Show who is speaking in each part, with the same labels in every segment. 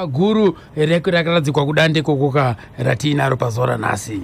Speaker 1: Guru rekuradzikwa kudande kokoka ratiinaro pazuva ranhasi.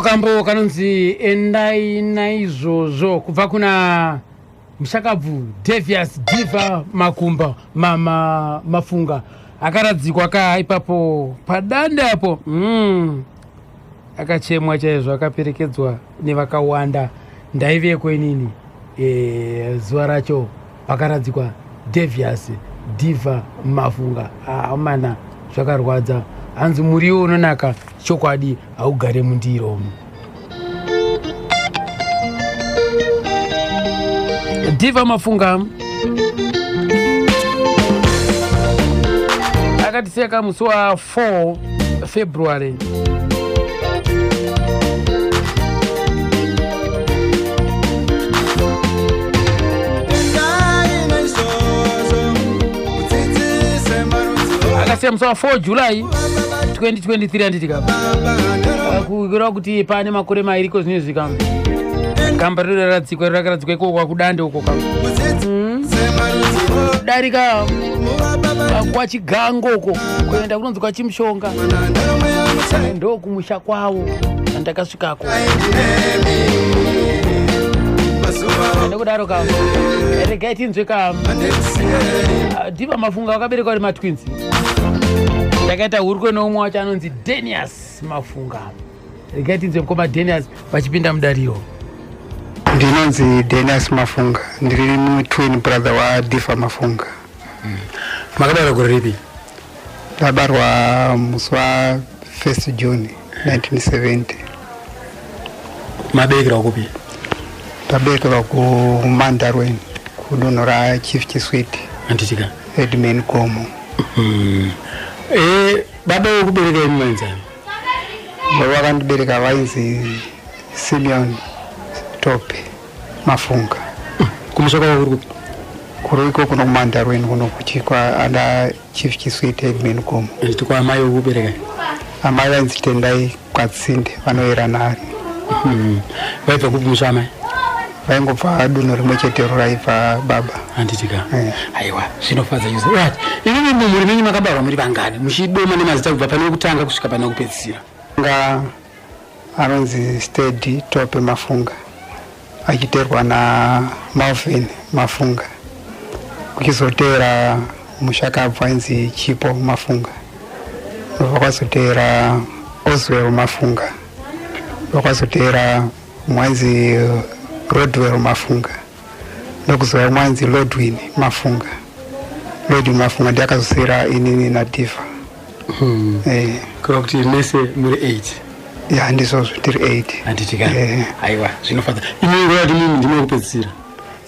Speaker 1: Makambo kanonzi endai naizvozvo kubva kuna mushakabvu Devious Diva Makumba mama Mafunga akaradzikwa ka ipapo padande apo. Akachemwa chaizvo, akaperekedzwa nevakawanda. Ndaiveko inini zuva racho pakaradzikwa Devious Diva Mafunga. Amana, zvakarwadza. Hanzi muriwo unonaka chokwadi haugare mundiro. Diva Mafunga akatisiya musi wa 4 February.
Speaker 2: Endai naizvozvo, mudzidzise marudzi.
Speaker 1: Akasiya musi wa 4 July 2023, handitika? Kureva kuti pane makore 2 ko zvinezvi ka gamba rino raradzikwa, rakaradzikwa ikoko kwakudande uko ka
Speaker 2: Mudzidzise marudzi.
Speaker 1: Kudarika kwachigango uko, kuenda kunonzi kwachimushonga, ndo kumusha kwavo andakasvikako. Nekudaro ka regai tinzwe ka Diva Mafunga. Vakaberekwa vari matwins. Ndakaita hurukwe neumwe wacho anonzi Denias Mafunga. Regai tinzwe mukoma Denias vachipinda mudariro.
Speaker 3: Ndinonzi Denias Mafunga, ndiri mutwin brother waDiva Mafunga.
Speaker 1: Makabarwa gore ripi?
Speaker 3: Ndabarwa musi wa1 June 1970.
Speaker 1: Maberekerwa kupi?
Speaker 3: Ndaberekerwa kuMandarweni, kudunhu raChief Chiswiti.
Speaker 1: Handitika?
Speaker 3: Headman Gomo.
Speaker 1: Baba vekubereka imi vainzani?
Speaker 3: Baba vakandibereka vainzi Simeon Tope Mafunga.
Speaker 1: Kumusha kwavo kuri kupi?
Speaker 3: Kuri iko kuno kuMandarweni kuno kuchikwa ana Chief Chiswiti, Headman Gomo.
Speaker 1: Handiti? Kwa amai vekubereka?
Speaker 3: Amai vainzi Tendai Kwatsinde vanoyera Nari.
Speaker 1: Vaibva kupi musha amai?
Speaker 3: Vaingobva dunhu rimwe chetero raibva baba.
Speaker 1: Handitika?
Speaker 3: Eh.
Speaker 1: Aiwa, zvinofadza chose. Right, imimi mumhuri menyu makabarwa muri vangani, muchidoma nemazita kubva pane wekutanga kusvika pane wekupedzisira?
Speaker 3: Nga anonzi Stedi Tope Mafunga, achiteerwa naMalvin Mafunga, kuchizoteera mushakabvu ainzi Chipo Mafunga, ndobva kwazoteera Oswell Mafunga, ndobva kwazoteera mwanzi Rodwell Mafunga, ndokuzouya mwanzi Lodwin Mafunga. Lodwin Mafunga ndiye akazosiyira inini naDiva.
Speaker 1: Kureva kuti mese muri 8?
Speaker 3: Ya, ndizvozvo, tiri 8.
Speaker 1: Handitika?
Speaker 3: Eh.
Speaker 1: Aiwa, zvinofadza. Imi nguva kuti mimi ndime wekupedzisira?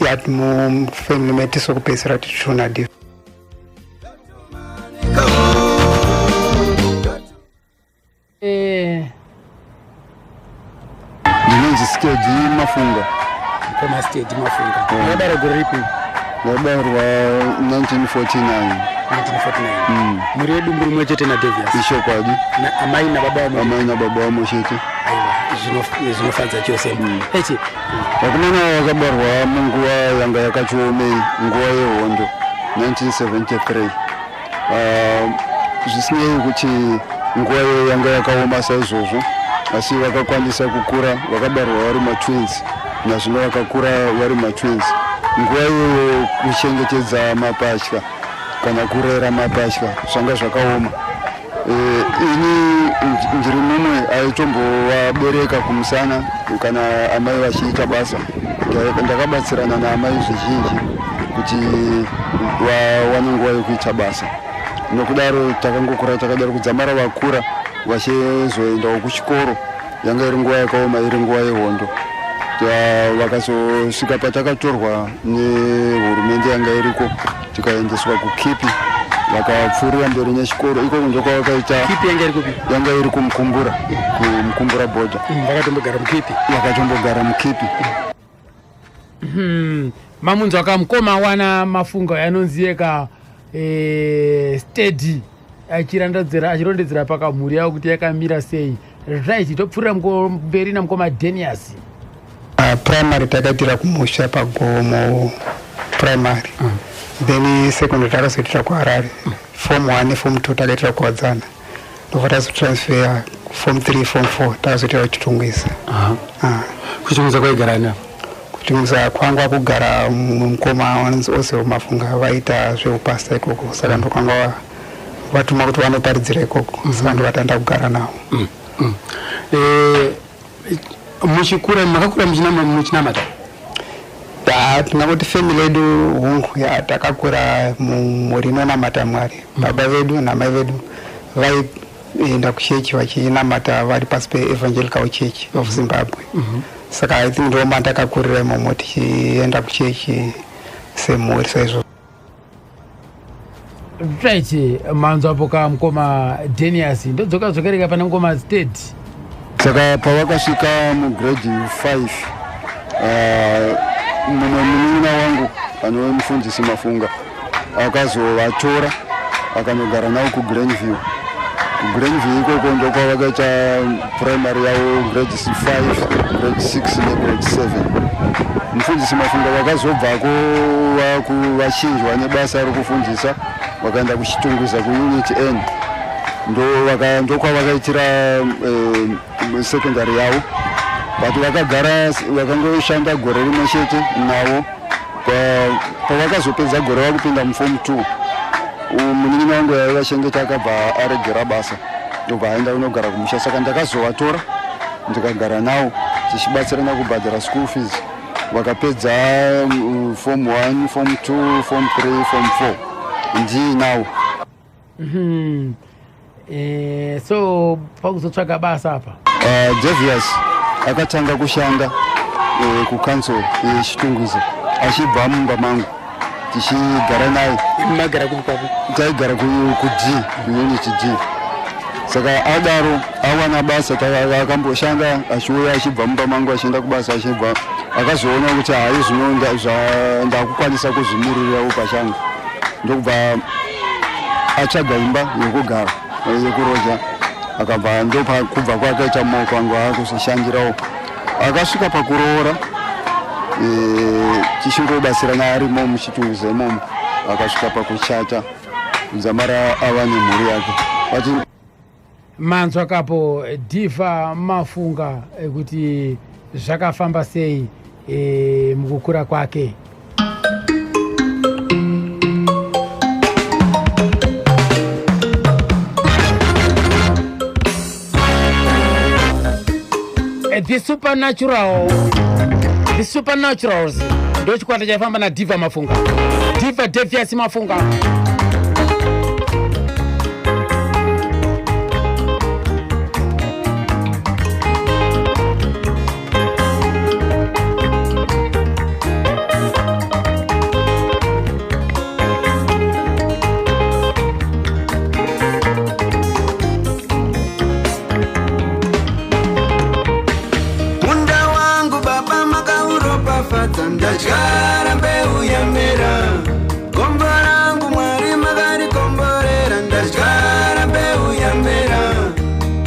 Speaker 3: Ya, mufamily medu sokupedzisira tichuna Diva.
Speaker 4: Ndinonzi Stedi Mafunga.
Speaker 1: Mukoma Stedi Mafunga, makabarwa gore ripi?
Speaker 4: Ndabarwa 1949.
Speaker 1: 1949. Muri wedumbu rimwe chete naDavias?
Speaker 4: Ishokwadi.
Speaker 1: Na amai nababa vamwe?
Speaker 4: Amai nababa vamwe chete.
Speaker 1: Aiwa, zvinofadza chose echi.
Speaker 4: Vakomana vakabarwa munguva yanga yakachiomei, nguva yehondo, 1973. Ah, zvisinei kuti nguva iyo yanga yakaoma saizvozvo, asi vakakwanisa kukura. Vakabarwa vari matwins, nazvino vakakura vari matwins. Nguva iyoyo kuchengetedza mapatya kana kurera mapatya zvanga zvakaoma. Ini ndiri mumwe aitombovabereka kumusana kana amai vachiita basa. Ndakabatsirana naamai zvizhinji kuti vawane nguva yekuita basa. Nokudaro takangokura takadaro kudzamara vakura vachizoendawo kuchikoro. Yanga iri nguva yakaoma, iri nguva yehondo. Vakazosvika patakatorwa nehurumende yanga iriko, tikaendeswa kuKipi. Vakapfuurira mberi nechikoro ikoko, ndokwavakaita.
Speaker 1: Kipi yanga iri kupi?
Speaker 4: Yanga iri kuMukumbura, kuMukumbura bhodha.
Speaker 1: Vakatombogara muKipi?
Speaker 4: Vakatombogara muKipi.
Speaker 1: Mamunzwa kamukoma wana Mafunga yanonziyeka Steady achirondedzera pakamhuri yavo kuti yakamira sei. Right, topfuurira mberi namukoma Denias.
Speaker 3: Primary takaitira kumusha paGomo Primary. Then secondary takazoitira kuHarare. Form 1 neform 2 takaitira kuWadzana, ndobva tazotransfer. Form 3, form 4 takazoitira kuChitungwiza. Ah.
Speaker 5: KuChitungwiza kwaigara ani apa?
Speaker 3: KuChitungwiza kwanga kugara mumwe mukoma vanonzi Ose Mafunga, vaita zveupasta ikoko, saka ndokwanga vatuma kuti vanoparidzira ikoko, saka ndovatanda kugara navo.
Speaker 5: Muchikura makakura muchinamata?
Speaker 3: Tingangoti family yedu, hungu, ya takakura mumhuri inonamata Mwari. Baba vedu namai vedu vaienda kuchechi vachinamata vari pasi peEvangelical Church of Zimbabwe. Saka I think ndo mandakakurira imomo, tichienda kuchechi semhuri saizvozvo.
Speaker 1: Right, manzwapo ka mukoma Denias. Ndodzoka dzokereka pane mukoma Sted.
Speaker 4: Saka pavakasvika mugrade 5, mumwe munin'ina wangu anove mufundisi Mafunga akazovatora akanogara navo kuGlenview. KuGlenview ikoko ndokwavakaita primary yavo, grade 5, grade 6 negrade 7. Mufundisi Mafunga vakazobvako vachinjwa nebasa rekufundisa, vakaenda kuChitungwiza kuUnit N, ndokwavakaitira secondary yavo. But vakagara, vakangoshanda gore rimwe chete navo. Pavakazopedza gore vakupinda muform 2, munin'ina wangu yaivachengeta akabva aregera basa, ndobva aenda kunogara kumusha. Saka ndakazovatora ndikagara navo tichibatsirana kubhadhara school fees. Vakapedza form 1, form 2, form 3, form 4 ndiinavo.
Speaker 1: So pakuzotsvaga basa apa?
Speaker 4: Davias akatanga kushanda kucouncil yeChitungwiza achibva mumba mangu, tichigara naye.
Speaker 5: Magara kupi kwapo?
Speaker 4: Taigara ku D, kuunit D. Saka adaro awana basa, akamboshanda achiuya achibva mumba mangu achienda kubasa achibva. Akazoona kuti hai, zvino ndakukwanisa kuzvimiririrawo pachangu, ndokubva atsvaga imba yekugara, yekuroja. Akabva ndokubva kwakaita maoko angu akuzoshandirawo. Akasvika pakuroora, tichingobatsirana arimo muChitungwiza imomo. Akasvika pakuchata dzamara ava nemhuri yake, but
Speaker 1: Manzwa kapo Dhiva Mafunga kuti zvakafamba sei mukukura kwake. The Supernatural, the Supernaturals ndo chikwata chaifamba naDhiva Mafunga, Dhiva Devias Mafunga.
Speaker 2: Munda wangu baba makauropafadza, ndadyara mbeu yamera. Gombo rangu Mwari makarikomborera, ndadyara mbeu yamera.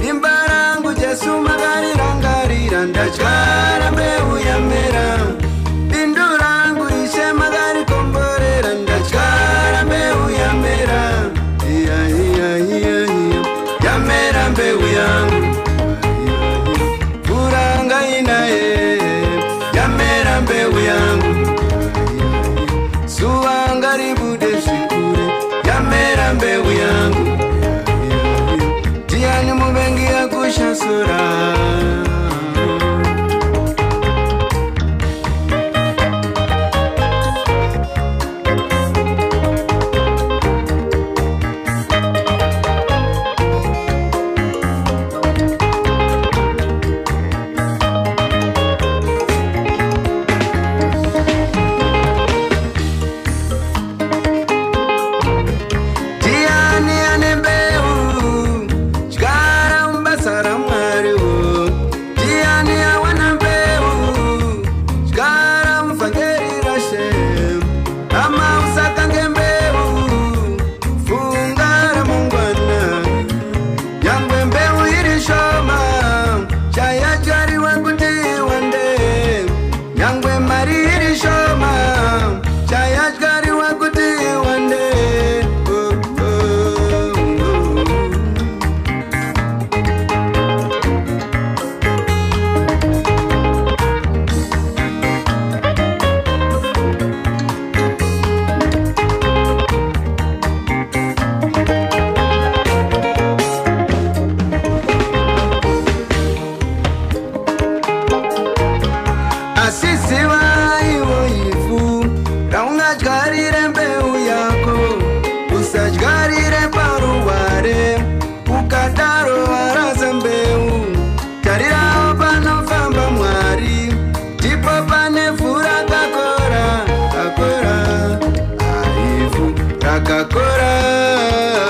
Speaker 2: Imba rangu Jesu makarirangarira, ndadyara mbeu yamera. Bindu rangu Ishe makarikomborera, ndadyara mbeu yamera. Iya, iya, iya, iya. Yamera mbeu yangu, mvura ngainaye. Yamera mbeu yangu, zuva ngaribude zvikure. Yamera mbeu yangu, ndiani muvengi akushasura? Ndiani ane mbeu? Dyara mubasa raMwari.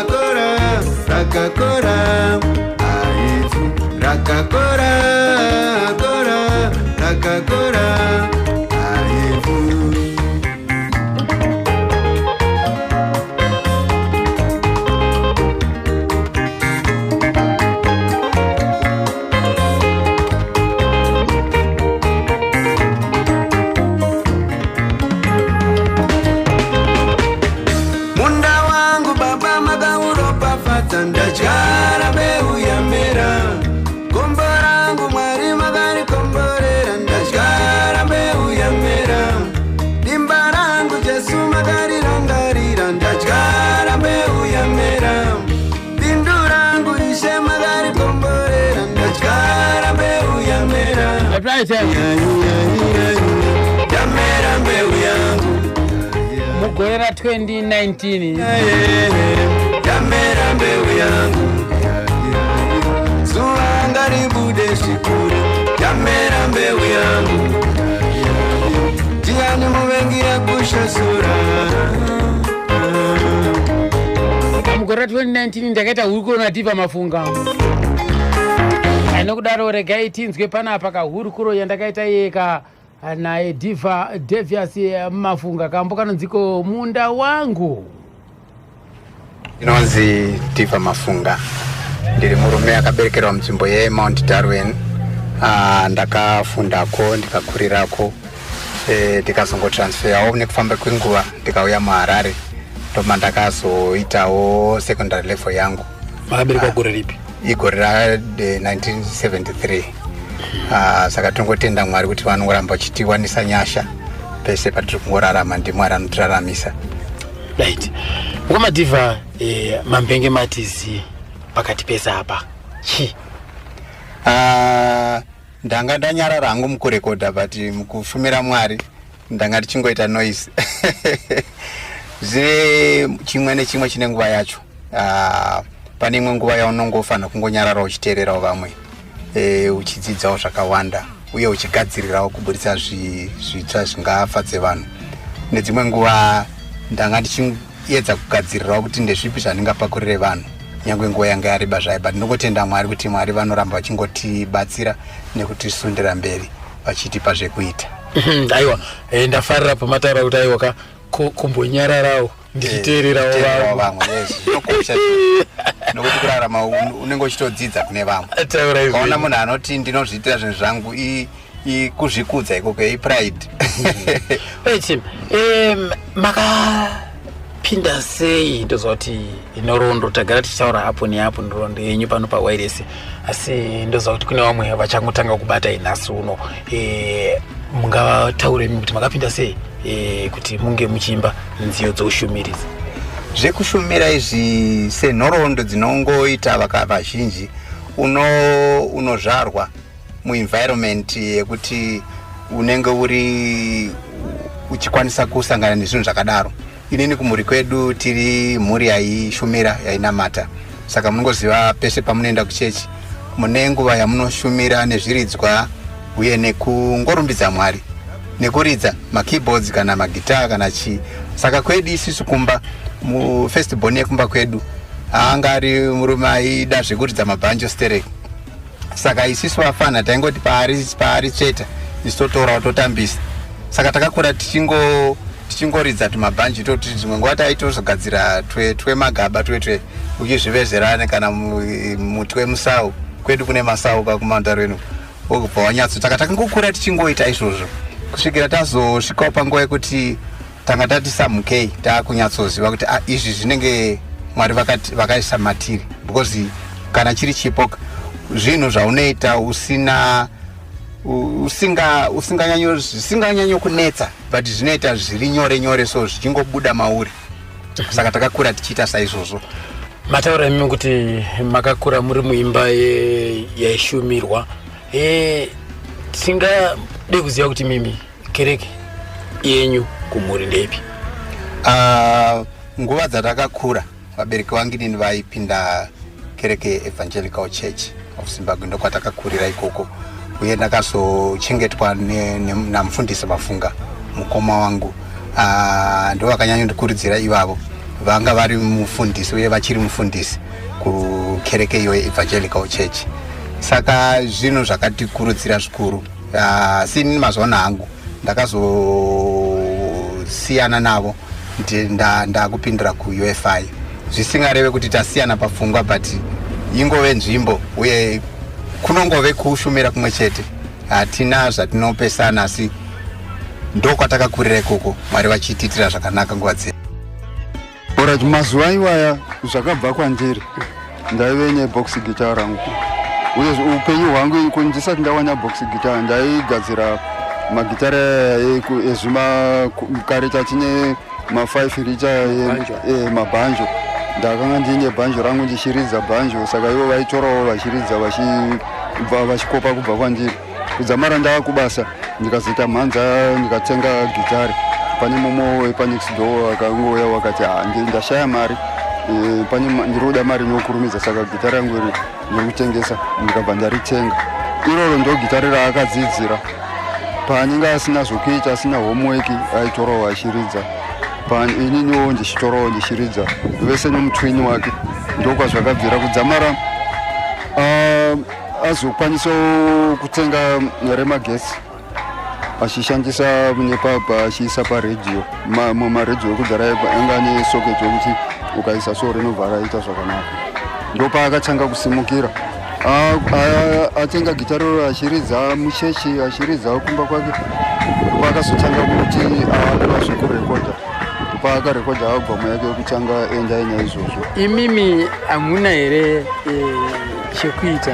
Speaker 2: kora, rakakora, aivhu rakakora, kora, rakakora, aivhu. Munda wangu baba makauropafadza, ndadyara mbeu yamera. Gombo rangu Mwari makarikomborera, ndadyara mbeu yamera. Dimba rangu Jesu makarirangarira, ndadyara mbeu yamera. Bindu rangu Ishe makarikomborera, ndadyara mbeu yamera.
Speaker 1: Right.
Speaker 2: Yamera mbeu yangu.
Speaker 1: Mugore ra2019.
Speaker 2: Yamera mbeu yangu, zuva ngaribude zvikuru. Yamera mbeu yangu, ndiani muvengi yakushasura?
Speaker 1: Mugore ra2019 ndakaita hurukuro naDiva Mafunga. Nokudaro regai tinzwe panapa kahurukuro yandakaita yeka naye Diva Devias Mafunga, kambo kanonziko "Munda Wangu".
Speaker 6: Inonzi Diva Mafunga, ndiri murume akaberekerwa munzvimbo yeMount Darwin. Ndakafundako, ndikakurirako, ndikazongotransferawo nekufamba kwenguva, ndikauya muHarare, ndoma ndakazoitawo secondary level yangu.
Speaker 5: Makaberekwa gore ripi?
Speaker 6: Igore ra1973. Saka tongotenda Mwari kuti vanongoramba vachitiwanisa nyasha pese patiri kungorarama, ndiMwari anotiraramisa.
Speaker 5: Right, mukamadhivha mambenge matizi pakati pese apa chi?
Speaker 6: Ndanga ndanyarara hangu mukurekodha, but mukushumira Mwari ndanga ndichingoita noise. Zvine chimwe nechimwe chine nguva yacho. Pane imwe nguva yaunongofanira kungonyarara uchiteererawo vamwe, uchidzidzawo zvakawanda uye uchigadzirirawo kuburitsa zvitsva zvingafadze vanhu. Nedzimwe nguva ndanga ndichiedza kugadzirirawo kuti ndezvipi zvandingapakurire vanhu, nyange nguva yanga yareba zvayo, but ndinongotenda Mwari kuti Mwari vanoramba vachingotibatsira nekutisundira mberi vachitipa zvekuita.
Speaker 5: Aiwa, ndafarira pamataura kuti aiwa ka kumbonyararawo ndichiteererawo
Speaker 6: Teererawo
Speaker 5: vamwe.
Speaker 6: Vamwe, yes, zvinokosha, nokuti kurarama unenge uchitodzidza kune vamwe.
Speaker 5: Taura izvi.
Speaker 6: Kaona munhu anoti ndinozviitira zvinhu zvangu, kuzvikudza ikoko, ipride.
Speaker 5: Right, makapinda sei? Ndozva kuti nhoroondo tagara tichitaura apo neapo, nhoroondo yenyu pano pawairesi, asi ndoziva kuti kune vamwe vachangotanga kubata inhasi uno. Mungataure imi kuti makapinda sei kuti munge muchiimba nziyo dzoushumirizi?
Speaker 6: Zvekushumira izvi, senhoroondo dzinongoita vazhinji, unozvarwa muenvironment yekuti unenge uri uchikwanisa kusangana nezvinhu zvakadaro. Inini kumhuri kwedu tiri mhuri yaishumira, yainamata, saka munongoziva pese pamunoenda kuchechi mune nguva yamunoshumira nezviridzwa uye nekungorumbidza Mwari nekuridza makeyboards kana magitaa kana chii. Saka kwedu isusu kumba, mufirst born yekumba kwedu anga ari murume aida zvekuridza mabhanjo sterek. Saka isusu vafana taingoti paari tsveta, isu totorawo totambisa. Saka takakura tichingoridza tumabhanji toti dzimwe nguva taitozogadzira twemagaba twetwe uchizvivezerane kana mutwe musau. Kwedu kune masau kakuMount Darwin, wobva wanyatso. Saka takangokura tichingoita izvozvo kusvikira tazosvikawo panguva yekuti tanga tati samukei, taakunyatsoziva kuti ah, izvi zvinenge Mwari vakaisa matiri, because kana chiri chipo, zvinhu zvaunoita usina usinga zvisinganyanyokunetsa, but zvinoita zviri nyore nyore, so zvichingobuda mauri. Saka takakura tichiita saizvozvo.
Speaker 5: Mataura imi kuti makakura muri muimba yaishumirwa. Tingade kuziva kuti mimi kereke yenyu kumhuri ndeipi?
Speaker 6: Nguva dzatakakura, vabereki vangu inini vaipinda kereke yeEvangelical Church of Zimbabwe, ndokwatakakurira ikoko, uye ndakazochengetwa namufundisi Mafunga, mukoma wangu. Ndo vakanyanyondikurudzira ivavo. Vanga vari mufundisi uye vachiri mufundisi kukereke iyoyo, Evangelical Church. Saka zvinhu zvakatikurudzira zvikuru. Asi inini mazuva hangu ndakazosiyana navo, ndakupindira kuUFI, zvisingareve kuti tasiyana papfungwa, but ingove nzvimbo uye kunongove kushumira kumwe chete. Hatina zvatinopesana, asi ndokwatakakurira ikoko, Mwari vachitiitira zvakanaka nguva dzese.
Speaker 4: Alright, mazuva iwaya zvakabva kwandiri, ndaive nebox guitar rangu, uye upenyu hwangu ndisati ndawana box guitar ndaigadzira magitara ezvima kare tatine ma5 lita mabhanjo. Ndakanga ndiine bhanjo rangu ndichiridza bhanjo, saka ivo vaitorawo vachiridza, vachibva vachikopa kubva kwandiri. Kudzamara ndava kubasa, ndikazoita mhanza, ndikatenga gitari. Pane mumwe wepanext door akangouya wakati, "Ha, ndashaya mari, pane ndiri kuda mari inokurumidza, saka gitari rangu iri ndiri kutengesa." Ndikabva ndaritenga. Iroro ndo gitari raakadzidzira. Paanenge asina zvokuita, asina homework, aitorawo achiridza. Ininiwo ndichitorawo ndichiridza, vese nomutwini wake. Ndokwazvakabvira kudzamara azokwanisawo kutenga remagetsi, achishandisa nepapa, achiisa paredhiyo. Maredhiyo ekudhara anga ane socket yokuti ukaisa so rinobva raita zvakanaka. Ndopaakatanga kusimukira. Atenga gitari roro, achiridza muchechi, achiridza kumba kwake. Paakazotanga kuti akuda zvekurekodha, paakarekodha albhamu yake yekutanga, Endai Naizvozvo.
Speaker 1: Imimi hamuna here chekuita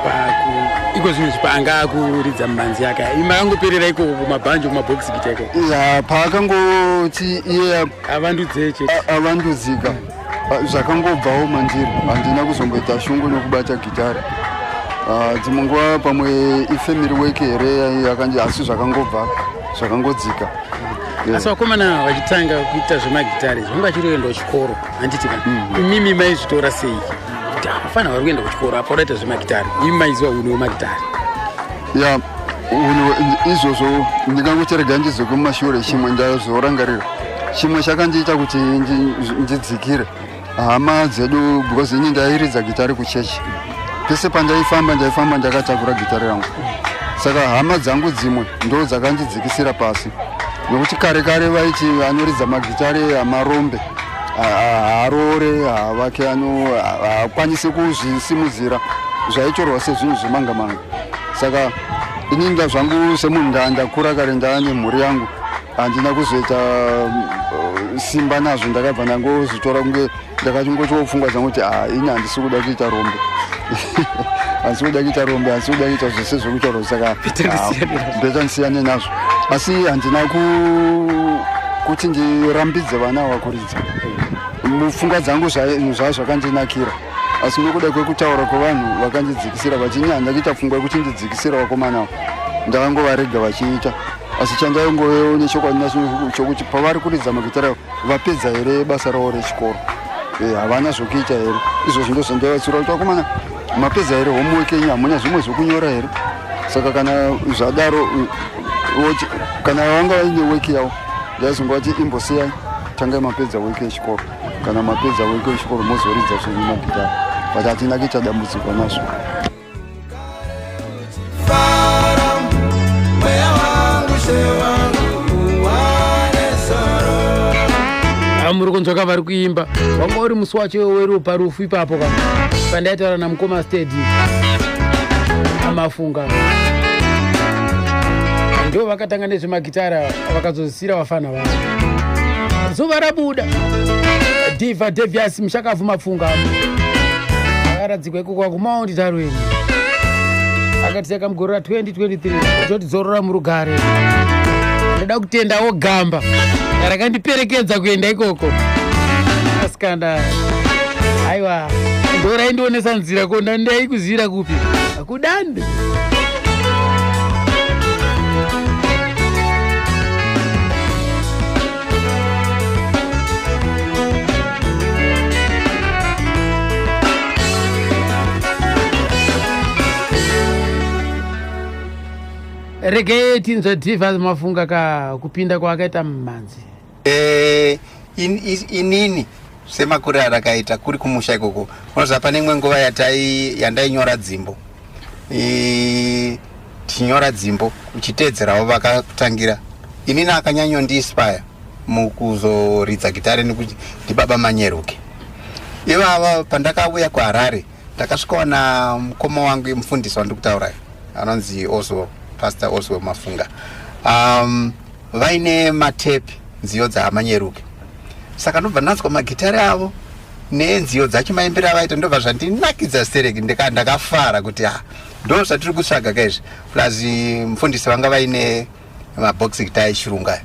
Speaker 1: paku iko zvino paanga akuridza mumhanzi yake? Imi makangoperera ikoko kumabhanjo, kumabhokisi gita ikoko?
Speaker 4: Ya, paakangoti iye
Speaker 1: avandudze chete.
Speaker 4: Avandudzika, zvakangobvawo mandiri. Handina kuzomboita shungu nokubata gitari. Dzimwe nguva pamwe ifamily work here yakandi, asi zvakangobva zvakangodzika. Yeah.
Speaker 1: Asi vakomana vachitanga kuita zvemagitari, zvanga vachiri kuenda kuchikoro, handiti ka? Imimi maizvitora sei kuti havafanira vari kuenda kuchikoro apa udaita zvemagitari? Imi maiziva unhu wemagitari?
Speaker 4: Ya, unhu izvozvo ndingangocherega ndidzoke mumashure. Chimwe ndazorangarira, chimwe chakandiita kuti ndidzikire, hama dzedu, because ini ndairidza gitari kuchechi. Pese pandaifamba, ndaifamba ndakatakura gitari rangu. Saka hama dzangu dzimwe ndo dzakandidzikisira pasi, nokuti kare kare vaiti anoridza magitari amarombe, haaroore, haavake, haakwanisi kuzvisimudzira. Zvaitorwa sezvinhu zvemanga manga. Saka ini zvangu semunhu ndakura kare, ndaane mhuri yangu, handina kuzoita simba nazvo. Ndakabva ndangozvitora kunge ndakachingotiwo pfungwa dzangu kuti, "Ah, ini handisi kuda kuita rombe, handisi kuda kuita rombe, handisi kuda kuita zvese zvekutaura, saka better ndisiyane nazvo." Asi handina kuti ndirambidze vana vakuridza. Mupfungwa dzangu zvaa zvakandinakira, asi nokuda kwekutaura kwevanhu vakandidzikisira vachini, handina kuita pfungwa yekuti ndidzikisira vakomana. Ndakangovarega vachiita, asi chandaingovewo nechokwadi nacho chokuti pavari kuridza magitara, vapedza here basa ravo rechikoro? Havana zvokuita here? Izvozvo ndo zvandaivatsura kuti, "Vakomana, mapedza here homework yenyu? Hamuna zvimwe zvokunyora here?" Saka kana zvadaro, kana vanga vaine work yavo, ndaizongovati, "Imbosiyai, tangai mapedza work yechikoro. Kana mapedza work yechikoro, mozoridza zvenyu magitara." But hatina kuita dambudziko nazvo.
Speaker 2: Fara, mweya wangu, she wangu, wane soro.
Speaker 1: Muri kunzwa vari kuimba. Wanga uri musi wacho werupa rufu ipapo ka pandaitaura namukoma Stedi Amafunga. Ndo vakatanga nezvemagitara, vakazozisira vafana vavo. Zuva rabuda, Diva Devias Mushakavhu Mapfunga akaradzikwa ikoko kuMount Darwin, akatisiya mugore ra2023. Totidzorora murugare. Ndoda kutendawo gamba rakandiperekedza kuenda ikoko. Asikana, aiwa, ndoraindionesa nzira, ko ndaikuzivira kupi kudande? Regei tinzwe Divas Mafunga ka kupinda kwaakaita mumhanzi.
Speaker 6: Inini Semakuriro arakaita kuri kumusha ikoko, unoziva pane imwe nguva yatai yandainyora dzimbo, tichinyora dzimbo uchiteedzerawo vakakutangira. Inini akanyanyondiinspire mukuzoridza gitare nekuti ndibaba Manyeruke ivava. Pandakauya kuHarare, ndakasvikaona mukoma wangu, mufundisi wandiri kutaura, anonzi Oswell, Pastor Oswell Mafunga, vaine matepi, nziyo dzaManyeruke. Saka ndobva ndanzwa magitare avo nenziyo dzacho, maimbiro avaita, ndobva zvandinakidza stereki. Ndakafara kuti ha, ndo zvatiri kutsvaga kaizvi. Plus mufundisi vanga vaine mabox guitar echirungu aya,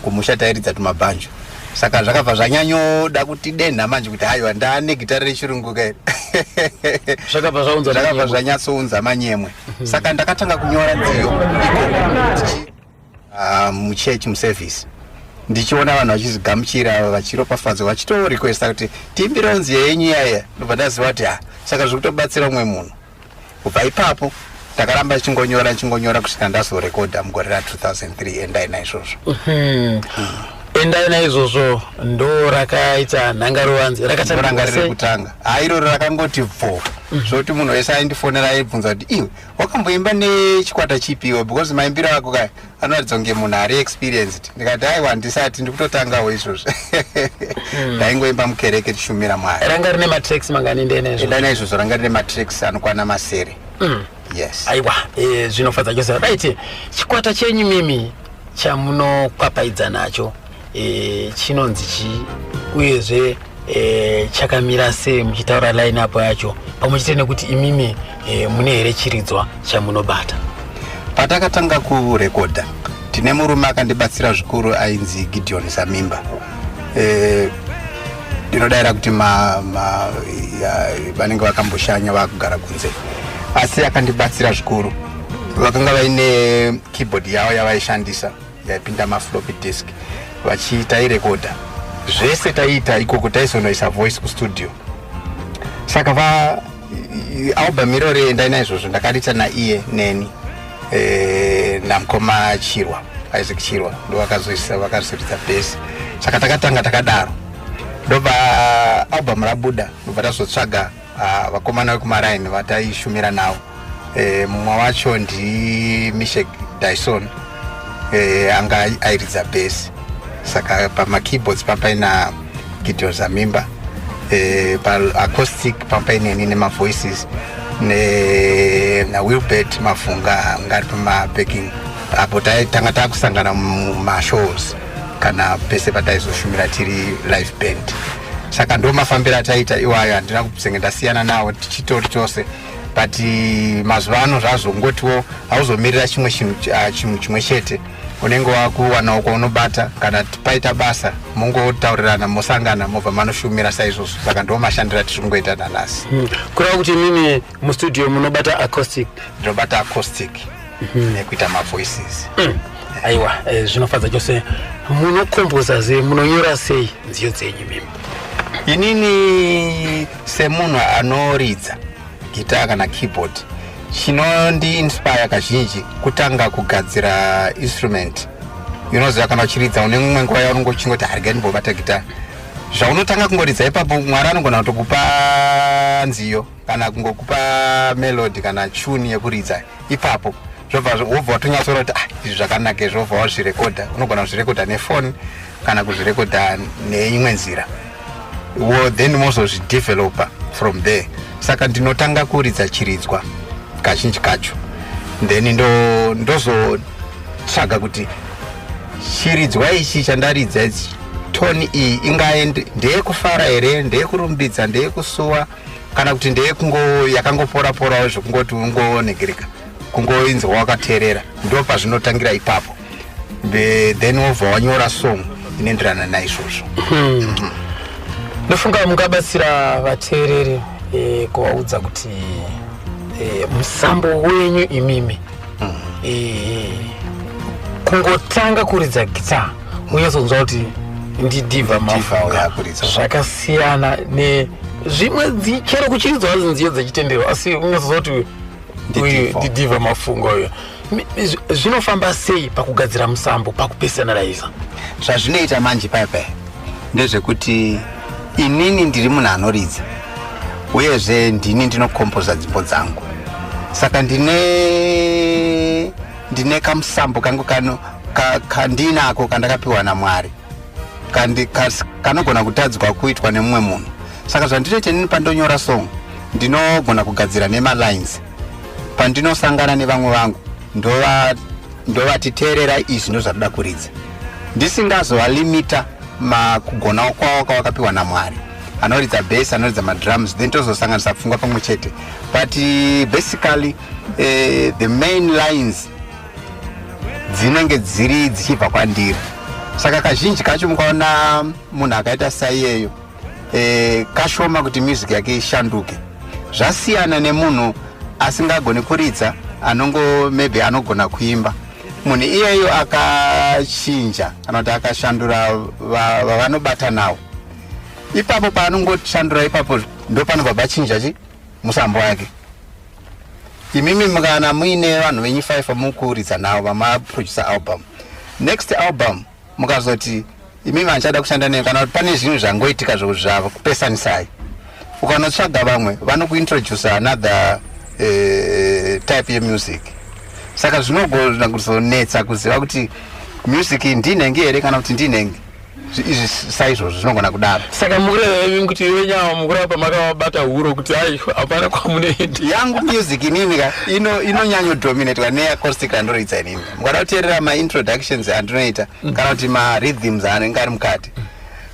Speaker 6: kumusha tairidza tumabhanjo. Saka zvakabva zvanyanyoda kuti denha manje kuti haiwa, ndaane gitare rechirungu kairi.
Speaker 5: Zvakabva zvaunza
Speaker 6: Zvakabva
Speaker 5: manyemwe.
Speaker 6: Zvanyatsounza manyemwe. Saka ndakatanga kunyora nziyo ikoko muchechi, muservice, ndichiona vanhu vachizigamuchira, vachiropafadzwa, vachitorequesta kuti tiimbirewo nziyo yenyu iyaya. Ndobva ndaziva kuti ha, saka zviri kutobatsira umwe munhu. Kubva ipapo ndakaramba ndichingonyora, ndichingonyora, kusvika ndazorekodha mugore ra2003 "Endai Naizvozvo".
Speaker 5: "Endai Naizvozvo" ndo rakaita nhangaruvanze.
Speaker 6: Ranga riri kutanga. Ha, iroro rakangoti bvo, zvokuti munhu wese aindifonera aibvunza kuti, "Iwe wakamboimba nechikwata chipi iwe? Because maimbiro ako kaya anoratidza kunge munhu ari experienced." Ndikati, "Aiwa, handisati, ndikutotangawo izvozvo, ndaingoimba mukereke tichishumira Mwari."
Speaker 5: Ranga rine matracks mangani, "Endai Naizvozvo"?
Speaker 6: "Endai Naizvozvo" ranga rine matracks anokwana 7. Yes.
Speaker 5: Aiwa, zvinofadza chose. Right, chikwata chenyu mimi chamunokwapaidza nacho chinonzi chii, uyezve chakamira sei, muchitaura line up yacho, pamwe chete nekuti imimi mune here chiridzwa chamunobata?
Speaker 6: Patakatanga kurekodha, tine murume akandibatsira zvikuru ainzi Gideon Zamimba. Ndinodayira kuti vanenge vakamboshanya, vakugara kunze, asi akandibatsira zvikuru. Vakanga vaine keyboard yavo yavaishandisa yaipinda mafloppy disk, vachitairekodha zvese taiita ikoko, taizonoisa voice kustudio. Saka va album irori, "Endai Naizvozvo", ndakariita naiye, neni, namukoma Chirwa, Isaac Chirwa, ndo vakazoisa, vakazoridza bass. Saka takatanga takadaro. Ndobva album rabuda, ndobva tazotsvaga vakomana vekumaraini vataishumira navo. Mumwe wacho ndiMishek Dyson, anga airidza bass. Saka pamakeyboards papaina Gideon Zamimba, paacoustic papaineni nemavoices, naWilbert Mafunga anga ari pamabacking. Apo tanga takusangana mumashows kana pese pataizoshumira tiri live band. Saka ndo mafambiro ataita iwayo. Handina kuzenge ndasiyana nawo, tichitori tose. But mazuva ano zvazongotiwo hauzomirira chimwe chinhu, chinhu chimwe chete, unenge wakuwanawo kwaunobata. Kana paita basa, mongotaurirana, mosangana, mobva manoshumira saizvozvo. Saka ndo mashandiro atiri kungoita nanhasi.
Speaker 5: Kureva kuti imimi mustudio munobata acoustic?
Speaker 6: Ndinobata acoustic nekuita mavoices.
Speaker 5: Aiwa, zvinofadza chose. Munokomboza sei, munonyora sei nziyo dzenyu mimi?
Speaker 6: Inini semunhu anoridza gita kana keyboard, chinondiinspire kazhinji kutanga kugadzira instrument. Unoziva kana uchiridza, une mumwe nguva yaunonge uchingoti, "Harega ndimbobata gita." Zvaunotanga kungoridza ipapo, Mwari anogona kutokupa nziyo kana kungokupa melody kana tune yekuridza ipapo. Zvobva wobva watonyatsoona kuti, "Ah, izvi zvakanaka izvi." Wobva wazvirekodha. Unogona kuzvirekodha nefoni kana kuzvirekodha neimwe nzira, wo then mozozvidevelopa from there. Saka ndinotanga kuridza chiridzwa kazhinji kacho, then ndozotsvaga kuti chiridzwa ichi chandaridza ichi, tone iyi ingaende ndeyekufara here, ndeyekurumbidza, ndeyekusuwa, kana kuti ndeyekungo yakangopora-porawo, zvekungoti ungonegereka kungoinzwa wakateerera. Ndo pazvinotangira ipapo. Then wobva wanyora song inoenderana naizvozvo.
Speaker 5: Ndofunga mungabatsira vateereri kuvaudza kuti musambo wenyu imimi, kungotanga kuridza gita unyatsonzwa kuti ndiDiva Mafunga.
Speaker 6: Yakuridza.
Speaker 5: Zvakasiyana nezvimwe chero kuchiridzwa hadzo nziyo dzechitendero, asi unyatsonzwa kuti uyu
Speaker 6: NdiDiva.
Speaker 5: ndiDiva Mafunga uyu. Zvinofamba sei pakugadzira musambo, pakupersonaliza?
Speaker 6: Zvazvinoita manje paya paya ndezvekuti Inini ndiri munhu anoridza, uyezve ndini ndinokompoza dzimbo dzangu, saka ndine kamusambo kangu kano kandinako kandakapiwa naMwari, kanogona kutadzwa kuitwa nemumwe munhu. Saka zvandinoita inini, pandonyora song ndinogona kugadzira nemalines. Pandinosangana nevamwe vangu, ndovati, "Teerera, izvi ndo zvatoda kuridza," ndisingazovalimita makugonawo kwavo kwavakapiwa naMwari. Anoridza bass, anoridza madrums, then tozosanganisa pfungwa pamwe chete. But basically the main lines dzinenge dziri dzichibva kwandiri. Saka kazhinji kacho mukaona munhu akaita saiyeyo, kashoma kuti music yake ishanduke. Zvasiyana nemunhu asingagoni kuridza, anongo maybe anogona kuimba. Munhu iyeyo akachinja kana kuti akashandura vavanobata nawo ipapo, paanongoshandura ipapo ndo panobva pachinja chi musambo wake. Imimi kana muine vanhu venyu 5 vamukuridza navo, vamaproducer album, next album mukazoti imimi handichada kushanda neyo, kana kuti pane zvinhu zvangoitika zvavo kupesanisai, ukanotsvaga vamwe vanokuintroduce another type yemusic. Saka zvinogona kuzonetsa kuziva kuti music iyi ndinhenge here kana kuti ndinhenge. Izvi saizvozvo zvinogona kudaro.
Speaker 7: Saka mukureva imi kuti venyama mukurapa makavabata huro kuti ai, hapana kwamunoenda?
Speaker 6: Yangu music inini ka inonyanyodominatwa neacoustic randoridza inini. Mukada kuteerera maintroductions andinoita kana kuti marhythms anenge ari mukati,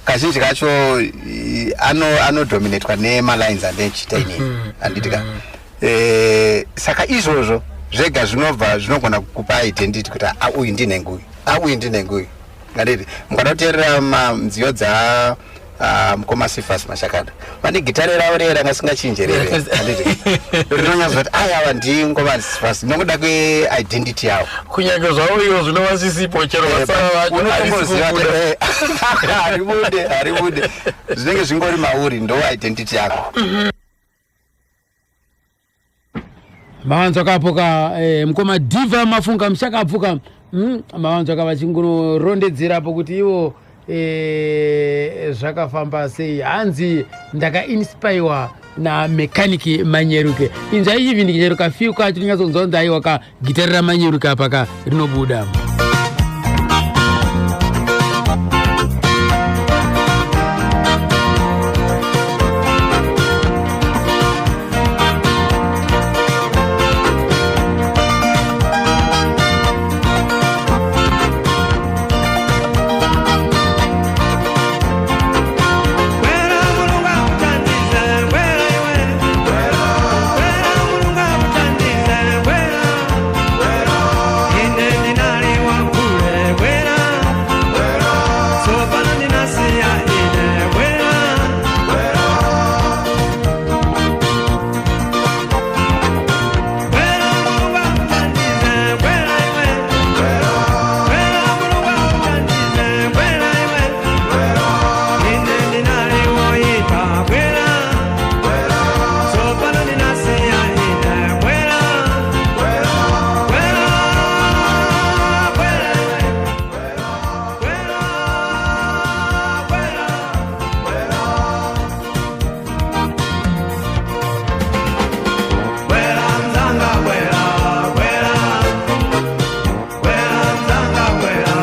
Speaker 6: kazhinji kacho anodominatwa nemalines andinochiita inini, handiti ka? Saka izvozvo zvega zvinobva zvinogona kukupa identity kuti a uyu ndinenge uyu, a uyu ndinenge uyu, handiti? Mukada kuteerera nziyo dza mukoma Cephas Mashakada, vane gitare ravo reye ranga singachinjerere, handiti? Rinonyatsoti aya ndingoma Cephas nokuda kweidentity yavo.
Speaker 7: Kunyange zvavo ivo zvino vasisipo, chero vasara vacho
Speaker 6: Unotongoziva
Speaker 7: harisi
Speaker 6: kuti,
Speaker 7: kubuda.
Speaker 6: Haribude, haribude, zvinenge zvingori mauri, ndo identity yako.
Speaker 1: Mawanzwa kapoka mukoma Diva Mafunga muchakapfuka. Mawanzwa ka vachingonorondedzerapo kuti ivo zvakafamba sei. Hanzi ndakainspaiwa naMekaniki Manyeruke. Inzvai even chero kafiu kacho, tinyatsonzwa kunzi aiwa ka gitari raManyeruke apa ka rinobuda.
Speaker 2: Bwera Mulungu akuthandize, bwera iwe. Bwera Mulungu akuthandize, bwera. Ine ndinali wakule, bwera. Tsopano ndinasiya ine, bwera. Bwera Mulungu akuthandize, bwera iwe. Bwera Mulungu akuthandize, bwera iwe. Ine ndinali woyipa, bwera. Tsopano ndinasiya ine, bwera. Bwera, bwera iwe. Bwera, bwera, bwera. Bwera mzanga, bwera, bwera. Bwera mzanga, bwera,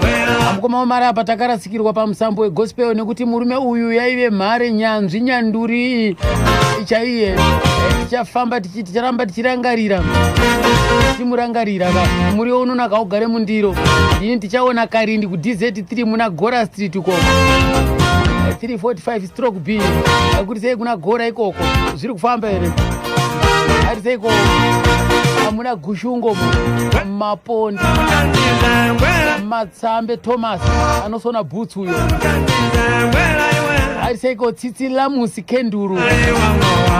Speaker 2: bwera.
Speaker 1: Mukoma wamari, apa takarasikirwa pamusambo wegospel nekuti murume uyu yaive mhare, nyanzvi, nyanduri chaiye. Tichafamba ticharamba tichirangarira, tichimurangarira ka. Muriwo unonaka ugare mundiro. Ini tichaona karindi kuDZ3 muna Gora Street ikoko, 345/B. Kuti sei kuna Gora ikoko zviri kufamba here? Ari seiko hamuna Gushungo, Mapondi,
Speaker 2: Akuthandize, bwera.
Speaker 1: Matsambe Thomas anosona bhutsu uyo.
Speaker 2: Akuthandize, bwera iwe.
Speaker 1: Ari seiko Tsitsi Lamusi Kenduru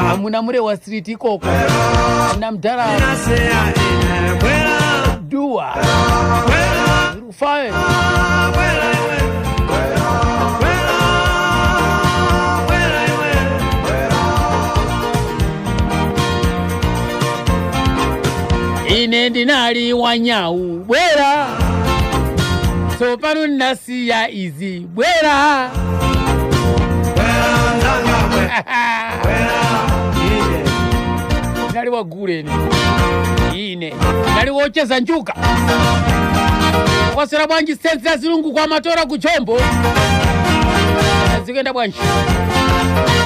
Speaker 1: hamuna Murewa Street ikoko namudhara
Speaker 2: Ndinasiya ine, bwera.
Speaker 1: Dua
Speaker 2: Bwera,
Speaker 1: zviri kufaya.
Speaker 2: bwera iwe. Bwera, bwera iwe.
Speaker 1: Ine ndinali wanyau, bwera. Tsopano ndinasiya izi, bwera.
Speaker 2: Bwera.
Speaker 1: Ndinali wagule ine, ine ndinali wocheza njuga. Kwaswera bwanji sensi ya zilungu kwa matora kuchombo zikuenda bwanji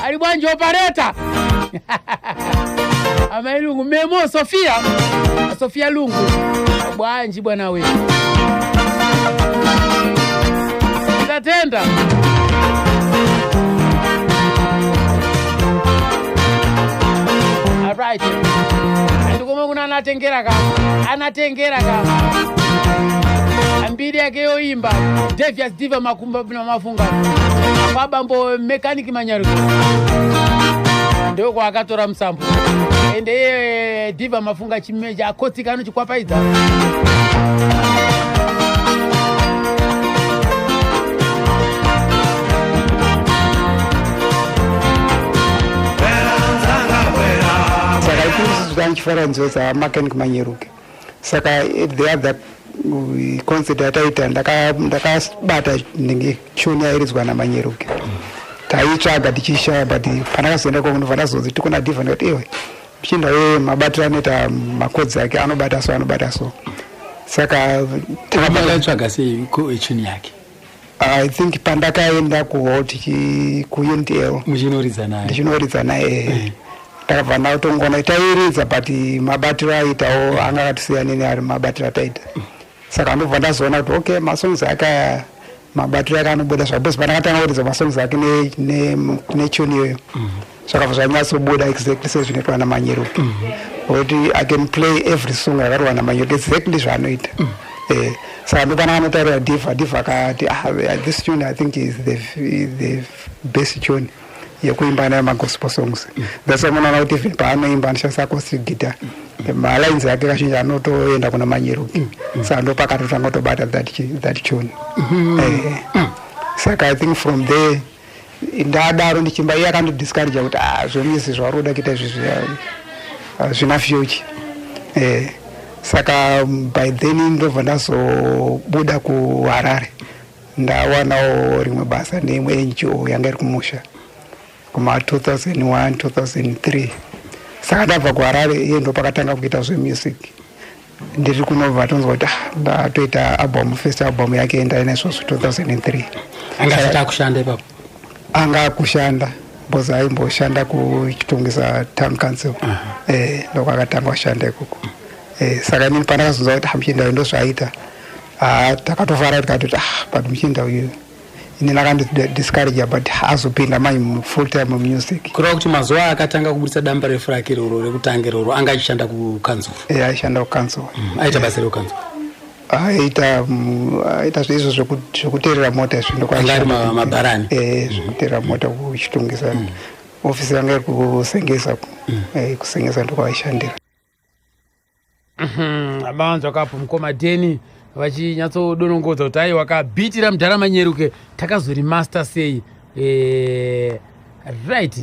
Speaker 1: ali bwanji opareta amayi Lungu memo Sofia Sofia Lungu bwanji bwana we ndatenda. Alright. Ndikomwe kuna anatengera ka anatengera ka ambiri yake yoimba Devious Diva Makumba na Mafunga kwabambo Mechanic Manyaruko ndoko akatora musambo ende iye Diva Mafunga chimeja akotsika anochikwapaidza.
Speaker 3: Saka isusu tanichifarira nziyo dzaMechanic Manyeruke. Saka the other concert yataita ndakabata ndinge tune yairidzwa naManyeruke. Taitsvaga tichishaya, but pandakazoenda koko ndobva ndazonzi tikuna Diva. Ndikati iwe mchinda we mabatiro anoita makodzi ake anobata so, anobata so. Saka takabata.
Speaker 5: Makaitsvaga sei tune yake?
Speaker 3: I think pandakaenda kuhall kuUNTL
Speaker 5: muchinoridza naye.
Speaker 3: Ndichinoridza naye, ndakabva ndatongoona tairidza, but mabatiro aitawo anga akatosiyana neari mabatiro ataita. Saka ndobva ndazoona kuti okay, masongs ake aya mabatiro ake anobuda zvabozi. Pandakatanga kuridza masongs ake netune iyoyo, zvakabva zvanyatsobuda exactly sezvinoitwa naManyeruke, kuti I can play every song yakarwa naManyeruke exactly zvaanoita. Saka ndopana anotaurira Diva. Diva akati, "Ah, this tune I think is the best tune yekuimba nayo magospel songs." That's why munoona kuti even paanoimba anoshandisa acoustic guitar, malines ake kazhinji anotoenda kuna Manyeruke. Saka ndopakatotanga kutobata that tune. Saka I think from there ndadaro ndichimba, iye akandidiscourage kuti, "Ah, zvemusic zvauri kuda kuita izvi hazvina future." Saka by then ndobva ndazobuda kuHarare, ndawanawo rimwe basa neimwe NGO yanga iri kumusha kuma 2001 2003. Saka ndabva kuHarare, iye ndo pakatanga kuita zvemusic. Ndiri kunobva tonzwa kuti, ah, ndatoita album, first album yake ndainaizvozvo 2003.
Speaker 5: Anga asati akushanda ipapo?
Speaker 3: Anga akushanda because aimboshanda kuChitungwiza Town Council. Ndokwakatanga kushanda ikoko. Saka inini pandakazonzwa kuti, ah, muchinda uyu ndozvaaita, ah, takatofara tikatoti, ah, but muchinda uyu inini akandidiscourage, but azopinda manje full time music.
Speaker 5: Kureva kuti mazuva akatanga kubudisa damba refu rake iroro rekutanga iroro anga achishanda kukanzuru?
Speaker 3: Aishanda kukanzuru.
Speaker 5: Aita basa rekukanzuru?
Speaker 3: Aita aita zveizvo zvekuteerera mota izvi.
Speaker 5: Anga ari mabharani?
Speaker 3: Zvekuteerera mota kuChitungwiza. Ofisi yanga iri kuSengesa. KuSengesa ndokwaishandira.
Speaker 1: Mawanzwa kapo mukoma Deni vachinyatsodonongodza kuti aiwa kabhiti ramudhara Manyeruke takazorimaster sei. Right.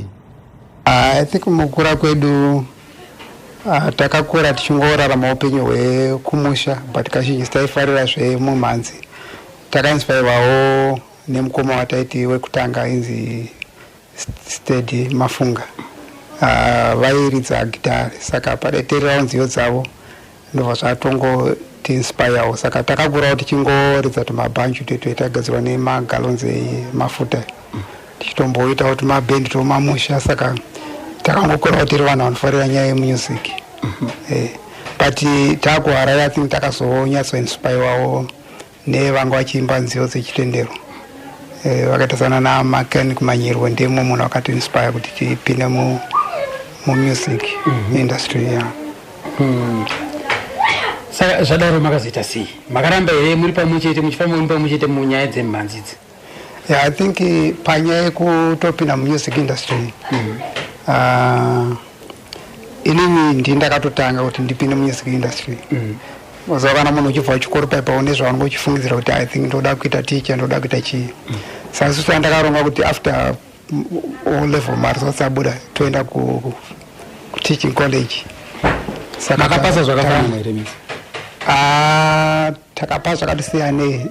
Speaker 3: I think mukura kwedu takakura tichingorarama upenyu hwekumusha, but kazhinji taifarira zvemumhanzi. Takainspirwawo nemukoma wataiti wekutanga ainzi Steady Mafunga. Vairidza gitari, saka padaiteererawo nziyo dzavo ndobva zvatongotiinspirewo. Saka takakurawo tichingoridza tumabhanju twetu taigadzirwa nemagalons emafuta, tichitomboitawo tumabhendi tomamusha. Saka takangokurawo tiri vanhu vanofarira nyaya yemusic. But taakuHarare, I think takazonyatsoinspirewawo nevanga vachiimba nziyo dzechitendero. Vakaita sana naMechanic Manyerwe, ndemwe munhu akatiinspire kuti tipinde mumusic industry, yeah.
Speaker 5: Saka zvadaro makazoita sei? Makaramba here muri pamwe chete, muchifamba muri pamwe chete munyaya dzemhanzi idzi?
Speaker 3: Yeah, I think panyaya yekutopinda mumusic industry, inini ndini ndakatotanga kuti ndipinde mumusic industry. Uziva kana munhu uchibva kuchikoro paipa une zvaunenge uchifungidzira kuti I think ndoda kuita teacher, ndoda kuita chii. Saka isusu ndakaronga kuti after O level maresults abuda toenda kuteaching college. Saka
Speaker 5: Makapasa zvakafanana here misi?
Speaker 3: Ah, Takapa zvakati siyanei.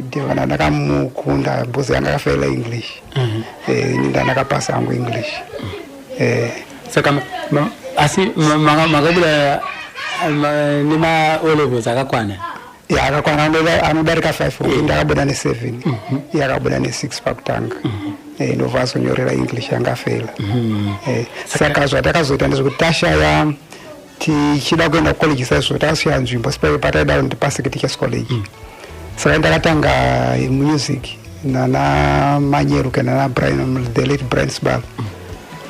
Speaker 3: Ndivana ndakamukunda because yanga akafeila English. Ini ndandakapasa hangu English.
Speaker 5: Saka asi makabuda nema O levels akakwana?
Speaker 3: Ya, akakwana, anodarika 5. Ndakabuda ne7, iye akabuda ne6 pakutanga. Ndobva azonyorera English yanga afeila. Saka zvatakazoita ndezvekuti tashaya tichida kuenda kucollege saizvo, takasiya nzvimbo pataida kuti ndipasike Teachers College. Saka ndakatanga music nana Manyeruke, nana Brian, the late Brian Sibalo,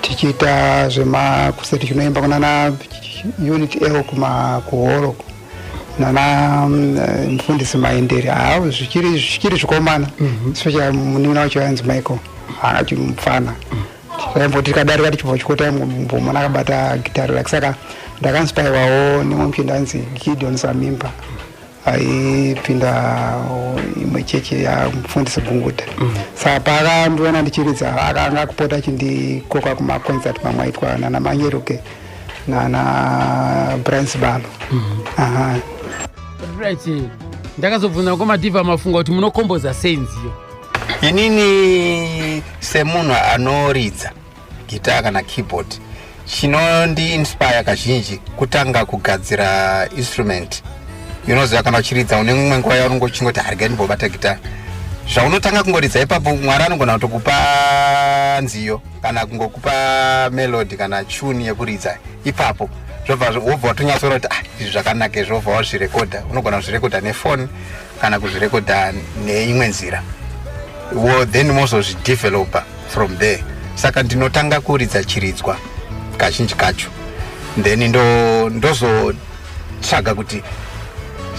Speaker 3: tichiita zvemakuseti, tichinoimba kunana Unit L, kuma kuhoro nana mufundisi Maenderi. Ha, zvichiri zvikomana, especially munin'ina wacho ainzi Michael, achiri mupfana. Taimboti tikadarika tichibva chikoro, taimbomona akabata gitari rake. Saka ndakainspirwawo nemwe muchinda anzi Gideon Samimba, aipinda imwe chechi yamufundisi Gunguta. Saka paakandiona ndichiridza, akanga kupota achindikoka kumaconcert mamwe aitwa nana Manyeruke nana Brian Sibalo. Aha.
Speaker 1: Right, ndakazobvunza komadhivha Mafunga kuti munokomboza sei nziyo?
Speaker 6: Inini semunhu anoridza gita kana keyboard, chinondiinspire kazhinji kutanga kugadzira instrument. Unoziva kana uchiridza, une mumwe nguva yaunonge uchingoti, "Harega ndimbobata gita." Zvaunotanga kungoridza ipapo, Mwari anogona kutokupa nziyo kana kungokupa melody kana tune yekuridza ipapo. Zvobva wobva watonyatsoona kuti, "Ah, izvi zvakanaka izvi." Wobva wazvirekodha. Unogona kuzvirekodha nefoni kana kuzvirekodha neimwe nzira. Then mozozvidevelopa from there. Saka ndinotanga kuridza chiridzwa kazhinji kacho, then ndozotsvaga kuti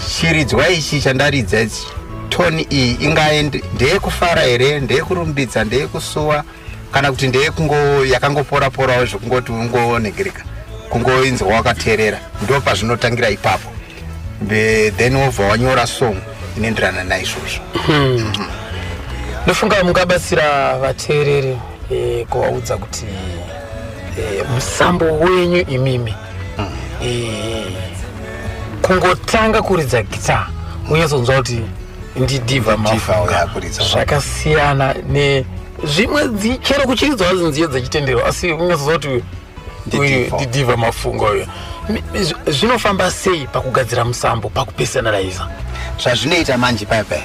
Speaker 6: chiridzwa ichi chandaridza ichi, tone iyi ingaende ndeyekufara here, ndeyekurumbidza, ndeyekusuwa, kana kuti ndeyekungo yakangopora-porawo zvekungoti ungonegereka kungoinzwa wakateerera. Ndo pazvinotangira ipapo. Then wobva wanyora song inoenderana naizvozvo.
Speaker 5: Ndofunga mungabatsira vateereri kuvaudza kuti musambo wenyu imimi, kungotanga kuridza gita unyatsonzwa kuti ndidhivha
Speaker 6: Diva
Speaker 5: Mafunga.
Speaker 6: Yakuridza.
Speaker 5: Zvakasiyana nezvimwe chero kuchiridzwa hadzo nziyo dzechitendero, asi unyatsonzwa kuti uyu
Speaker 6: Ndidhivha.
Speaker 5: ndidhivha Mafunga uyu. Zvinofamba sei pakugadzira musambo, pakupersonaliza?
Speaker 6: Zvazvinoita manje paipai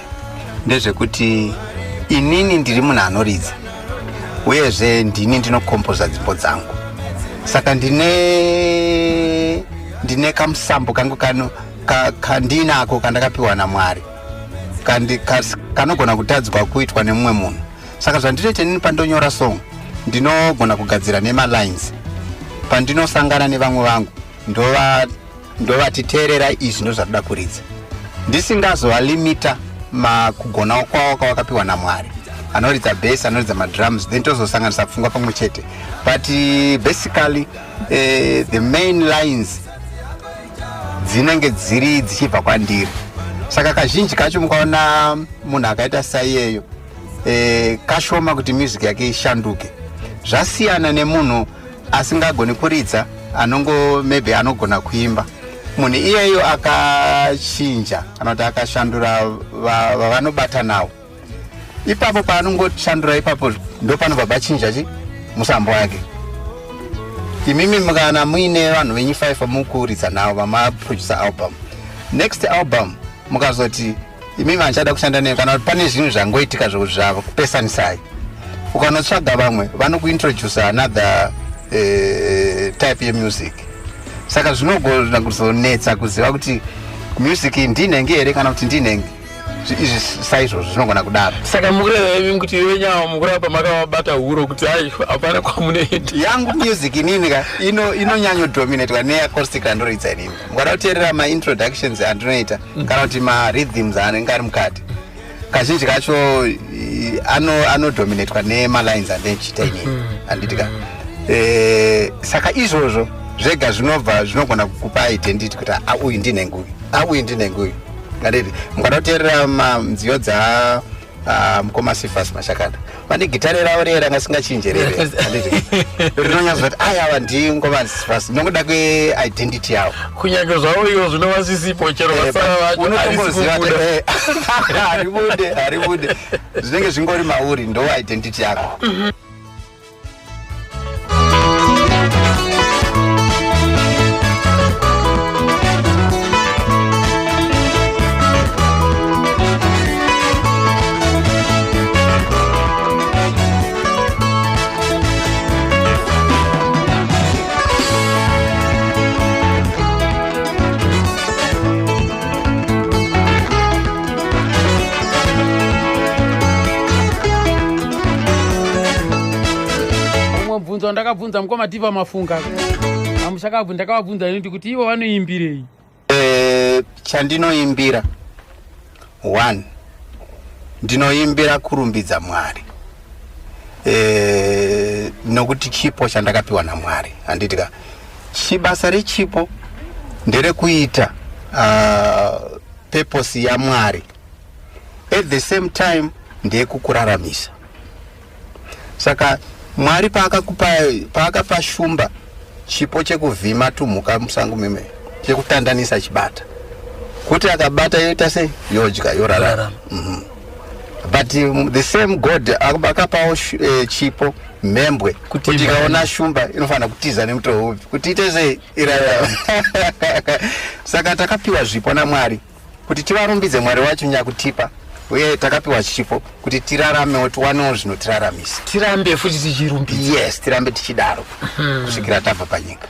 Speaker 6: ndezvekuti inini ndiri munhu anoridza, uyezve ndini ndinokompoza dzimbo dzangu. Saka ndine kamusambo kangu kano kandinako kandakapiwa naMwari, kanogona kutadzwa kuitwa nemumwe munhu. Saka zvandinoita inini pandonyora song, ndinogona kugadzira nemalines. Pandinosangana nevamwe vangu, ndovati, "Teerera, izvi ndo zvatoda kuridza," ndisingazovalimita makugona kwavo kwavakapiwa naMwari. Anoridza bass, anoridza madrums, then tozosanganisa pfungwa pamwe chete. But basically the main lines dzinenge dziri dzichibva kwandiri. Saka kazhinji kacho mukaona munhu akaita saiyeyo, kashoma kuti music yake ishanduke. Zvasiyana nemunhu asingagoni kuridza, anongo maybe anogona kuimba. Munhu iyeyo akachinja kana kuti akashandura vavanobata nawo ipapo, paanongoshandura ipapo ndo panobva pachinja chi musambo wake. Imimi kana muine vanhu venyu 5 vamukuridza navo, vamaproducer album, next album mukazoti imimi handichada kushanda neyo, kana kuti pane zvinhu zvangoitika zvavo kupesanisai, ukanotsvaga vamwe vanokuintroduce another type yemusic. Saka zvinogona kuzonetsa kuziva kuti music iyi ndinhenge here kana kuti ndinhenge. Izvi saizvozvo zvinogona kudaro.
Speaker 7: Saka mukureva imi kuti venyama mukurapa makavabata huro kuti ai, hapana kwamunoenda?
Speaker 6: Yangu music inini ka inonyanyodominatwa neacoustic randoridza inini. Mukada kuteerera maintroductions andinoita kana kuti marhythms anenge ari mukati, kazhinji kacho anodominatwa nemalines andinochiita inini, handiti ka? Saka izvozvo zvega zvinobva zvinogona kukupa identity kuti, "A, uyu ndinhengi uyu, a, uyu ndinhengi uyu," handiti? Mukada kuteerera nziyo dza mukoma Sifas Mashakada. Vane gitare ravo riye ranga singachinje rere, rinonyatsa kuti ai, ava ndingoma fast nokuda kweidentity yavo.
Speaker 7: Kunyange zvavo ivo zvino vasisipo, chero vasara vacho
Speaker 6: Unotongoziva kuti haribude, haribude, zvinenge zvingori mauri, ndo identity yako.
Speaker 1: Umwe mubvunzo wandakabvunza mukoma Diva Mafunga amushakabvu, ndakavabvunza inoti kuti ivo vanoimbirei?
Speaker 6: Chandinoimbira, one, ndinoimbira kurumbidza Mwari, nokuti chipo chandakapiwa naMwari, handiti ka? Chibasa rechipo nderekuita purpose yaMwari, at the same time ndeyekukuraramisa. Saka Mwari paakakupa, paakapa shumba chipo chekuvhima tumhuka musango mime, chekutandanisa chibata, kuti akabata yoita sei? Yodya, yorarama. But the same God akapawo chipo mhembwe kuti ikaona shumba inofanira kutiza nemutoo upi kuti ite sei? Irarama. Saka takapiwa zvipo naMwari kuti tivarumbidze Mwari wacho nyakutipa, uye takapiwa chipo kuti tiraramewo, tiwanewo zvinotiraramisa.
Speaker 5: Tirambe futi tichirumbidza.
Speaker 6: Yes, tirambe tichidaro kusvikira tabva panyika.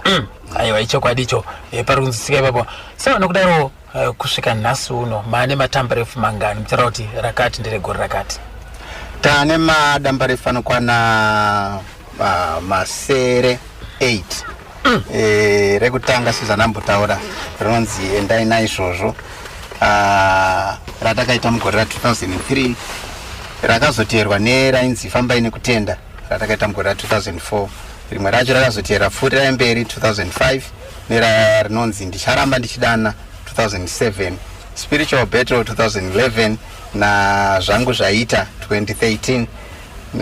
Speaker 5: Aiwa, ichokwadi icho. Pari kunzwisika ipapo. So nokudaro, kusvika nhasi uno maane matambarefu mangani, muchitaura kuti rakati nderegore rakati?
Speaker 6: Tane madambarefu anokwana masere, 8. Rekutanga, sezvanambotaura, rinonzi "Endai Naizvozvo", ratakaita mugore ra2003, rakazoteerwa nerainzi "Fambai Nekutenda", ratakaita mugore ra2004. Rimwe racho rakazoteera "Pfuurirai Mberi", 2005, nera rinonzi "Ndicharamba Ndichidana", 2007, "Spiritual Battle", 2011, naZvangu Zvaita, 2013.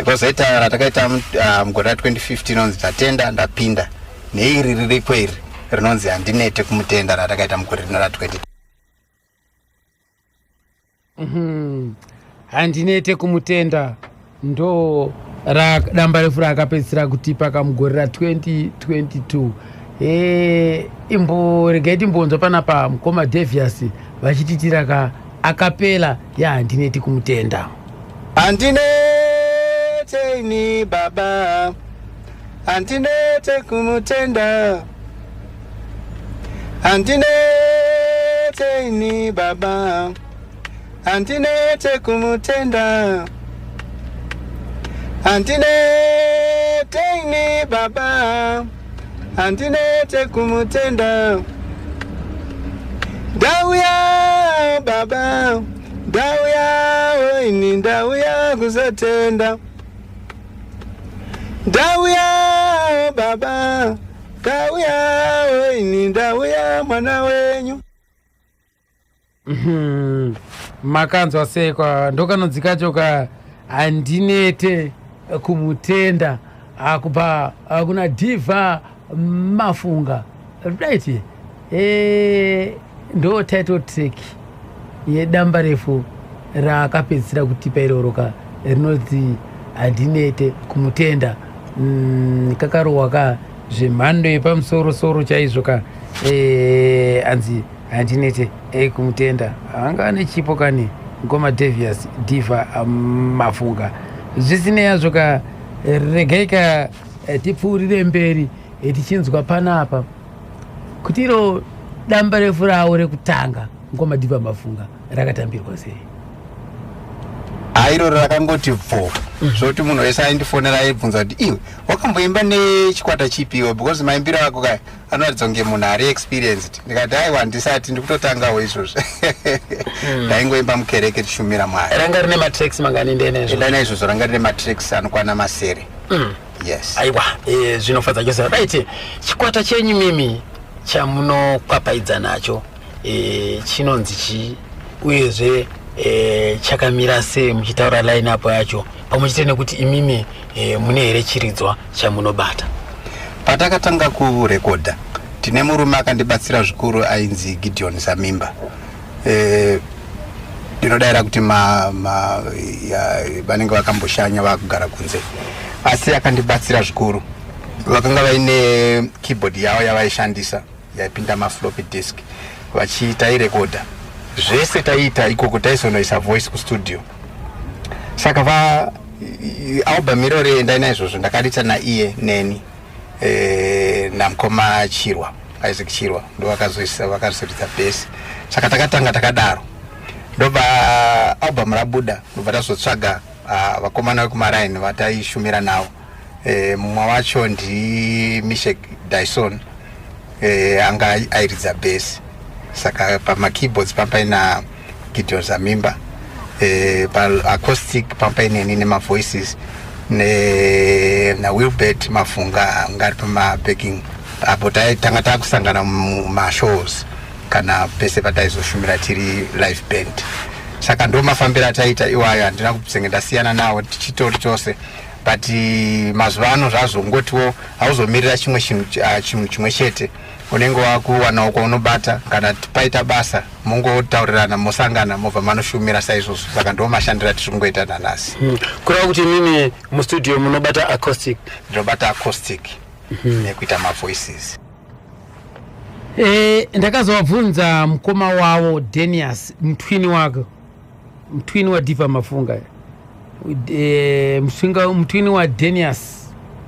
Speaker 6: Kwozoita ratakaita mugore ra2015 rinonzi "Tatenda Ndapinda", neiri ririko iri rinonzi "Handinete Kumutenda", ratakaita mugore rino ra20.
Speaker 1: "Handinete Kumutenda" ndo damba refu raakapedzisira kutipa kamugore ra2022. Imbo regai timbonzwa panapa mukoma Davias vachititira ka acapella yaHandineti Kumutenda.
Speaker 6: Handinete ini baba, handinete kumutenda, handinete ini baba, handinete kumutenda, handinete ini baba, handinete kumutenda. Ndauya baba, ndauya ini, ndauya kuzotenda. Ndauya baba, ndauya ini, ndauya mwana wenyu.
Speaker 1: Makanzwa sekwa ndokanonzi kacho ka "Handinete Kumutenda", kubva kuna Diva Mafunga, right? Ndo title track yedamba refu raakapedzisira kutipa iroro ka, rinonzi "Handinete Kumutenda". Kakarohwa ka zvemhando yepamusorosoro chaizvo ka. Anzi "Handinete Kumutenda". Anga ane chipo kani ngoma Davias Diva Mafunga. Zvisinei yazvo ka, regai ka tipfuurire mberi, tichinzwa panapa kuti iro damba refu ravo rekutanga, ngoma Diva Mafunga, rakatambirwa sei?
Speaker 6: Hairoro rakangoti bvo, zvokuti munhu wese aindifonera aibvunza kuti, "Iwe wakamboimba nechikwata chipiwe? Because maimbiro ako kaya anoratidza kunge munhu ari experienced." Ndikati, "Aiwa, handisati, ndikutotangawo izvozvo, ndaingoimba mukereke tichishumira Mwari."
Speaker 5: Ranga rine matracks mangani ndenezvo?
Speaker 6: "Endai Naizvozvo" ranga rine matracks anokwana masere, yes.
Speaker 5: Aiwa, zvinofadza chose. Right, chikwata chenyu mimi chamunokwapaidza nacho chinonzi chii, uyezve chakamira sei, muchitaura line up yacho? Pamwe chete nekuti imimi mune here chiridzwa chamunobata?
Speaker 6: Patakatanga kurekodha, tine murume akandibatsira zvikuru ainzi Gideon Zamimba. Ndinodayira kuti vanenge vakamboshanya vakugara kunze, asi akandibatsira zvikuru. Vakanga vaine keyboard yavo yavaishandisa yaipinda mafloppy disk, vachitairekodha zvese taiita ikoko, taizonoisa voice kustudio. Saka va album irori endai naizvozvo ndakariita naiye neni namukoma Chirwa, Isaac Chirwa, ndo vakazoisa, vakazoridza bass. Saka takatanga takadaro, ndobva album rabuda, ndobva tazotsvaga vakomana vekumaraini vataishumira navo. Mumwe wacho ndiMishek Dyson, anga airidza bass. Saka pamakeyboards papaina Gideon Zamimba, paacoustic papaineni nemavoices, naWilbert Mafunga anga ari pamabacking. Apo tanga takusangana mumashows kana pese pataizoshumira tiri live band. Saka ndo mafambiro ataita iwayo. Handina kuzenge ndasiyana nawo, tichitori tose. But mazuva ano zvazongotiwo hauzomirira chimwe chinhu, chinhu chimwe chete, unenge wakuwanawo kwaunobata. Kana paita basa, mungotaurirana, mosangana, mobva manoshumira saizvozvo. Saka ndo mashandiro atiri kungoita nanhasi.
Speaker 5: Kureva kuti imimi mustudio munobata acoustic?
Speaker 6: Ndinobata acoustic nekuita mavoices.
Speaker 1: Ndakazovabvunza mukoma wavo Denias, mutwini wake, mutwini waDiva Mafunga, mutwini waDenias,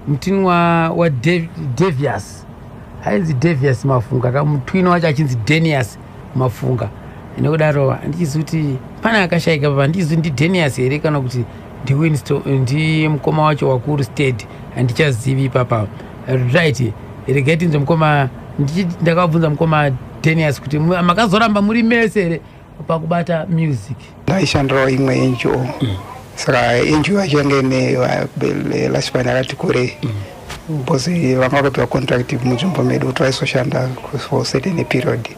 Speaker 1: mutwini wa Devias, ainzi Devias Mafunga ka mutwini wacho achinzi Denias Mafunga. Nekudaro handichizivi kuti pane akashayika papa, handichizivi ndiDenias here kana kuti ndiWinston, ndi mukoma wacho wakuru state, handichazivi ipapa. Right, regai tinzwe mukoma. Ndakabvunza mukoma Denias kuti makazoramba muri mese here pakubata music?
Speaker 3: Ndaishandirawo imwe NGO. Saka NGO yacho yange ine lifespan yakati kurei, because vanga vakapiwa contract munzvimbo medu kuti vaizoshanda for certain period,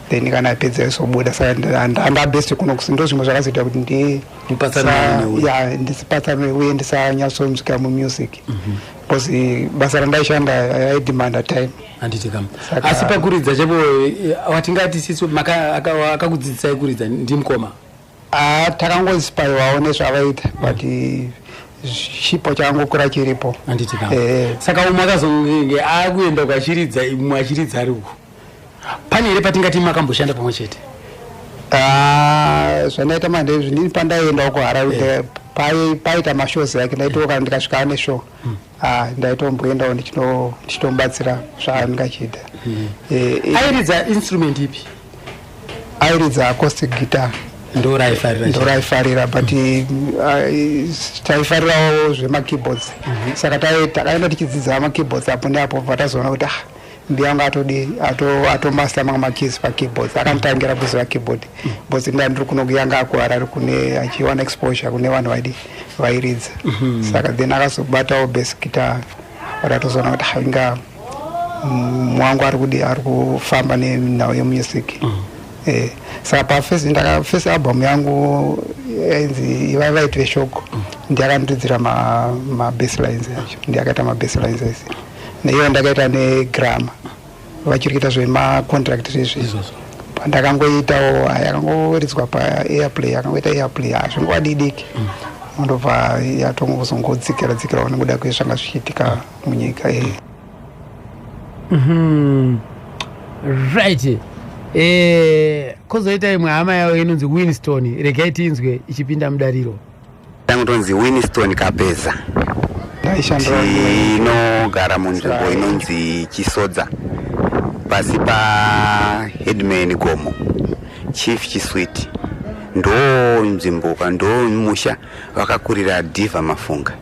Speaker 3: then kana apedza vaizobuda. Saka handabest kuno, ndo zvimwe zvakazoita kuti ndi
Speaker 5: Mupatsanure neuyu.
Speaker 3: Ya, ndisipatsanure uye ndisanyatsonzwika mumusic, because basa randaishanda raidemanda time.
Speaker 5: Handiti kam?
Speaker 1: Asi pakuridza chapo, watingati sisu akakudzidzisai kuridza ndimukoma?
Speaker 3: Ah, takangoinspirwawo nezvavaita, but chipo chakangokura chiripo.
Speaker 5: Handiti kam?
Speaker 3: Eh.
Speaker 1: Saka umwe akazonge akuenda kwachiridza, umwe achiridza ari uku, pane here patingati makamboshanda pamwe chete?
Speaker 3: Ah, zvandaita manje ndini pandaiendawo kuHarare, paita mashows yake, ndaitoka kana ndikasvika ane show, ah, ndaitomboendawo ndichitomubatsira zvaanenge achiita.
Speaker 1: Airidza instrument ipi?
Speaker 3: Airidza acoustic guitar.
Speaker 5: Ndo raifarira?
Speaker 3: Ndo raifarira, but taifarirawo zvemakeyboards. Saka takaenda tichidzidza makeyboards apo neapo, patazoona kuti ah, mbiya wangu atodi atomaster mamwe makeys pakeyboards. Akanditangira kuziva keyboard, because nda ndiri kuno, yanga akuHarare kune achiwana exposure kune vanhu vaidi vairidza. Saka then akazobatawo bass guitar, but atozoona kuti ah, inga mwangu ari kudi ari kufamba nenhau yemusic. Saka pafirst ndaka first album yangu yainzi Ivai Vaiti Veshoko, ndiyakandiridzira mabass lines acho, ndiyakaita mabass lines ese. Neiyo ndakaita negrama vachiri kuita zvemacontract zvezvi.
Speaker 5: Izvozvo.
Speaker 3: Pandakangoitawo yakangoridzwa paairplay, akangoita airplay hazvingova didiki, ndobva yatongozongodzikira dzikirawo nekuda kwezvanga zvichiitika munyika.
Speaker 1: Right, kwozoita imwe hama yavo inonzi Winston. Regai tinzwe ichipinda mudariro.
Speaker 8: Tangu tonzi Winston Kapeza.
Speaker 3: Ndaishandira
Speaker 8: Tinogara munzvimbo inonzi Chisodza, pasi paheadman Gomo, Chief Chiswiti. Ndo nzvimbo, ndo musha vakakurira Dhivha Mafunga,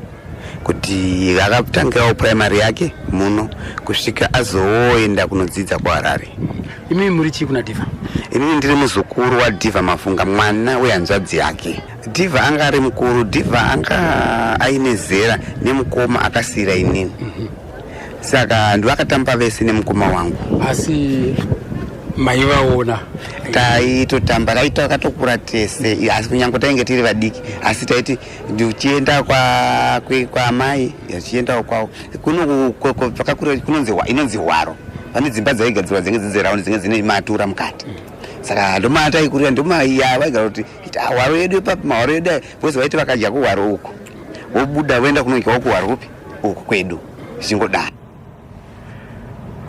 Speaker 8: kuti akatangirawo primary yake muno kusvika azooenda kunodzidza kuHarare.
Speaker 5: Imimi muri chii kuna Dhivha?
Speaker 8: Inini ndiri muzukuru waDhivha Mafunga, mwana wehanzvadzi yake. Dhivha anga ari mukuru. Dhivha anga aine zera nemukoma akasiyira inini, saka ndivakatamba vese nemukoma wangu.
Speaker 5: Asi Maivaona?
Speaker 8: Taitotamba, takatokura tese, asi kunyange tainge tiri vadiki, asi taiti ndichienda kwaamai, tichiendawo kwavo kuno pakakura, kunonzi inonzi hwaro. Pane dzimba dzaigadzirwa dzinge dziri dzinge dzine matura mukati, saka ndomataikurira, ndomaiya vaigara kuti hwaro yedu ipapo, mahwaro edu aya, because vaiti vakadya kuhwaro uku, vobuda voenda kunodyawo kuhwaro kupi uku kwedu, zvichingodaro.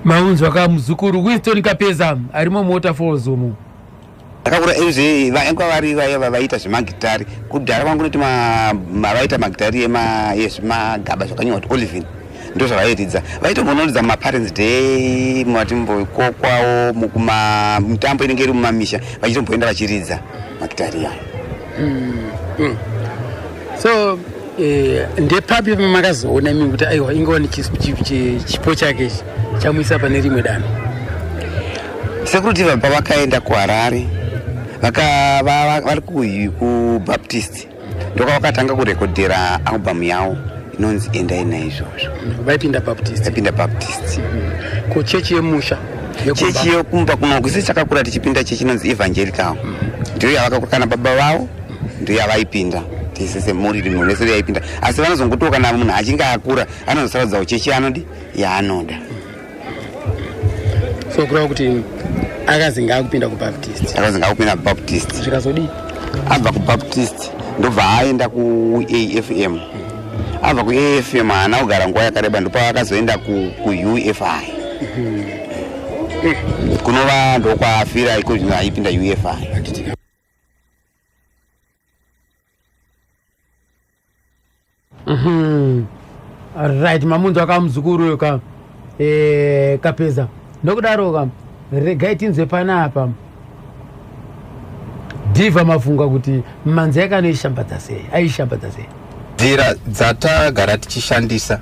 Speaker 1: Maunzwa ka muzukuru Winston Kapeza arimo muWaterfalls umu.
Speaker 8: Takakura izve vainga vari vaya vavaita zvemagitari kudhara kwangu, noti mavaita magitari yezvimagaba zvakanyorwa kuti Olivin, ndo zvavairidza. Vaitombonoridza mumaparents day, matimbokokwawo mumitambo inenge iri mumamisha, vachitomboenda vachiridza magitari yayo.
Speaker 5: So ndepapi pamakazoona imi kuti aiwa, ingova chipo chake ichi chamuisa pane rimwe danho?
Speaker 8: Sekuru Diva pavakaenda kuHarare, vari kuBaptist, ndokavakatanga kurekodhera album yavo inonzi Endai Naizvozvo.
Speaker 5: Vaipinda Baptist?
Speaker 8: Vaipinda Baptist.
Speaker 5: Kuchechi yemusha?
Speaker 8: Chechi yekumba kuno isi takakura tichipinda, chechi inonzi Evangelical, ndiyo yavakakura. Kana baba vavo ndiyo yavaipinda. Tese semhuri, munhu wese yaipinda, asi vanozongotiwo kana munhu achinge akura anozosarudzawo chechi anodi yaanoda.
Speaker 5: So kureva kuti akazi ngaakupinda kuBaptist?
Speaker 8: Akazi ngaakupinda kuBaptist.
Speaker 5: Zvikazodii?
Speaker 8: Abva kuBaptist ndobva aenda kuAFM. Abva kuAFM haana kugara nguva yakareba, ndopaakazoenda kuUFI, kunova ndokwaafira iko zvino, aipinda UFI.
Speaker 1: Right, mamunzwa ka muzukuru ka Kapeza. Nokudaro ka regai tinzwe panapa Dhivha Mafunga kuti manzi yake anoishambadza sei, aishambadza sei.
Speaker 6: Nzira dzatagara tichishandisa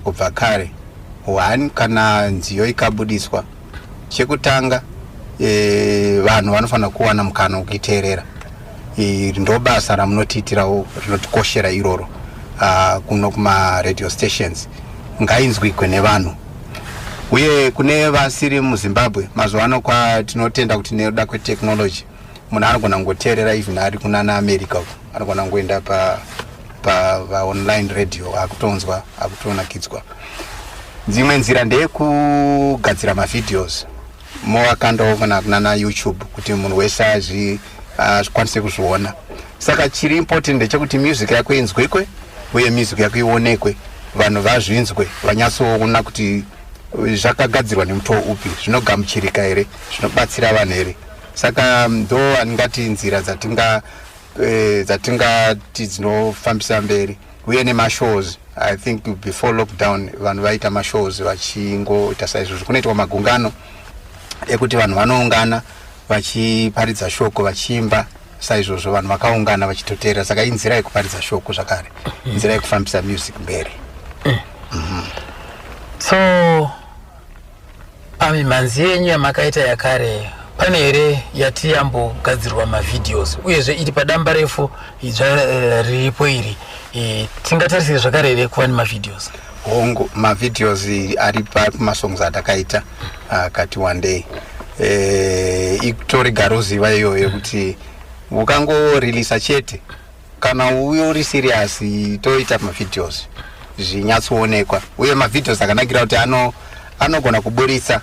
Speaker 6: kubva kare, one, kana nziyo ikabudiswa, chekutanga vanhu vanofanira kuwana mukana wekuiteerera. Iri ndo basa ramunotiitirawo rinotikoshera iroro kuno kumaradio stations. Ngainzwikwe nevanhu, uye kune vasiri muZimbabwe. Mazuva ano kwa tinotenda kuti nekuda kwetechnology munhu anogona kungoteerera even ari kunana America uko, anogona kungoenda pa paonline radio, akutonzwa, akutonakidzwa. Dzimwe nzira ndeyekugadzira mavideos, movakandawo kana kunana YouTube kuti munhu wese azvikwanise kuzviona. Saka chiri important ndechekuti music yako inzwikwe, uye music yako ionekwe, vanhu vazvinzwe, vanyatsoona kuti zvakagadzirwa nemutoo upi, zvinogamuchirika here, zvinobatsira vanhu here. Saka ndo andingati nzira dzatingati dzinofambisa mberi. Uye nemashows, I think before lockdown vanhu vaita mashows vachingoita saizvozvo. Kunoitwa magungano ekuti vanhu vanoungana vachiparidza shoko, vachiimba saizvozvo, vanhu vakaungana vachitoteerera. Saka inzira yekuparidza shoko zvakare, nzira yekufambisa music mberi.
Speaker 5: So pamimhanzi yenyu yamakaita yakare, pane here yati yambogadzirwa mavideos, uyezve iri padamba refu idzva riripo iri, tingatarisire zvakare here kuva nemavideos?
Speaker 6: Hongu, mavideos ari pamasongs atakaita akati one day. Itori garoziva iyoyo yekuti ukangoreleasa chete, kana uyo uri serious, toita mavideos zvinyatsoonekwa. Uye mavideos akanakira kuti anogona kuburitsa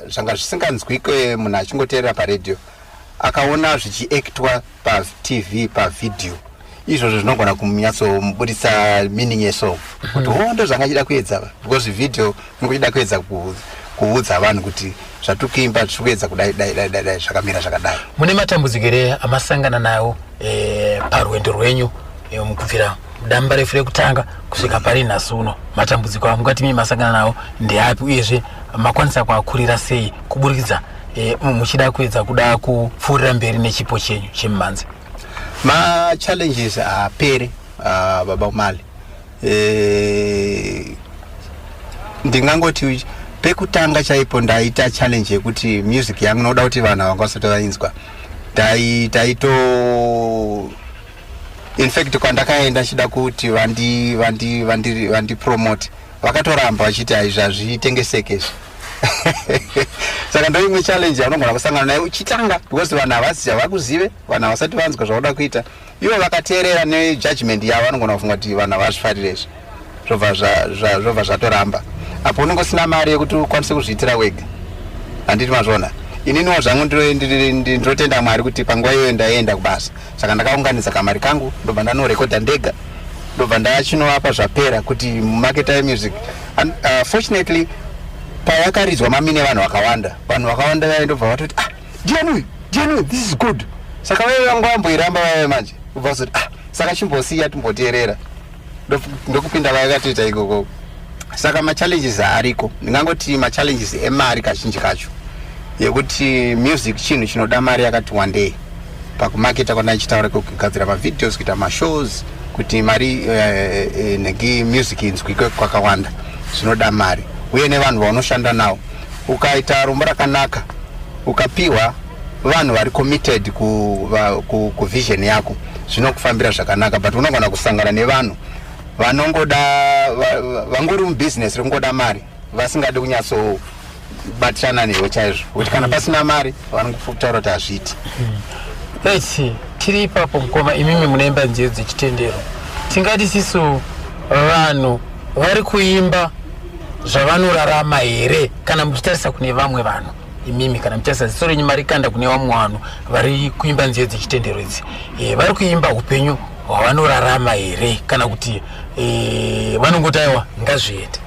Speaker 6: zvanga zvisinganzwikwe munhu achingoteerera paredhiyo. Akaona zvichiactwa paTV, pavhidhiyo, izvozvo zvinogona kunyatsoburitsa meaning yesong, kuti ho, ndo zvanga chida kuedza, because vhidhiyo ingochida kuedza kuudza vanhu kuti zvatiri kuimba tiri kuedza kudai dai dai dai dai, zvakamira zvakadai.
Speaker 5: Mune matambudziko here amasangana nawo parwendo rwenyu mukubvira damba refu rekutanga kusvika pari nhasi uno? Matambudziko amungati mii masangana nawo ndeapi, uyezve makwanisa kuakurira sei kuburikidza muchida kuedza kuda kupfuurira mberi nechipo chenyu chemumhanzi?
Speaker 6: Machallenges haapere, baba Umali. Ndingangoti pekutanga chaipo ndaita challenge yekuti music yangu noda kuti vanhu havangwasati vainzwa. Taito in fact kwandakaenda chida kuti vandipromote, vakatoramba vachiti haizvi hazvitengeseke izvi. Saka ndo imwe challenge yaunogona kusangana nayo uchitanga, because vanhu havasi, havakuzive, vanhu havasati vanzwa zvauda kuita. Ivo vakateerera nejudgment yavo, vanogona kufunga kuti vanhu havazvifarire izvi, zvobva zvatoramba. Apo unenge usina mari yekuti ukwanise kuzviitira wega, handiti mazviona? Ininiwo zvangu ndinotenda Mwari kuti panguva iyoyo ndaienda kubasa, saka ndakaunganidza kamari kangu, ndobva ndanorekodha ndega, ndobva ndachinovapa zvapera kuti market music. And fortunately payakaridzwa mamine vanhu vakawanda, vanhu vakawanda vaindobva vatoti, "Ah, ndiani uyu? Ndiani uyu? This is good." Saka vaive vanga vamboiramba vaive manje ubva vazoti, "Ah, saka chimbosiya timboteerera." Ndokupinda vayakatoita ikoko. Saka machallenges ariko, ndingangoti machallenges emari kazhinji kacho, yekuti music chinhu chinoda mari yakati wandei pakumaketa kwandaichitaura, kugadzira mavideos, kuita mashows, kuti mari negi music inzwikwe kwakawanda, zvinoda mari. Uye nevanhu vaunoshanda navo, ukaita rombo rakanaka ukapiwa vanhu vari committed kuvision yako, zvinokufambira zvakanaka. But unogona kusangana nevanhu vanongoda vangori mubusiness rekungoda mari, vasingadi kunyatsobatirana newe chaizvo, kuti kana pasina mari vanongotaura kuti hazviiti.
Speaker 5: Right, tiri ipapo mukoma. Imimi munoimba nziyo dzechitendero, tingati sisu vanhu vari kuimba zvavanorarama here? Kana muchitarisa kune vamwe vanhu, imimi kana muchitarisa ziso renyu marikanda kune vamwe vanhu vari kuimba nziyo dzechitendero idzi, vari kuimba upenyu hwavanorarama here, kana kuti vanongoti aiwa, ngazviende?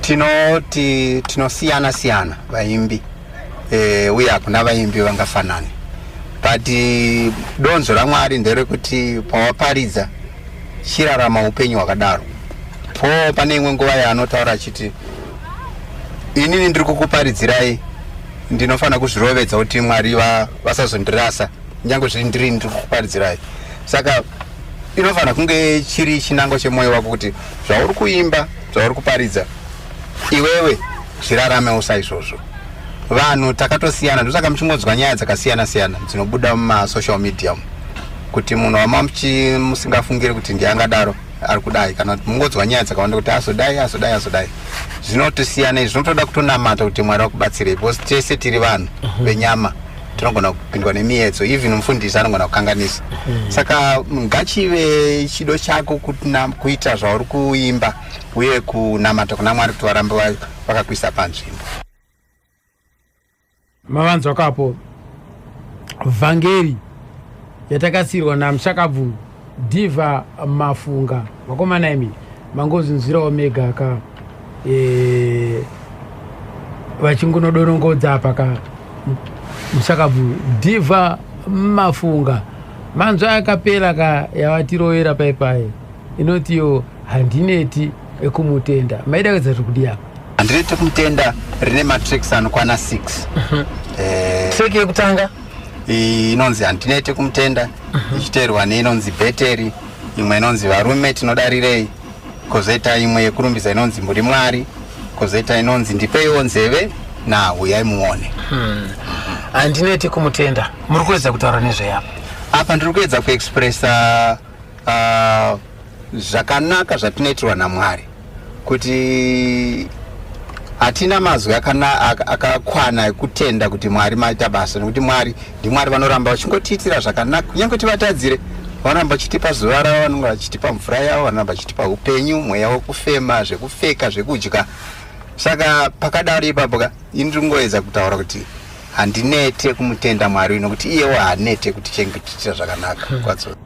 Speaker 6: Tinoti tinosiyana siyana vaimbi, uye hakuna vaimbi vangafanani, but donzo raMwari nderekuti pawaparidza, chirarama upenyu hwakadaro. Po pane imwe nguva yaanotaura achiti, "Inini ndiri kukuparidzirai, ndinofanira kuzvirovedza kuti Mwari vasazondirasa, nyange zviri ndiri ndiri kukuparidzirai." Saka inofanira kunge chiri chinango chemwoyo wako kuti zvauri kuimba, zvauri kuparidza iwewe, zviraramewo saizvozvo. Vanhu takatosiyana, ndosaka muchingonzwa nyaya dzakasiyana siyana dzinobuda mumasocial media umu, kuti munhu wama musingafungiri kuti ndiangadaro ari kudai, kana kuti mungonzwa nyaya dzakawanda kuti azodai, azodai, azodai. Zvinotosiyana, zvinotoda kutonamata kuti Mwari vakubatsirei, because tese tiri vanhu venyama, tinogona kupindwa nemiedzo. Even mufundisi anogona kukanganisa. Saka ngachive chido chako kuita zvauri kuimba, uye kunamata kuna Mwari kuti varambe vakakuisa panzvimbo.
Speaker 1: Mavanzwa kapo vhangeri yatakasiyirwa namushakabvu Diva Mafunga. Vakomana imi, mangozvinzwirawo mega ka, vachingunodonongodza apa ka mushakabvu Diva Mafunga. Manzwa yakapera ka yavatirovera paipai, inotiyo "Handineti ekumutenda". Maida kuedza zviri kudi apa?
Speaker 6: "Handineti kumutenda" rine matracks anokwana 6.
Speaker 5: Track yekutanga?
Speaker 6: Inonzi "Handinete kumutenda", ichiteerwa neinonzi "Bheteri", imwe inonzi "Varume tinodarirei", kwozoita imwe yekurumbidza inonzi "Muri Mwari", kwozoita inonzi "Ndipeiwo nzeve" naHuyai muone.
Speaker 5: "Handineti kumutenda", muri kuedza kutaura nezveyapa?
Speaker 6: Apa ndiri kuedza kuexpressa zvakanaka zvatinoitirwa naMwari, kuti hatina mazwi akakwana ekutenda kuti Mwari maita basa, nekuti Mwari ndiMwari, vanoramba vachingotiitira zvakanaka kunyange tivatadzire. Vanoramba vachitipa zuva ravo, vanonge vachitipa mvura yavo, vanoramba vachitipa upenyu, mweya wekufema, zvekupfeka, zvekudya. Saka pakadaro ipapo ka, ini ndiri kungoedza kutaura kuti handinete kumutenda Mwari, nokuti iyewo haanete kutichengetera zvakanaka kwadzo.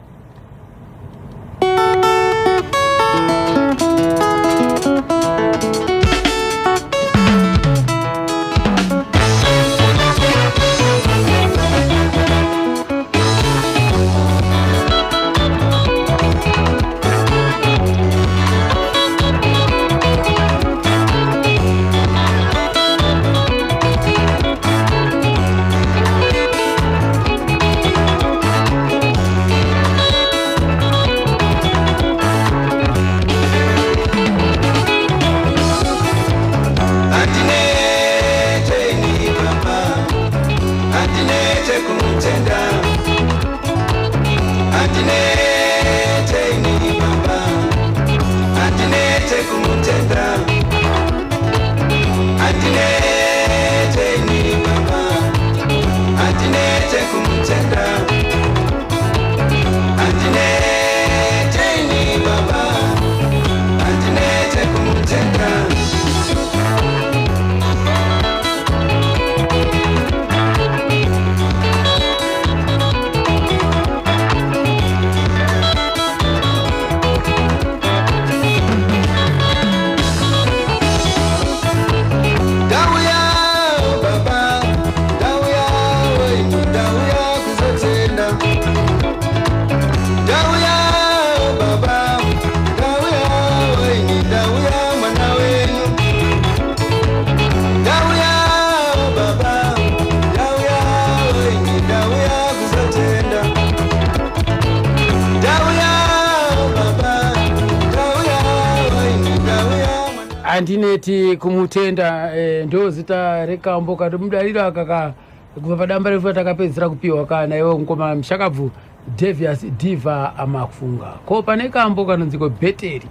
Speaker 1: Handineti kumutenda eh, ndo zita rekambo katomudariro aka ka kubva padamba refu takapedzisira kupiwa kana iwe mukoma mushakabvu Davias Diva Amafunga. Ko pane kambo kanonzi ko Beteri.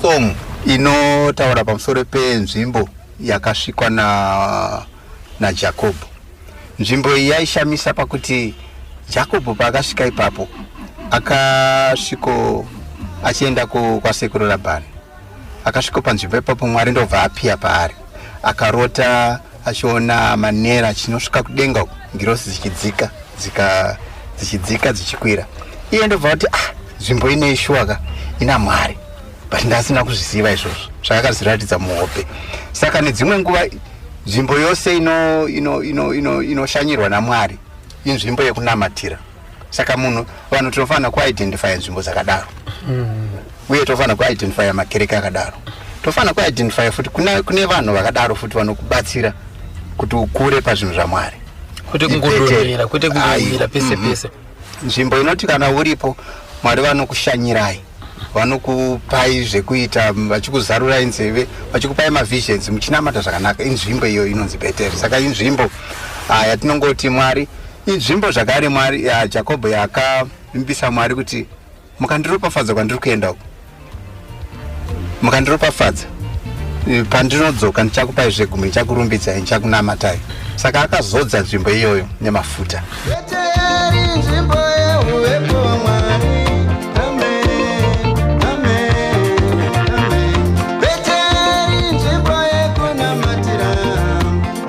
Speaker 6: Song inotaura pamusoro penzvimbo yakasvikwa na naJakobho. Nzvimbo iyi yaishamisa pakuti Jakobho paakasvika ipapo akasviko achienda kwasekuru Rabhani. Akasviko panzvimbo ipapo Mwari ndobva apiya paari. Akarota achiona manera achinosvika kudenga uku ngirosi dzichidzika dzika dzichidzika dzichikwira. Iye ndobva kuti ah nzvimbo ine shuwa ka ina Mwari. But ndasina kuzviziva izvozvo zvakakazviratidza muhope. Saka nedzimwe nguva nzvimbo yose inoshanyirwa ino, ino, ino, ino naMwari inzvimbo yekunamatira. Saka munhu vanhu tinofanira kuidentifya nzvimbo dzakadaro uye tofanira kuidentifya makereke akadaro, tofanira kuidentifya futi kune vanhu vakadaro futi vanokubatsira kuti ukure pazvinhu zvaMwari.
Speaker 5: Kwete kungodonhera, kwete kungomira pese pese.
Speaker 6: Nzvimbo inoti kana uripo Mwari vanokushanyirai, vanokupai zvekuita, vachikuzarurai nzeve, vachikupai mavisions muchinamata zvakanaka. Inzvimbo iyo inonzi Beteri. Saka inzvimbo yatinongoti Mwari inzvimbo zvakare Mwari ya Jakobho yakavimbisa Mwari kuti mukandiropafadza kwandiri kuenda uku, mukandiropafadza pandinodzoka ndichakupai zvegumi, ndichakurumbidzai, ndichakunamatai. Saka akazodza nzvimbo iyoyo nemafuta.
Speaker 2: Beteri nzvimbo yehuvepo Mwari. Amen, amen, amen. Beteri nzvimbo yekunamatira.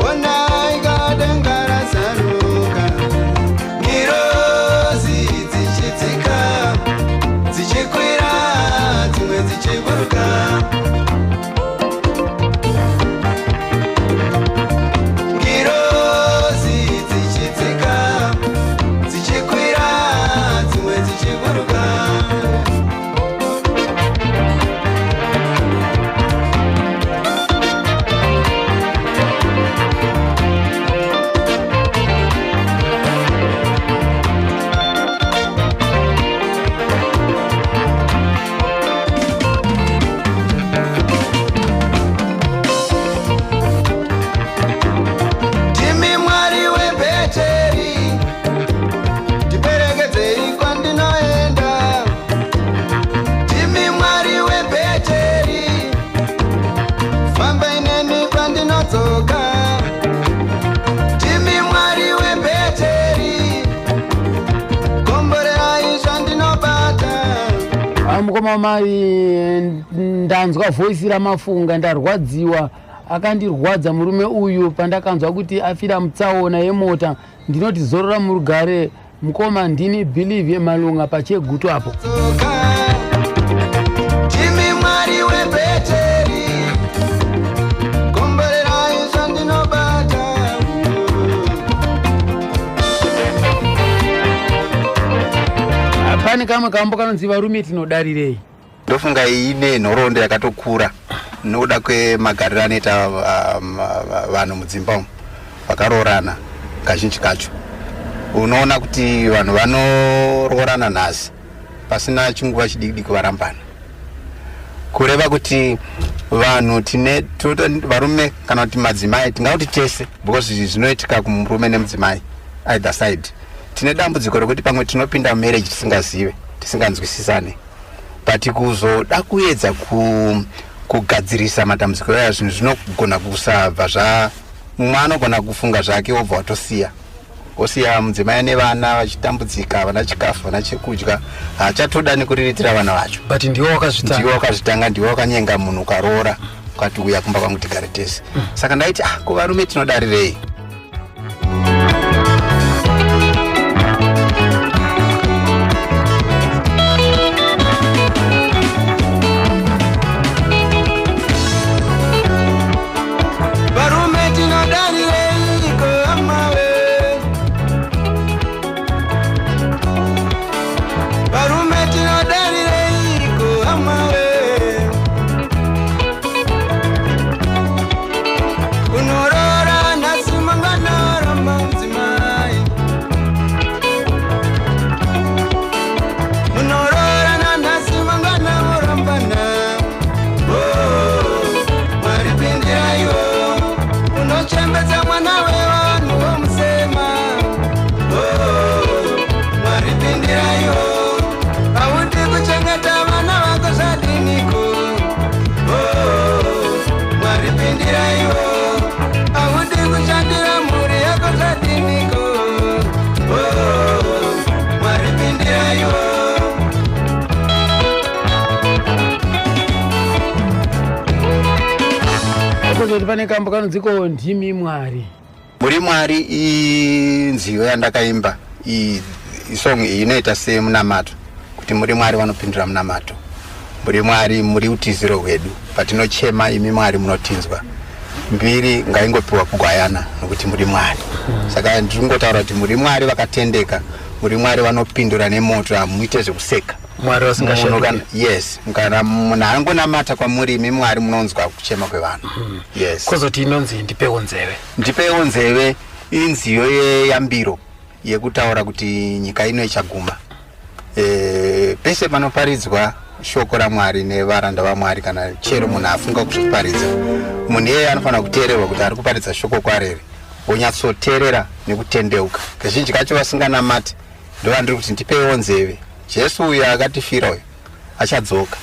Speaker 2: Onai kadenga razaruka. Ngirozi dzichidzika, dzichikwira, dzimwe dzichiburuka. Ngirozi dzichidzika, dzichikwira, dzimwe dzichiburuka. Ndimi Mwari weBheteri, ndiperekedzei kwandinoenda. Ndimi Mwari weBheteri, fambai neni pandinodzoka. Ndimi Mwari weBheteri, komborerai zvandinobata.
Speaker 1: Ah, mukoma mai, ndanzwa voice raMafunga, ndarwadziwa. Akandirwadza murume uyu pandakanzwa kuti afira mutsaona yemota. Ndinoti zorora murugare mukoma. Ndini Believe Malunga paChegutu apo.
Speaker 2: Dzoka. Ndimi Mwari weBheteri, komborerai zvandinobata.
Speaker 1: Ah, pane kamwe kambo kanonzi Varume Tinodarirei.
Speaker 6: Ndofunga iyi ine nhoroondo yakatokura nokuda kwemagariro anoita vanhu mudzimba umu vakaroorana. Kazhinji kacho unoona kuti vanhu vanoroorana nhasi, pasina chinguva chidiki diki varambana. Kureva kuti vanhu tine varume kana kuti madzimai, tingauti tese because zvinoitika kumurume nemudzimai either side, tine dambudziko rekuti pamwe tinopinda mumarriage tisingazive, tisinganzwisisane, but kuzoda kuedza kugadzirisa matambudziko aya, zvinhu zvinogona kusabva zva mumwe anogona kufunga zvake, wobva watosiya, wosiya mudzimai nevana vachitambudzika, havana chikafu, havana chekudya, haachatoda nekuriritira vana vacho.
Speaker 5: But ndiwe wakazvitanga.
Speaker 6: Ndiwe wakazvitanga, ndiwe wakanyenga munhu, ukaroora, ukati uya kumba kwangu tigare tese. Saka ndaiti ah, kuvarume tinodarirei?
Speaker 2: Varume tinodarireiko amawe? Varume tinodarireiko amawe? Unorora nhasi.
Speaker 1: Kozoti pane kambo kanonziko ndimi Mwari.
Speaker 6: Muri Mwari inziyo yandakaimba, isong iyi inoita semunamato, kuti muri Mwari vanopindura munamato, muri Mwari muri utiziro hwedu, patinochema imi Mwari munotinzwa. Mbiri ngaingopiwa kugwayana nokuti muri Mwari. Saka ndiri kungotaura kuti muri Mwari vakatendeka, muri Mwari vanopindura nemoto, hamuite zvekuseka.
Speaker 5: Mwari vasingashanduki.
Speaker 6: Yes, kana munhu angonamata kwamuri imi Mwari munonzwa kuchema kwevanhu. Yes.
Speaker 5: Kozoti inonzi ndipewo nzeve.
Speaker 6: Ndipewo nzeve inziyo yeyambiro yekutaura kuti nyika ino ichaguma. Pese panoparidzwa shoko raMwari nevaranda vaMwari, kana chero munhu afunga kuzviparidza, munhu iyeye anofanira kuteererwa kuti ari kuparidza shoko kwarere, wonyatsoteerera nekutendeuka. Kazhinji kacho vasinganamati ndovandiri kuti ndipewo nzeve, Jesu uyo akatifira uyo achadzoka.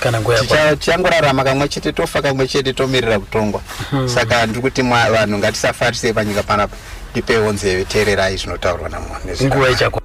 Speaker 5: Kana nguva yakwana.
Speaker 6: Tichangorarama kamwe chete, tofa kamwe chete, tomirira kutongwa. Saka ndiri kuti vanhu ngatisafarisei panyika panapa. Ndipewo nzeve, teererai zvinotaurwa naMwari.
Speaker 5: Nguva ichakwana.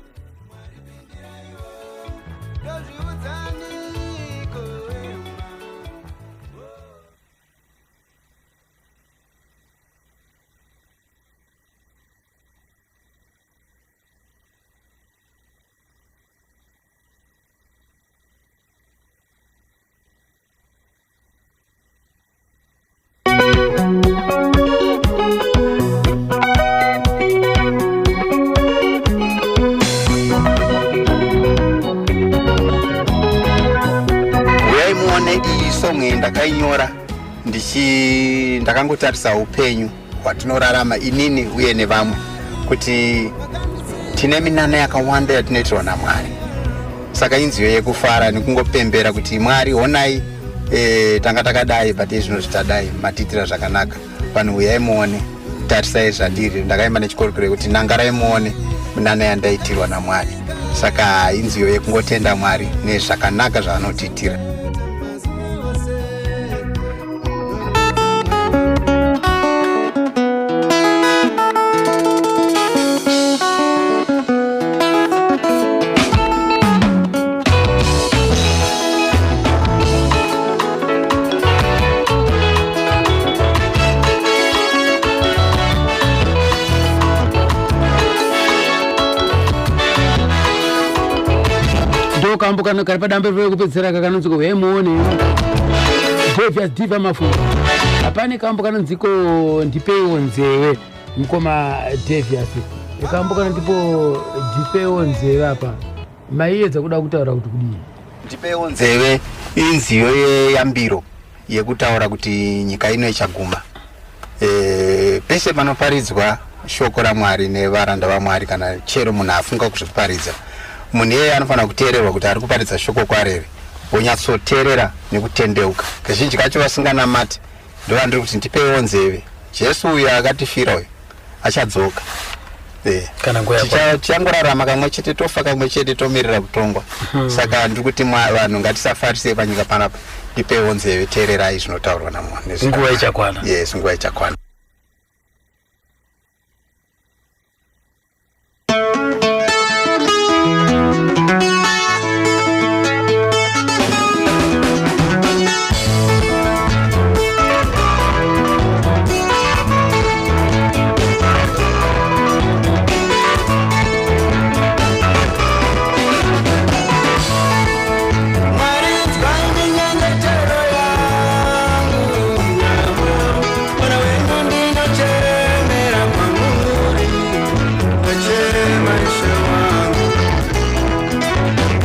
Speaker 6: Uyai muone iyi song iyi ndakainyora ndakangotarisa upenyu hwatinorarama inini uye nevamwe, kuti tine minana yakawanda yatinoitirwa naMwari. Saka inziyo yekufara nekungopembera kuti Mwari honai, tanga takadai, but izvino zvitadai, matiitira zvakanaka. Vanhu uyai muone, tarisai zvandiri. Ndakaimba nechikorokoro yekuti nangarai muone minana yandaitirwa naMwari. Saka inziyo yekungotenda Mwari nezvakanaka zvaanotiitira.
Speaker 1: Ndokambo kano kari padambe rekupedzisira kakanonzi ko hemuone Davias Diva Mafunga. Hapane kambo kanonzi ko ndipeiwo nzeve, mukoma Davias. Kambo kana ndipo ndipeiwo nzeve apa maiedza kuda kutaura kuti kudii?
Speaker 6: Ndipeiwo nzeve inziyo yeyambiro yekutaura kuti nyika ino ichaguma. Pese panoparidzwa shoko raMwari nevaranda vaMwari, kana chero munhu afunga kuzviparidza, munhu iyeye anofanira kuteererwa kuti ari kuparidza shoko kwarere, wonyatsoteerera nekutendeuka. Kazhinji kacho vasinganamati ndovandiri kuti ndipeiwo nzeve, Jesu uyo akatifira uyo achadzoka.
Speaker 5: Kana nguva yakwana.
Speaker 6: Tichangorarama kamwe chete, tofa kamwe chete, tomirira kutongwa. Saka ndiri kuti vanhu ngatisafarisei panyika panapa. Ndipeiwo nzeve, teererai zvinotaurwa naMwari.
Speaker 5: Nguva ichakwana.
Speaker 6: Yes, nguva ichakwana.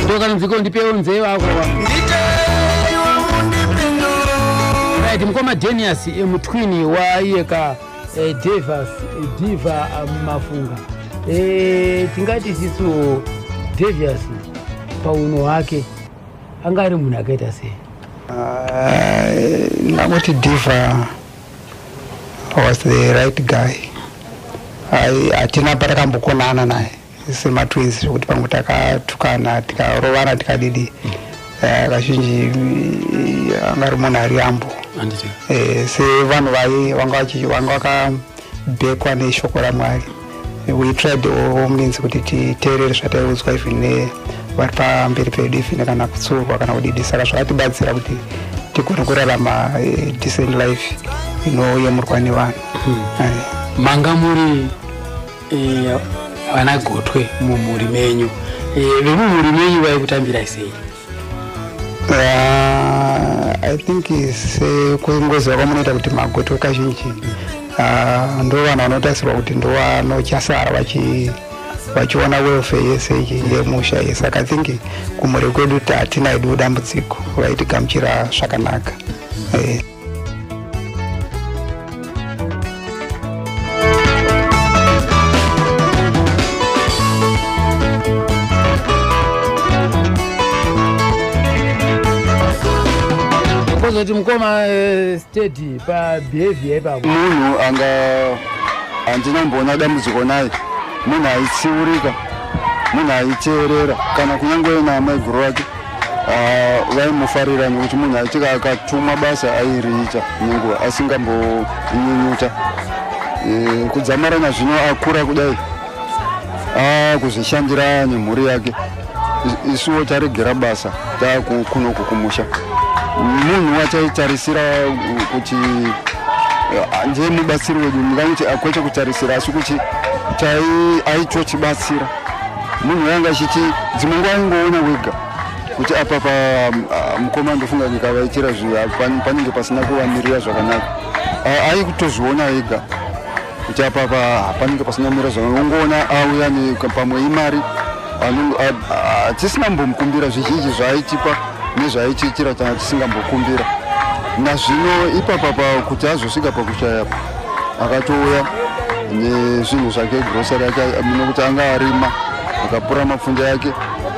Speaker 1: Ndokanonziko ndipewo nzeve ako. Right, mukoma Denius, mutwini waiyeka Davis Diva Mafunga. Tingati sisu Davias pauno hwake anga ari munhu akaita sei?
Speaker 3: Ndangoti Diva was the right guy. Hatina patakambokonana naye sematwins zvekuti pamwe takatukana tikarovana tikadidi. Kazhinji anga ari munhu ari ambo. Sevanhu vai vanga vakabhekwa neshoko raMwari. We tried all means kuti titeerere zvataiudzwa, even nevari pamberi pedu, even kana kutsurwa kana kudidi. Saka zvakatibatsira kuti tigone kurarama eh, decent life inoyemurwa nevanhu.
Speaker 5: Manga muri vana gotwe mumhuri menyu. Vemumhuri menyu vaikutambirai sei?
Speaker 3: I think sekungoziva kwamunoita kuti magotwe kazhinji ndo vanhu vanotarisirwa kuti ndo vanochasara vachiona welfare yese yemusha. Saka I think kumhuri kwedu hatina hedu dambudziko, vaitigamuchira zvakanaka.
Speaker 1: Kozoti mukoma Steady, pabehavior ipapo?
Speaker 4: Munhu anga handina kumboona dambudziko naye. Munhu aitsiurika, munhu aiteerera, kana kunyange namaiguru vake vaimufarira nekuti munhu aiti akatumwa basa airiita nenguva, asingambonyunyuta. Kudzamara nazvino akura kudai, akuzvishandira nemhuri yake. Isuwo taregera basa, taakunoku kumusha. Munhu wataitarisira kuti ndiye mubatsiri wedu. Ndingamuti kwete kutarisira, asi kuti aitotibatsira. Munhu yanga achiti dzimwe nguva aingoona wega kuti apa pa mukoma ndofunga ndikavaitira panenge pasina kuvamirira zvakanaka. Aikutozviona ega kuti apa pa panenge pasina kumira zvakanaka. Ungoona auya pamwe imari tisina mbomukumbira. Zvizhinji zvaaitipa nezvaaitiitira tanga tisingambokumbira. Nazvino ipapa kuti azosvika pakushaya, akatouya nezvinhu zvake, grocery yake, nokuti anga arima, akapura mapfunde ake,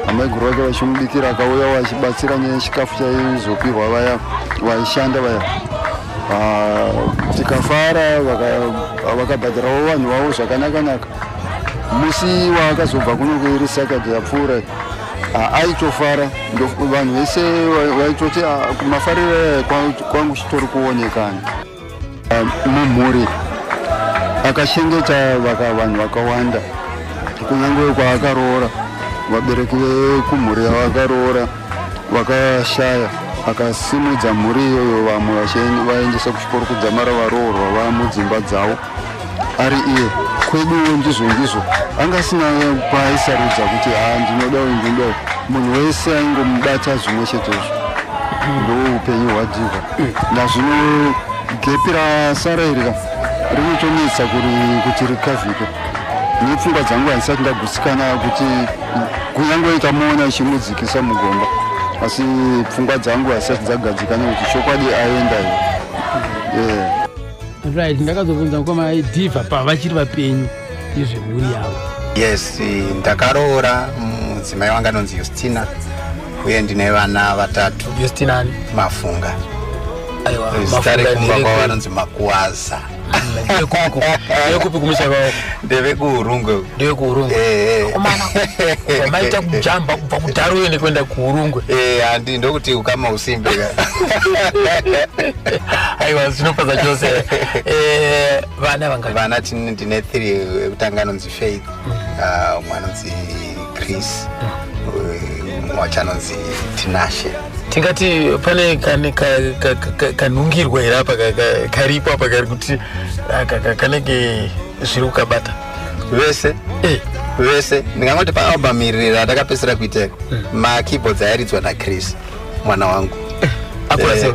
Speaker 4: amaiguru vake vachimubikira. Akauyawo achibatsira nechikafu chaizopihwa vaya vaishanda vaya. Tikafara, vakabhadharawo vanhu vavo zvakanaka-naka. Musi waakazobva kuno iri Saturday yapfuura, aitofara. Vanhu vese vaitoti mafariro aya kwangu chitori kuonekana. Mumhuri akachengeta vanhu vakawanda, kunyange kwaakaroora, vabereki vekumhuri yavakaroora vakashaya, akasimudza mhuri iyoyo, vamwe vaendesa kuchikoro kudzamara varoorwa vamudzimba dzavo ari iye. Kweduwo ndizvo ndizvo, anga asina paaisarudza kuti ha, ndinoda uyu, ndinoda uyu. Munhu wese aingomubata zvimwe chetezvo. Ndo upenyu hwaDhivha. Nazvino gap rasara iri ka rinotonetsa kuti rikavhike. Nepfungwa dzangu handisati ndagutsikana kuti kunyange tamuona ichimudzikisa mugomba, asi pfungwa dzangu hazisati dzagadzikana kuti chokwadi aenda here.
Speaker 1: Right, ndakazobvunza mukoma Dhivha pavachiri vapenyu nezvemhuri yavo.
Speaker 6: Yes, ndakaroora mudzimai wanga anonzi Justina, uye ndine vana vatatu.
Speaker 5: Justina ani?
Speaker 6: Mafunga.
Speaker 5: Aiwa.
Speaker 6: Zita rekumba kwavo vanonzi Makuwaza.
Speaker 5: Ndekupi kumusha kwavo?
Speaker 6: NdevekuUrungwe.
Speaker 5: NdevekuUrungwe. Komana, maita kujamba kubva kuDharuweni kuenda kuUrungwe.
Speaker 6: Handi ndokuti ukama usimbe ka.
Speaker 5: Aiwa, zvinofadza chose. Vana vangani?
Speaker 6: Vana ndine 3. Wekutanga anonzi Faith, umwe anonzi Chris, umwe wacho anonzi Tinashe.
Speaker 5: Tingati pane kane kanhungirwa here apa karipo apa kari kuti kanenge zviri kukabata?
Speaker 6: Vese. Vese. Ndingangoti paalbum iri ratakapedzisira kuita, makeyboards airidzwa naChris, mwana wangu.
Speaker 5: Akura sei?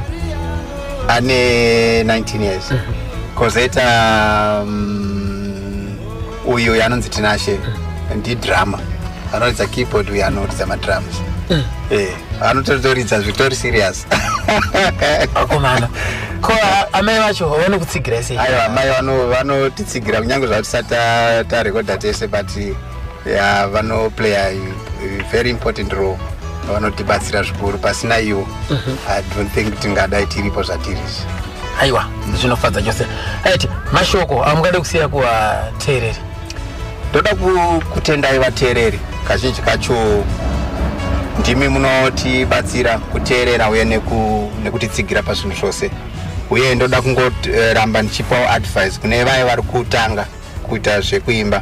Speaker 6: Ane 19 years. Kozoita uyu anonzi Tinashe, ndidrummer, anoridza keyboard. Uyu anoridza madrums. Anototoridza zvitori serious.
Speaker 5: Akomana, ko amai vacho vanokutsigira sei?
Speaker 6: Aiwa, amai vanotitsigira kunyange zvavo tisati tarekodha tese, but ya, vanoplaya a very important role. Vanotibatsira zvikuru. Pasina iwo, I don't think tingadai tiripo zvatiri izvi.
Speaker 5: Aiwa, zvinofadza chose. Right, mashoko amungade kusiya kuvateereri?
Speaker 6: Ndoda kutendai vateereri. Kazhinji kacho ndimi munotibatsira kuteerera uye nekutitsigira pazvinhu zvose. Uye ndoda kungoramba ndichipawo advice kune vaya vari kutanga kuita zvekuimba,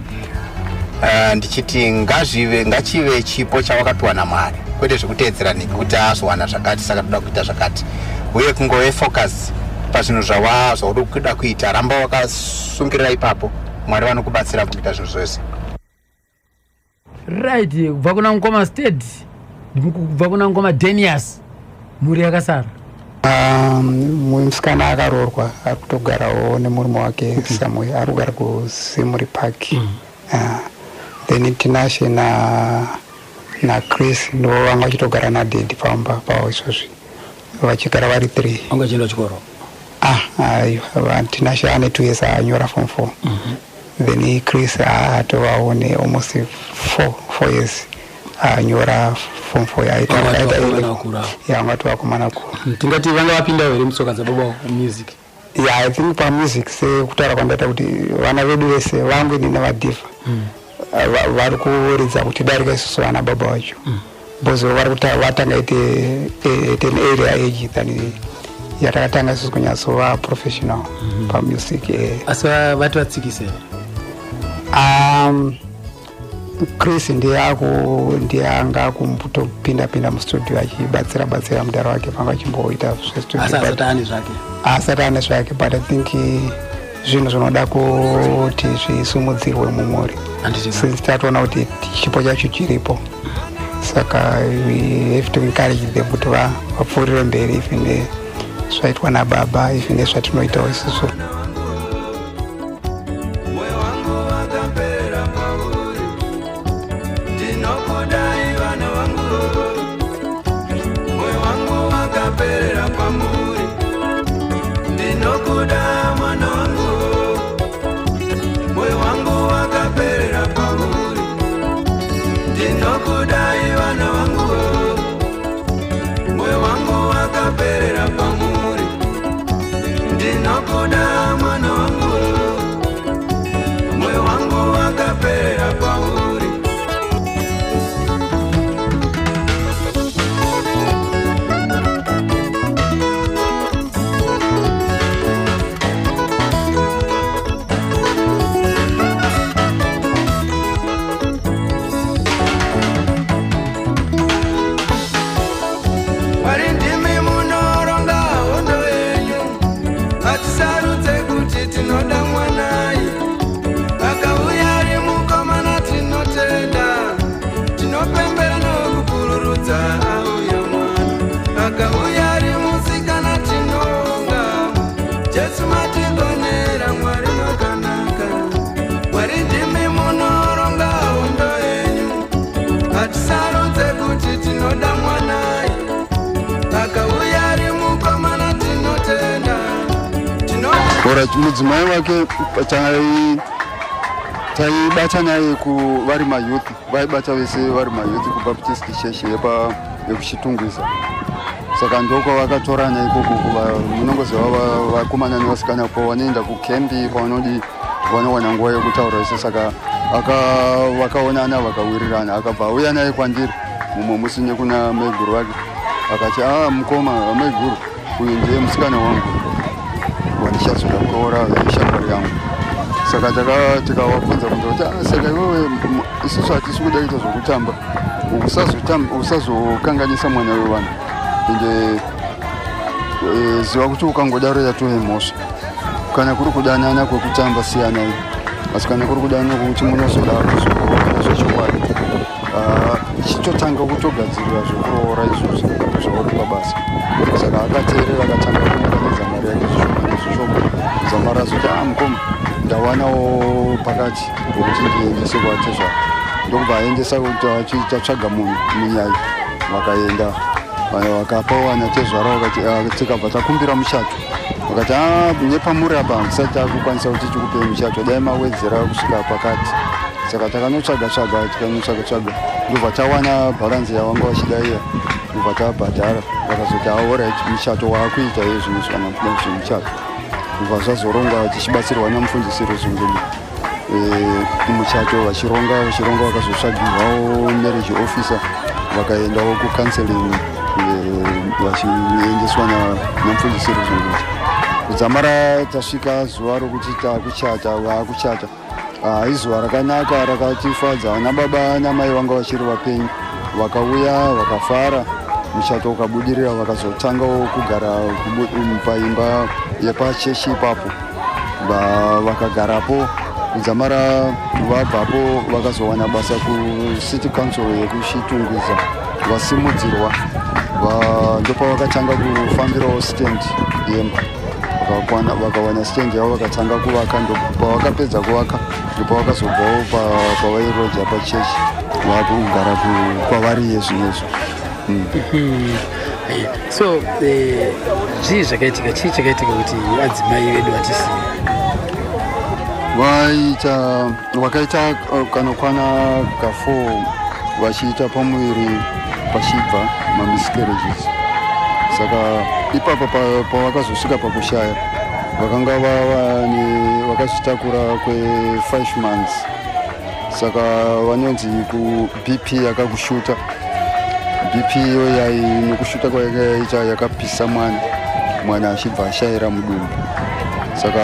Speaker 6: ndichiti ngazvive, ngachive chipo chawakapiwa naMwari, kwete zvekuteedzera niki kuti azowana zvakati saka toda kuita zvakati. Uye kungove focus pazvinhu zvauri kuda kuita, ramba wakasungirira ipapo, Mwari vanokubatsira kuita zvinhu zvose.
Speaker 1: Right, kubva kuna mukoma State, kubva kuna mukoma Denias, mhuri yakasara.
Speaker 3: Musikana akaroorwa, ari kutogarawo nemurume wake Samuel, ari kugara kuSimuri Park. Then Tinashe naChris ndo vanga vachitogara nadaddy pamba pavo izvozvi, vachigara vari three.
Speaker 5: Vanga vachienda chikoro?
Speaker 3: Ah, aiwa, Tinashe ane 2 years anyora form four. Then Chris atovawo nealmost 4 years anyora form four.
Speaker 5: Yangati
Speaker 3: vakomana kura.
Speaker 5: Tingati vanga vapindawo here mutsoka dzababa music?
Speaker 3: Yeah, I think pamusic, sekutaura kwandaita kuti vana vedu vese, vangu ini nevadhivha, vari kuridza kutidarika isusu vana baba vacho, because vari vatanga at an earlier age than yatakatanga isusu kunyatsova professional pamusic.
Speaker 5: Asi vati vatsikise?
Speaker 3: Chris ndiye anga kumbotopinda pinda mustudio achibatsira batsira mudhara wake panga achimboita
Speaker 5: zvestudio. Asi asati ane zvake?
Speaker 3: Asati ane zvake, but I think zvinhu zvinoda kuti zvisumudzirwe mumhuri, since tatoona kuti chipo chacho chiripo, saka we have to encourage them kuti vapfuurire mberi, even zvaitwa nababa, even nezvatinoitawo isusu.
Speaker 2: Moyo wangu wakaperera pauri, ndinokudai vana vangu. Moyo wangu wakaperera pamuri, ndinokuda mwana wangu. Moyo wangu wakaperera pauri, ndinokudai vana vangu. Moyo wangu wakaperera pamuri, ndinokuda mwana wangu. Moyo wangu wakaperera pauri. Mwari, ndimi munoronga hondo yenyu, hatisarudze kuti tinoda mwanai. Akauya ari mukomana, tinotenda, tinopembera nokupururudza, auya mwana. Akauya ari musikana, tinoonga. Jesu matigonera, Mwari makanaka. Mwari, ndimi munoronga hondo yenyu, hatisarudze kuti tinoda mwanai. Akauya ari mukomana, tinotenda, tino
Speaker 4: Ora mudzimai wake taibata naye ku vari mayouth, vaibata vese vari mayouth kuBaptist Church yepa yekuChitungwiza, saka ndokwavakatorana ikoko. Munongoziva vakomana nevasikana pavanoenda kukembi, pavanodi vanowana nguva yekutaura vese, saka vakaonana, vakawirirana. Akabva auya naye kwandiri mumwe musi nekuna maiguru vake, akati, "A mukoma, maiguru, uyu ndiye musikana wangu wandichazoda kuroora, shamwari yangu." Saka tikavabvunza kuti, "Ah, saka iwewe, isusu hatisi kuda kuita zvokutamba, usazokanganisa mwana wevanhu, ende ziva kuti ukangodaro yatove mhosva. Kana kuri kudanana kwekutamba, siyanai, asi kana kuri kudanana kwekuti munozoda kuzoroorana zvechokwadi, ah, chitotanga kutogadzirira zvekuroora izvozvo zvauri pabasa." Saka akateerera, akatanga kuunganidza mari yake zvishoma nezvishoma. Zamara azoti, "A mukoma, ndawanawo pakati pokuti ndiendese kwatezvara." Ndokubva aendesa, kuti achitatsvaga munhu munyai, vakaenda, vakapawo ana tezvara, vakati, "Ah, tikabva takumbira muchato." Vakati, "A nepamuri apa handisati takukwanisa kuti tikupei muchato, dai mawedzera kusvika pakati." Saka takanotsvaga tsvaga, tikanotsvaga tsvaga, ndobva tawana bharanzi yavanga vachida iya, ndobva tabhadhara. Vakazoti, "Alright, muchato waakuita iye zvino kana kuda zvemuchato." Ndobva zvazorongwa tichibatsirwa namufundisi Ruzunguni muchato, vachironga vachironga, vakazotsvagirwawo marriage officer, vakaendawo kucounseling, vachiendeswa namufundisi Ruzunguni. Kudzamara tasvika zuva rokuti takuchata, vaakuchata. Izuva rakanaka rakatifadza. Ana baba namai vanga vachiri vapenyu, vakauya vakafara. Muchato ukabudirira, vakazotangawo kugara paimba yepachechi ipapo. Vakagarapo kudzamara vabvapo, vakazowana basa kucity council yekuChitungwiza, vasimudzirwa. Ndopavakatanga kufambirawo stand yemba. Vakawana stand yavo, vakatanga kuvaka. Pavakapedza kuvaka, ndopavakazobvawo pavairoja pachechi, vakugara kwavari yezvinezvo.
Speaker 5: So zvii zvakaitika? Chii chakaitika kuti adzimai vedu vatisiye?
Speaker 4: Vaita, vakaita kanokwana ka4 vachiita pamuviri, pachibva mamiscarriages. Saka ipapa pavakazosvika pakushaya, vakanga vava vakazvitakura kwe5 months. Saka vanonzi ku BP yakakushuta. BP iyo yai nokushuta kwayakaita yakapisa mwana, mwana achibva ashayira mudumbu. Saka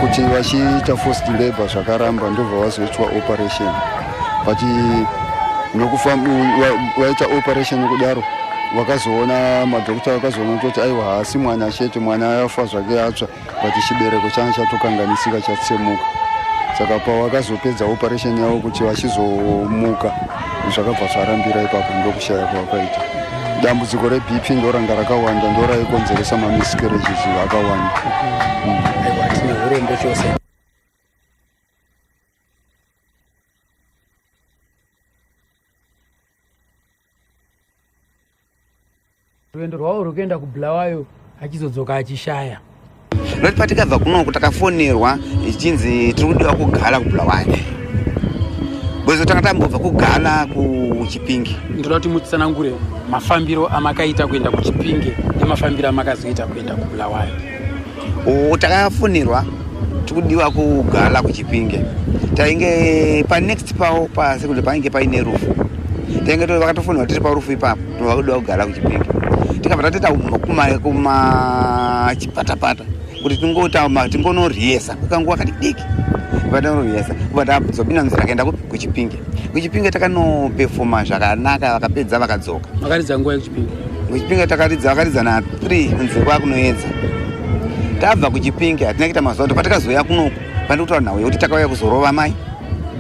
Speaker 4: kuti vachiita forced labor zvakaramba, ndobva vazoitwa operation. But vaita operation kudaro, vakazoona, madhokota vakazoona kutoti aiwa, haasi mwana chete, mwana afa zvake atsva, but chibereko changa chatokanganisika, chatsemuka. Saka pavakazopedza operation yavo, kuti vachizomuka, zvakabva zvarambira ipapo, ndokushaya kwavakaita. Dambudziko reBP ndoranga rakawanda, ndoraikonzeresa mamiscarriages akawanda.
Speaker 5: Aiwa, tine urombo chose.
Speaker 1: Rwendo rwavo rwekuenda kuBulawayo, achizodzoka achishaya.
Speaker 8: Noti patikabva kunoku, takafonerwa ichinzi tiri kudiwa kugala kuBulawayo, because tanga tambobva kugala kuChipingi.
Speaker 5: Ndoda kuti mutsanangure mafambiro amakaita kuenda kuChipinge nemafambiro amakazoita kuenda kuBulawayo.
Speaker 8: O, takafonerwa tikudiwa kugala kuChipinge. Tainge panext pawo pasekuti painge paine rufu. Tainge vakatofonerwa tiri parufu ipapo, tovakudiwa kugala kuChipinge. Tikabva tatoita kumachipatapata kuti tingonoriyesa kwekanguva kadiki. Patanoriyesa, kubva tazopinda nzira kaenda kupi? KuChipinge. KuChipinge takanopefoma zvakanaka, vakapedza vakadzoka.
Speaker 5: Makaridza nguva yekuChipinge?
Speaker 8: KuChipinge takaridza, vakaridza na3, kunze kwakunoedza. Tabva kuChipinge hatina kuita mazuva, patakazouya kunoku, pandiri kutaura nhau yekuti takauya kuzorova mai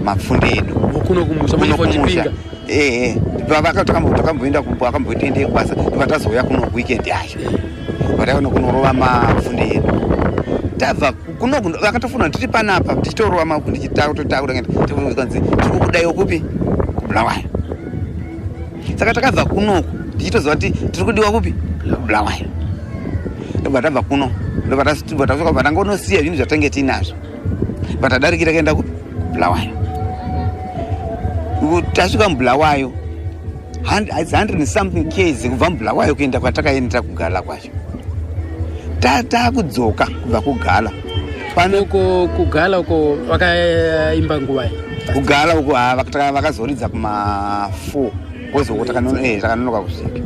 Speaker 8: mapfunde edu.
Speaker 5: Kuno kumusha?
Speaker 8: Kuno
Speaker 5: Muchibva
Speaker 8: kumusha.
Speaker 5: kuChipinga?
Speaker 8: Ehe, takamboenda, akambotoende kubasa, ndobva tazouya kuno weekend yacho, vataiona kunorova mapfunde edu. Tabva kunoku, vakatofuna tiri panapa tichitorova mapfunde, tichitakutotakutanzi tiri kukudaiwo kupi? KuBulawayo. Saka takabva kunoku tichitoziva kuti tiri kudiwa kupi? KuBulawayo. Ndobva tabva kuno, ndobva tasvika, tangonosiya zvinhu zvatange tinazvo, bva tadarikira kuenda kupi? KuBulawayo. Tasvika muBulawayo, it's 100 and something ks kubva muBulawayo kuenda kwatakaendera kugala kwacho. Takudzoka kubva kugala
Speaker 5: pano uko kugala uko vakaimba nguvai?
Speaker 8: Kugala uko vakazoridza kuma4, kozi uko takanonoka kusvika.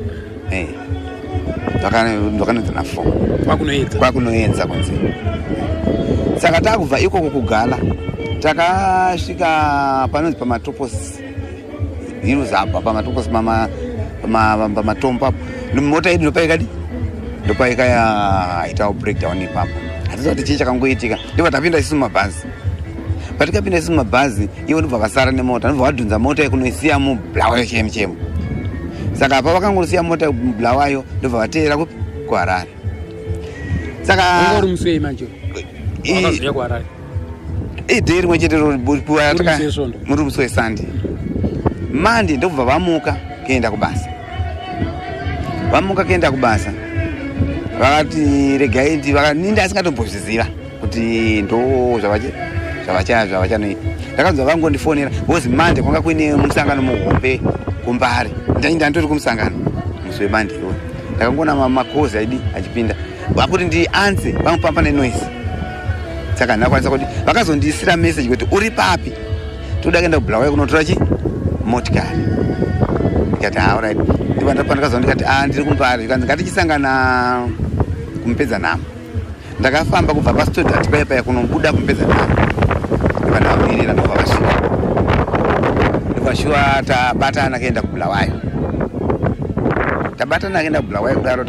Speaker 8: Vakanoedza na4.
Speaker 5: Kwakunoedza?
Speaker 8: Kwakunoedza kunze. Saka takubva ikoko kugala, takasvika panonzi paMatopos Hills apa, paMatopos, pamatombo apo. Mota yedu ndopaikadi, ndopaikaitawo breakdown ipapo. Hatiziva kuti chii chakangoitika. Ndobva tapinda isusu mumabhazi. Patikapinda isusu mumabhazi, ivo ndobva vasara nemota, ndobva vadhunza mota yekunoisiya muBulawayo chemo chemo. Saka apa vakangosiya mota muBulawayo, ndobva vateera kupi? KuHarare. Saka
Speaker 5: Wanga uri musi wei manje wakazouya kuHarare?
Speaker 8: Idhei rimwe chete.
Speaker 5: Muri musi weSvondo?
Speaker 8: Muri musi weSunday. Monday ndobva vamuka kuenda kubasa. Vamuka kuenda kubasa, vakati regai nindi asingatombozviziva kuti ndo zvavachanoita. Ndakanzwa vangondifonera, because Monday kwanga kuine musangano muhombe kuMbare. Ndandori kumusangano musi weMonday iwoyo. Ndakangoona makozi aidi achipinda, vakuti ndianse vamupamba nenoise. Saka ndakwanisa kuti vakazondiisira message kuti uri papi, toda kuenda kuBulawayo kunotora chi motikari. Ndikati, "Alright." Pandakazoona, ndikati, "A, ndiri kuMbare." Zvikanzi, "Ngatichisangana kumupedza nhamo." Ndakafamba kubva paStodart paya paya kunobuda kumupedza nhamo, ndobva ndavamirira, ndobva vasvika, ndobva shuwa tabatana kuenda kuBulawayo. Tabatana akaenda kuBulawayo kudaro,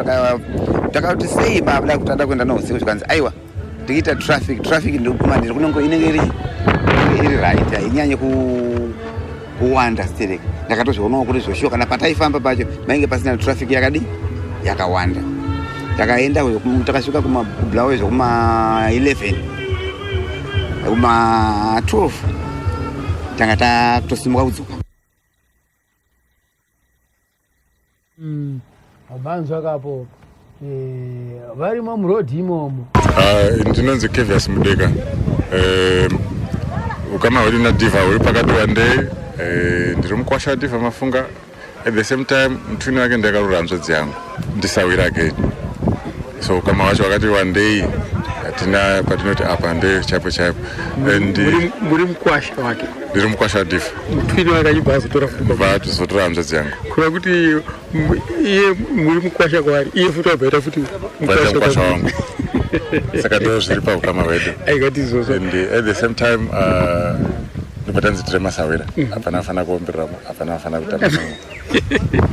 Speaker 8: takati sei mabuda kuti ada kuenda nousiku, zvikanzi aiwa, tikiita traffic traffic ndikumanhero kunenge inenge iri right, hainyanye kuwanda stereki. Ndakatozvionawo kuti zvoshuwa, kana pataifamba pacho mainge pasina traffic yakadi yakawanda. Takaenda, takasvika kuBulawayo zvekuma 11, kuma 12 tanga takutosimuka kudzoka.
Speaker 1: Manzwa kapo, varimo murodhi imomo.
Speaker 9: Ah, ndinonzi Kevias Mudeka. Ukama hwedu naDiva huri pakati wandei. Ndiri mukwasha waDiva Mafunga. At the same time, mutwini wake ndakarura hanzvadzi yangu, ndisawira again. So ukama hwacho hwakati wandei, hatina patinoti apa nde chaipo chaipo. And
Speaker 7: Muri mukwasha wake?
Speaker 9: Ndiri mukwasha waDiva.
Speaker 7: Mutwini wake achibva azotora futi baba?
Speaker 9: Bva atozotora hanzvadzi yangu.
Speaker 7: Kureva kuti iye muri mukwasha kwaari, iye futi wabva aita futi
Speaker 9: Vaita mukwasha
Speaker 7: kwaari.
Speaker 9: wangu. Saka ndo zviri paukama hwedu.
Speaker 7: Aikati izvozvo.
Speaker 9: And at the same time, ndobva tanzi tiri masawira, hapana afana kuombereramo, hapana afana kutamba namo,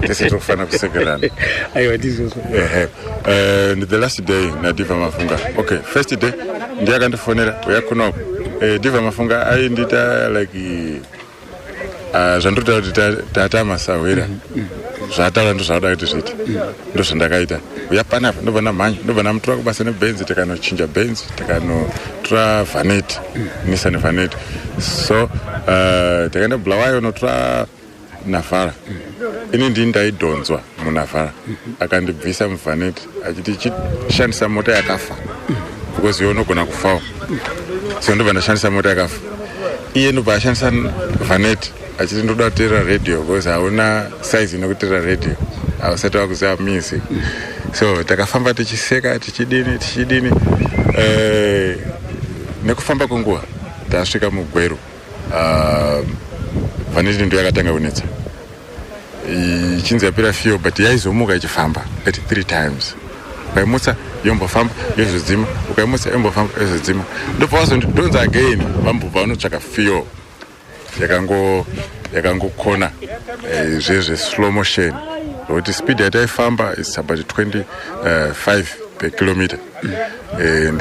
Speaker 9: tese tiri kufanira kusekererana.
Speaker 7: Aiwa, ndizvozvo.
Speaker 9: Ehe. And the last day naDiva Mafunga, okay, first day ndiye akandifonera, uya kunoko. Diva Mafunga aindiita like zvandinotaura kuti tata masahwira, zvaataura ndo zvauda kuti zviite, ndo zvandakaita. Uya panapa, ndobva ndamhanya, ndobva ndamutora kubasa nebhenzi, tikanochinja bhenzi, tikanotora Vanette, Nissan Vanette. So takaenda Bulawayo notora Navara. Ini ndini ndaidhonzwa muNavara, akandibvisa muVanette achiti chishandisa mota yakafa because iwe unogona kufawo. So ndobva ndashandisa mota yakafa, iye ndobva ashandisa Vanette achiti ndoda kuteerera radio because hauna size inokuteerera radio, hausati wakuziva music. So takafamba tichiseka, tichidini tichidini. Nekufamba kwenguva tasvika muGweru, Vanette ndo yakatanga kunetsa, ichinzi yapera fuel, but yaizomuka ichifamba at three times. Ukaimutsa yombofamba, yozodzima, ukaimutsa yombofamba, yozodzima. Ndobva wazondidhonza again, vambobva vanotsvaka fuel yakangokona zvezve slow motion, nokuti speed yataifamba is about 25 per kilometer. And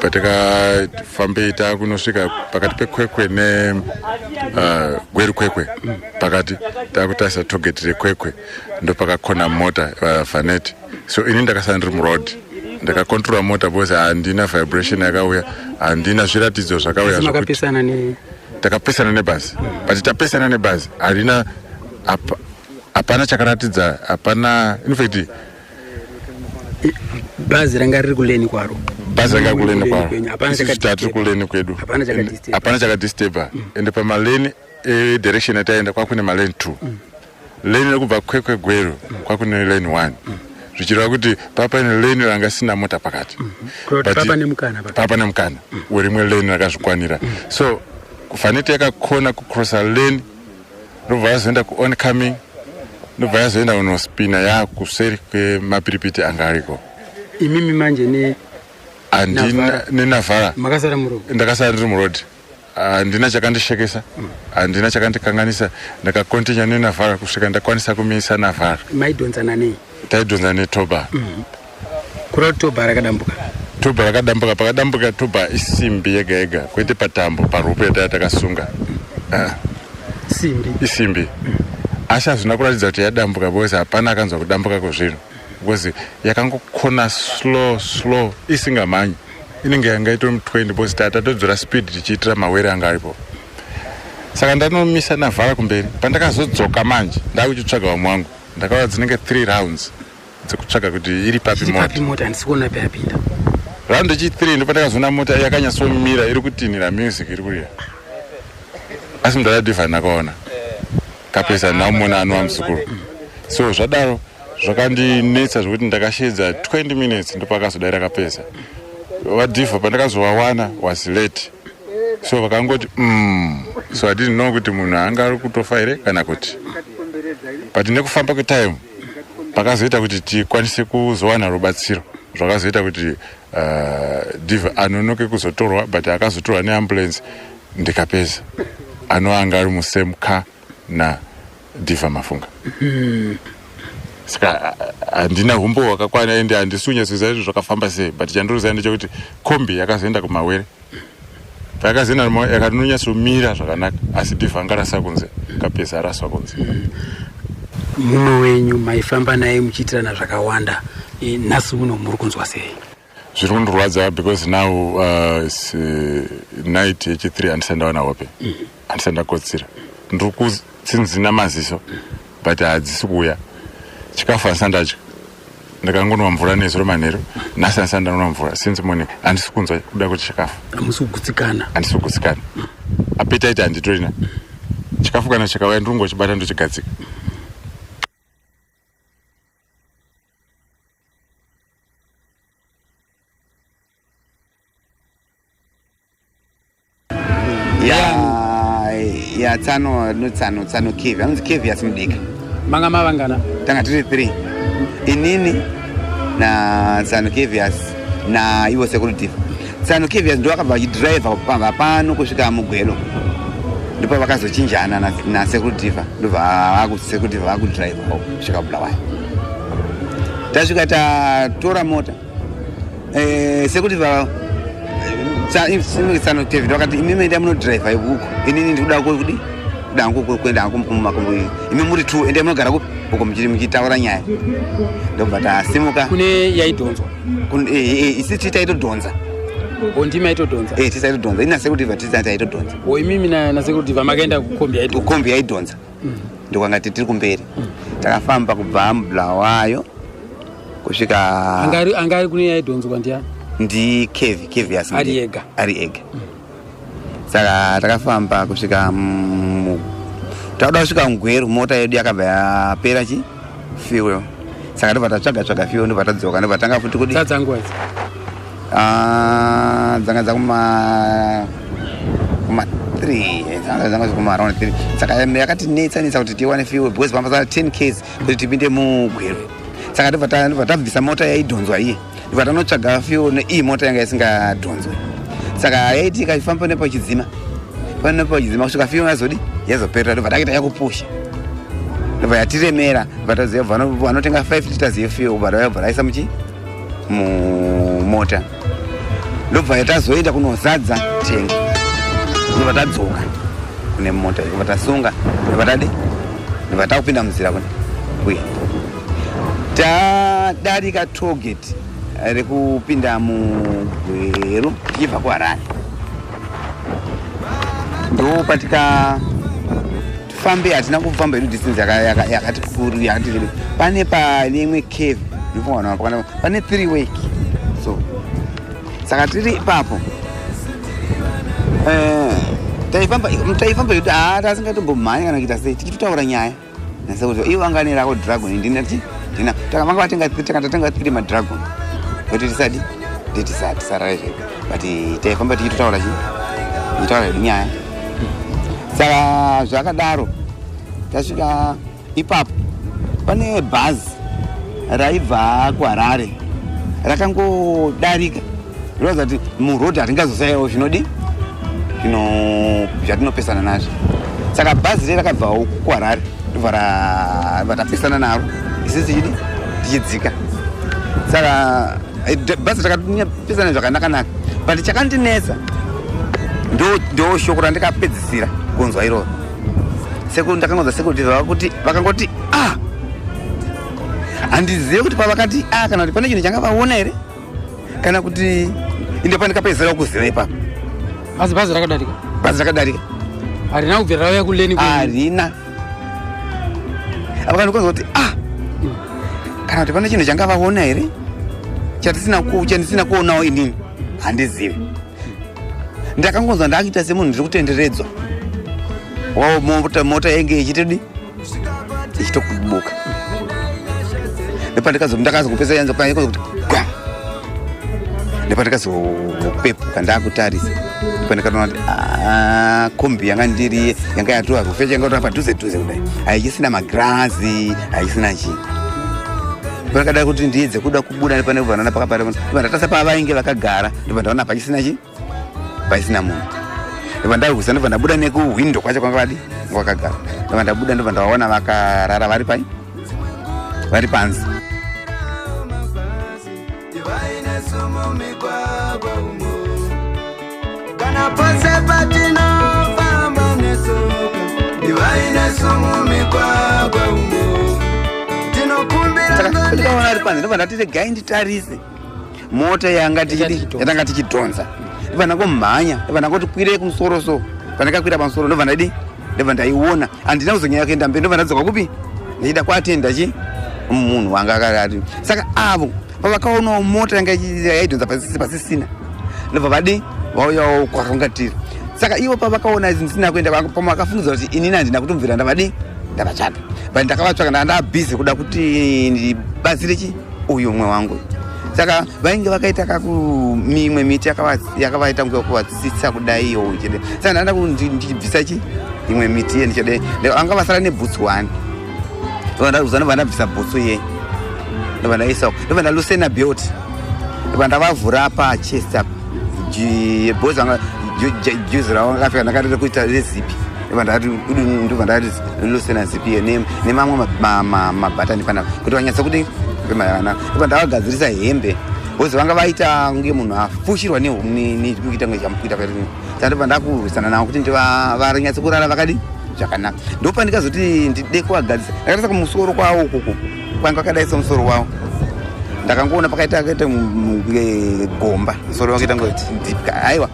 Speaker 9: patakafambei takunosvika pakati peKwekwe ne Gweru Kwekwe pakati, takutarisa tollgate reKwekwe, ndo pakakona mota, Vanette. So ini ndakasara ndiri muroad, ndakakontrola mota because handina vibration yakauya, handina zviratidzo zvakauya.
Speaker 7: Asi makapesana ne
Speaker 9: Takapesana nebhazi, but tapesana nebhazi harina hapana chakaratidza, hapana, in fact.
Speaker 5: Bhazi ranga riri kulane kwaro?
Speaker 9: Bhazi ranga
Speaker 5: Muri
Speaker 9: kulane
Speaker 5: kulane
Speaker 9: kwaro.
Speaker 5: kwenyu, hapana
Speaker 9: Isusu tatiri kulane kwedu.
Speaker 5: Hapana chakadisturba.
Speaker 9: Hapana chakadisturba. Ende pamalane edirection yataenda kwakune malane two, lane rekubva Kwekwe Gweru kwakune lane one, zvichireva kuti papaine lane ranga sina mota pakati.
Speaker 5: Kureva kuti papa nemukana pakati.
Speaker 9: Papa nemukana werimwe lane rakazvikwanira. So Vanette yakakona kucrossa lane, ndobva yazoenda kuoncoming, ndobva yazoenda kunospina yakuseri kwemapiripiti anga ariko.
Speaker 5: Imimi manje ne
Speaker 9: Handina
Speaker 5: Navara.
Speaker 9: Nenavhara.
Speaker 5: Makasara muroad?
Speaker 9: Ndakasara ndiri muroad, handina chakandishekesa, handina chakandikanganisa. Ndakakontinya neNavara kusvika ndakwanisa kumisa Navara.
Speaker 5: Maidhonzana nei?
Speaker 9: Taidhonza netow bar.
Speaker 5: Kureva kuti tow bar rakadambuka?
Speaker 9: Tow bar rakadambuka. Pakadambuka tow bar isimbi yega yega, kwete patambo parope yataya takasunga. Ah,
Speaker 5: Simbi?
Speaker 9: Isimbi, asi hazvina kuratidza kuti yadambuka because hapana akanzwa kudambuka kwezvinhu, because yakangokona slow slow isingamhanyi, inenge yanga itori mu20 because tatodzora speed tichiitira mawere anga aripo. Saka ndanomisa Navara kumberi. Pandakazodzoka manje ndakuchitsvaga vamwe wangu, ndakaona dzinenge 3 rounds dzekutsvaga kuti iri papi
Speaker 5: Iri
Speaker 9: mota.
Speaker 5: papi mota? Handisi kuona payapinda.
Speaker 9: Round yechi3 ndopandakazoona mota yakanyatsomira, iri kutinhira, music iri kurira, asi mudhara ndakaona kapesa naumona anova muzukuru. So zvadaro zvakandinetsa zvokuti ndakashedza 20 minutes, ndopakazodaira kapesa vadhivha. Pandakazovawana was late, so vakangoti So I didn't know kuti munhu anga ari kutofa here kana kuti, but nekufamba kwetime pakazoita kuti tikwanise kuzowana rubatsiro, zvakazoita kuti Diva anonoke kuzotorwa, but akazotorwa neambulance ndikapeza anova anga ari musame car naDiva Mafunga. Saka handina humbo hwakakwana ende handisi kunyatsoziva kuti zvakafamba sei, but chandinoziva ndechekuti kombi yakazoenda kumawere. Payakazoenda kumawere yakanonyatsomira zvakanaka, asi Diva anga arasa kunze, kapeza araswa kunze.
Speaker 5: Mumwe wenyu maifamba naye muchiitirana zvakawanda, nhasi uno muri kunzwa sei?
Speaker 9: Zviri kundirwadza because now it's, night yechi3 handisati ndawana hope, handisati ndakotsira, ndiri kutsinzina maziso but hadzisi kuuya. Chikafu handisati ndadya, ndakangonwa mvura nezuro manheru, nhasi handisati ndanwa mvura since morning. Handisi kunzwa kuda kuti chikafu.
Speaker 5: Hamusi kugutsikana?
Speaker 9: Handisi kugutsikana, appetite handitorina. Chikafu kana chikauya ndiri kungochibata ndochigadzika.
Speaker 8: Ya tsano no tsano tsano cave anonzi cave yasimudika.
Speaker 5: Manga mavangana?
Speaker 8: Tanga tiri 3, inini na tsano Cavias na ivo sekuru Diva. Tsano Cavias ndo akabva achidhiraivha pamba pano kusvika mugwelo, ndipo vakazochinjana na sekuru Diva, ndobva sekuru Diva vakudhiraivhawo kusvika Bulawayo. Tasvika tatora mota, sekuru Diva, tsano David vakati, "Imi enda munodhiraivha uko, inini ndikuda kudi kuda hangu kuenda hangu mumakombo, imi muri two ende munogara kupi uko muchitaura nyaya." Ndobva tasimuka.
Speaker 5: Kune yaidhonzwa?
Speaker 8: Isi titaitodhonza.
Speaker 5: O, ndimi aitodhonza?
Speaker 8: Eh, tisaitodhonza, ini nasekuru Diva tisa taitodhonza.
Speaker 5: O, imimi nasekuru Diva makaenda kukombi yaidhonza?
Speaker 8: Kombi yaidhonza, ndokwanga tiri kumberi. Takafamba kubva muBulawayo kusvika
Speaker 5: Anga ari kune yaidhonzwa ndiani?
Speaker 8: Ndi Kevi, Kevi.
Speaker 5: Ari ega?
Speaker 8: Ari ega. Saka takafamba kusvika takuda kusvika mugweru, mota yedu yakabva yapera chi fuel, saka ndobva tatsvaga tsvaga fuel, ndobva tadzoka, ndobva tanga futi kudi
Speaker 5: Dzadzanguva idzi?
Speaker 8: Ah, dzanga dzakuma kuma 3, dzanga kuma around 3. Saka yakatinetsa netsa kuti tiwane fuel because pamba 10 ks kuti tipinde mugweru. Saka ndobva tabvisa mota yaidhonzwa iye, ndobva tanotsvaga fuel neiyi mota yanga isingadhonzwe. Saka yaiti ikafamba nepachidzima pane pachidzima kusvika fuel yazodi yazoperera, ndobva takuita yakupusha, ndobva yatiremera, ndobva taziva vanotenga 5 liters yefuel, bva raisa muchi mumota, ndobva tazoenda kunozadza tengi, ndobva tadzoka kune mota, ndobva tasunga, ndobva tadi ndobva takupinda munzira kune kuenda. Tadarika tollgate rekupinda mugweru tichibva kuHarare, ndo patika fambe. Hatina kufamba hedu distance yakati kuru yakati rebi. Pane pane imwe cave, ndinofunga vanhu pane three week so. Saka tiri ipapo, taifamba taifamba kuti haa tasingatombomhanya kana kuita sei, tichitotaura nyaya nasekuti ivo vanga nerako Dragon, ndinati ndina vanga vatenga, tatenga three maDragon kuti tisadi tisarare zvedu, but taifamba tichitotaura chi tichitaura hedu nyaya. Saka zvakadaro, tasvika ipapo, pane bhazi raibva kuHarare rakangodarika, rinoratidza kuti murodhi hatingazosayawo zvinodi zvino zvatinopesana nazvo. Saka bhazi re rakabvawo kuHarare, ndobva tapesana naro isi tichidi tichidzika. Saka bhazi takapesana zvakanaka-naka, but chakandinetsa ndo shoko randikapedzisira kunzwa iroro. Sekuru, ndakangonzwa sekuru vakuti, vakangoti, "Ah." Handizive kuti pavakati "ah" kana kuti pane chinhu changa vaona here, kana kuti inde pandikapedzisira kuziva ipapo.
Speaker 5: Asi bhazi rakadarika?
Speaker 8: Bhazi rakadarika.
Speaker 5: Harina kubvira rauya kuleni kwenyu?
Speaker 8: Harina. Apa kandikonzwa kuti ah, kana kuti pane chinhu changa vaona here chandisina kuonawo inini, handizivi. Ndakangonzwa ndakuita semunhu ndiri kutenderedzwa wao, mota yainge ichitodi ichitokubuka. Ndakazopesa yanzo kuti gwa, ndepandikazopepuka ndakutarisa, ndepandikatoona kuti ah, kombi yanga ndiri yanga yatova rufecha, yanga yatova padhuze dhuze kudai, haichisina magirazi, haichisina chii. Pandakada kuti ndiedze kuda kubuda nepane vanana pakapara, ndatasa pavainge vakagara, ndobva ndaona pachisina chii, paisina munhu. Ndobva ndahwisa, ndobva ndabuda nekuhwindo kwacho kwanga vadi vakagara, ndobva ndabuda, ndobva ndavaona vakarara vari pai Vari panze.
Speaker 2: Kana pose patinofamba nesoka, ivai nesu mumigwagwa umo. Tinokumbira.
Speaker 8: Saka ndikaona ari panze, ndobva ndati regai nditarise mota yanga tichidi yatanga tichidhonza. Ndobva ndangomhanya, ndobva ndangoti kwirei kumusoro. So pandakakwira pamusoro, ndobva ndadi ndobva ndaiona. Handina kuzonyanya kuenda mberi, ndobva ndadzoka kupi ndichida kuatenda chi munhu wanga akati. Saka avo pavakaonawo mota yanga yaidhonza pasisina, ndobva vadi vauyawo kwakanga tiri. Saka ivo pavakaona ndisina kuenda, pamwe vakafungidzwa kuti inini handina kutomubvira ndavadi ndavatsvaga, but ndakavatsvaga. Ndanga ndabhizi kuda kuti ndibatsire chi uyu umwe wangu. Saka vainge vakaita kaku mimwe miti yakavaita kunge kuvatsitsa kudai iyo chete. Saka ndanda ndichibvisa chi imwe miti iye ndichadai, anga vasara nebhutsu one. Ndobva ndabvisa bhutsu iye, ndobva ndaisa, ndobva ndalusena belt, ndobva ndavavhura pachest apa. Bhozi anga juzi ravo akafika ndakarere kuita rezipi, ndobva ndati lusena zipi iye nemamwe mabhatani panapa kuti vanyatsa kuti fema yakanaka. Ndobva ndavagadzirisa hembe, bhozi vanga vaita kunge munhu afushirwa nekuita kunge chamukuita. Saka ndobva ndakurwisana navo kuti varinyatse kurara vakadi zvakanaka. Ndopandikazoti ndide kuvagadzisa, ndakatarisa kumusoro kwavo ukuku kwanga kwakadai semusoro wavo, ndakangoona pakaita kaita gomba. Musoro wakaita kunge deep, aiwa,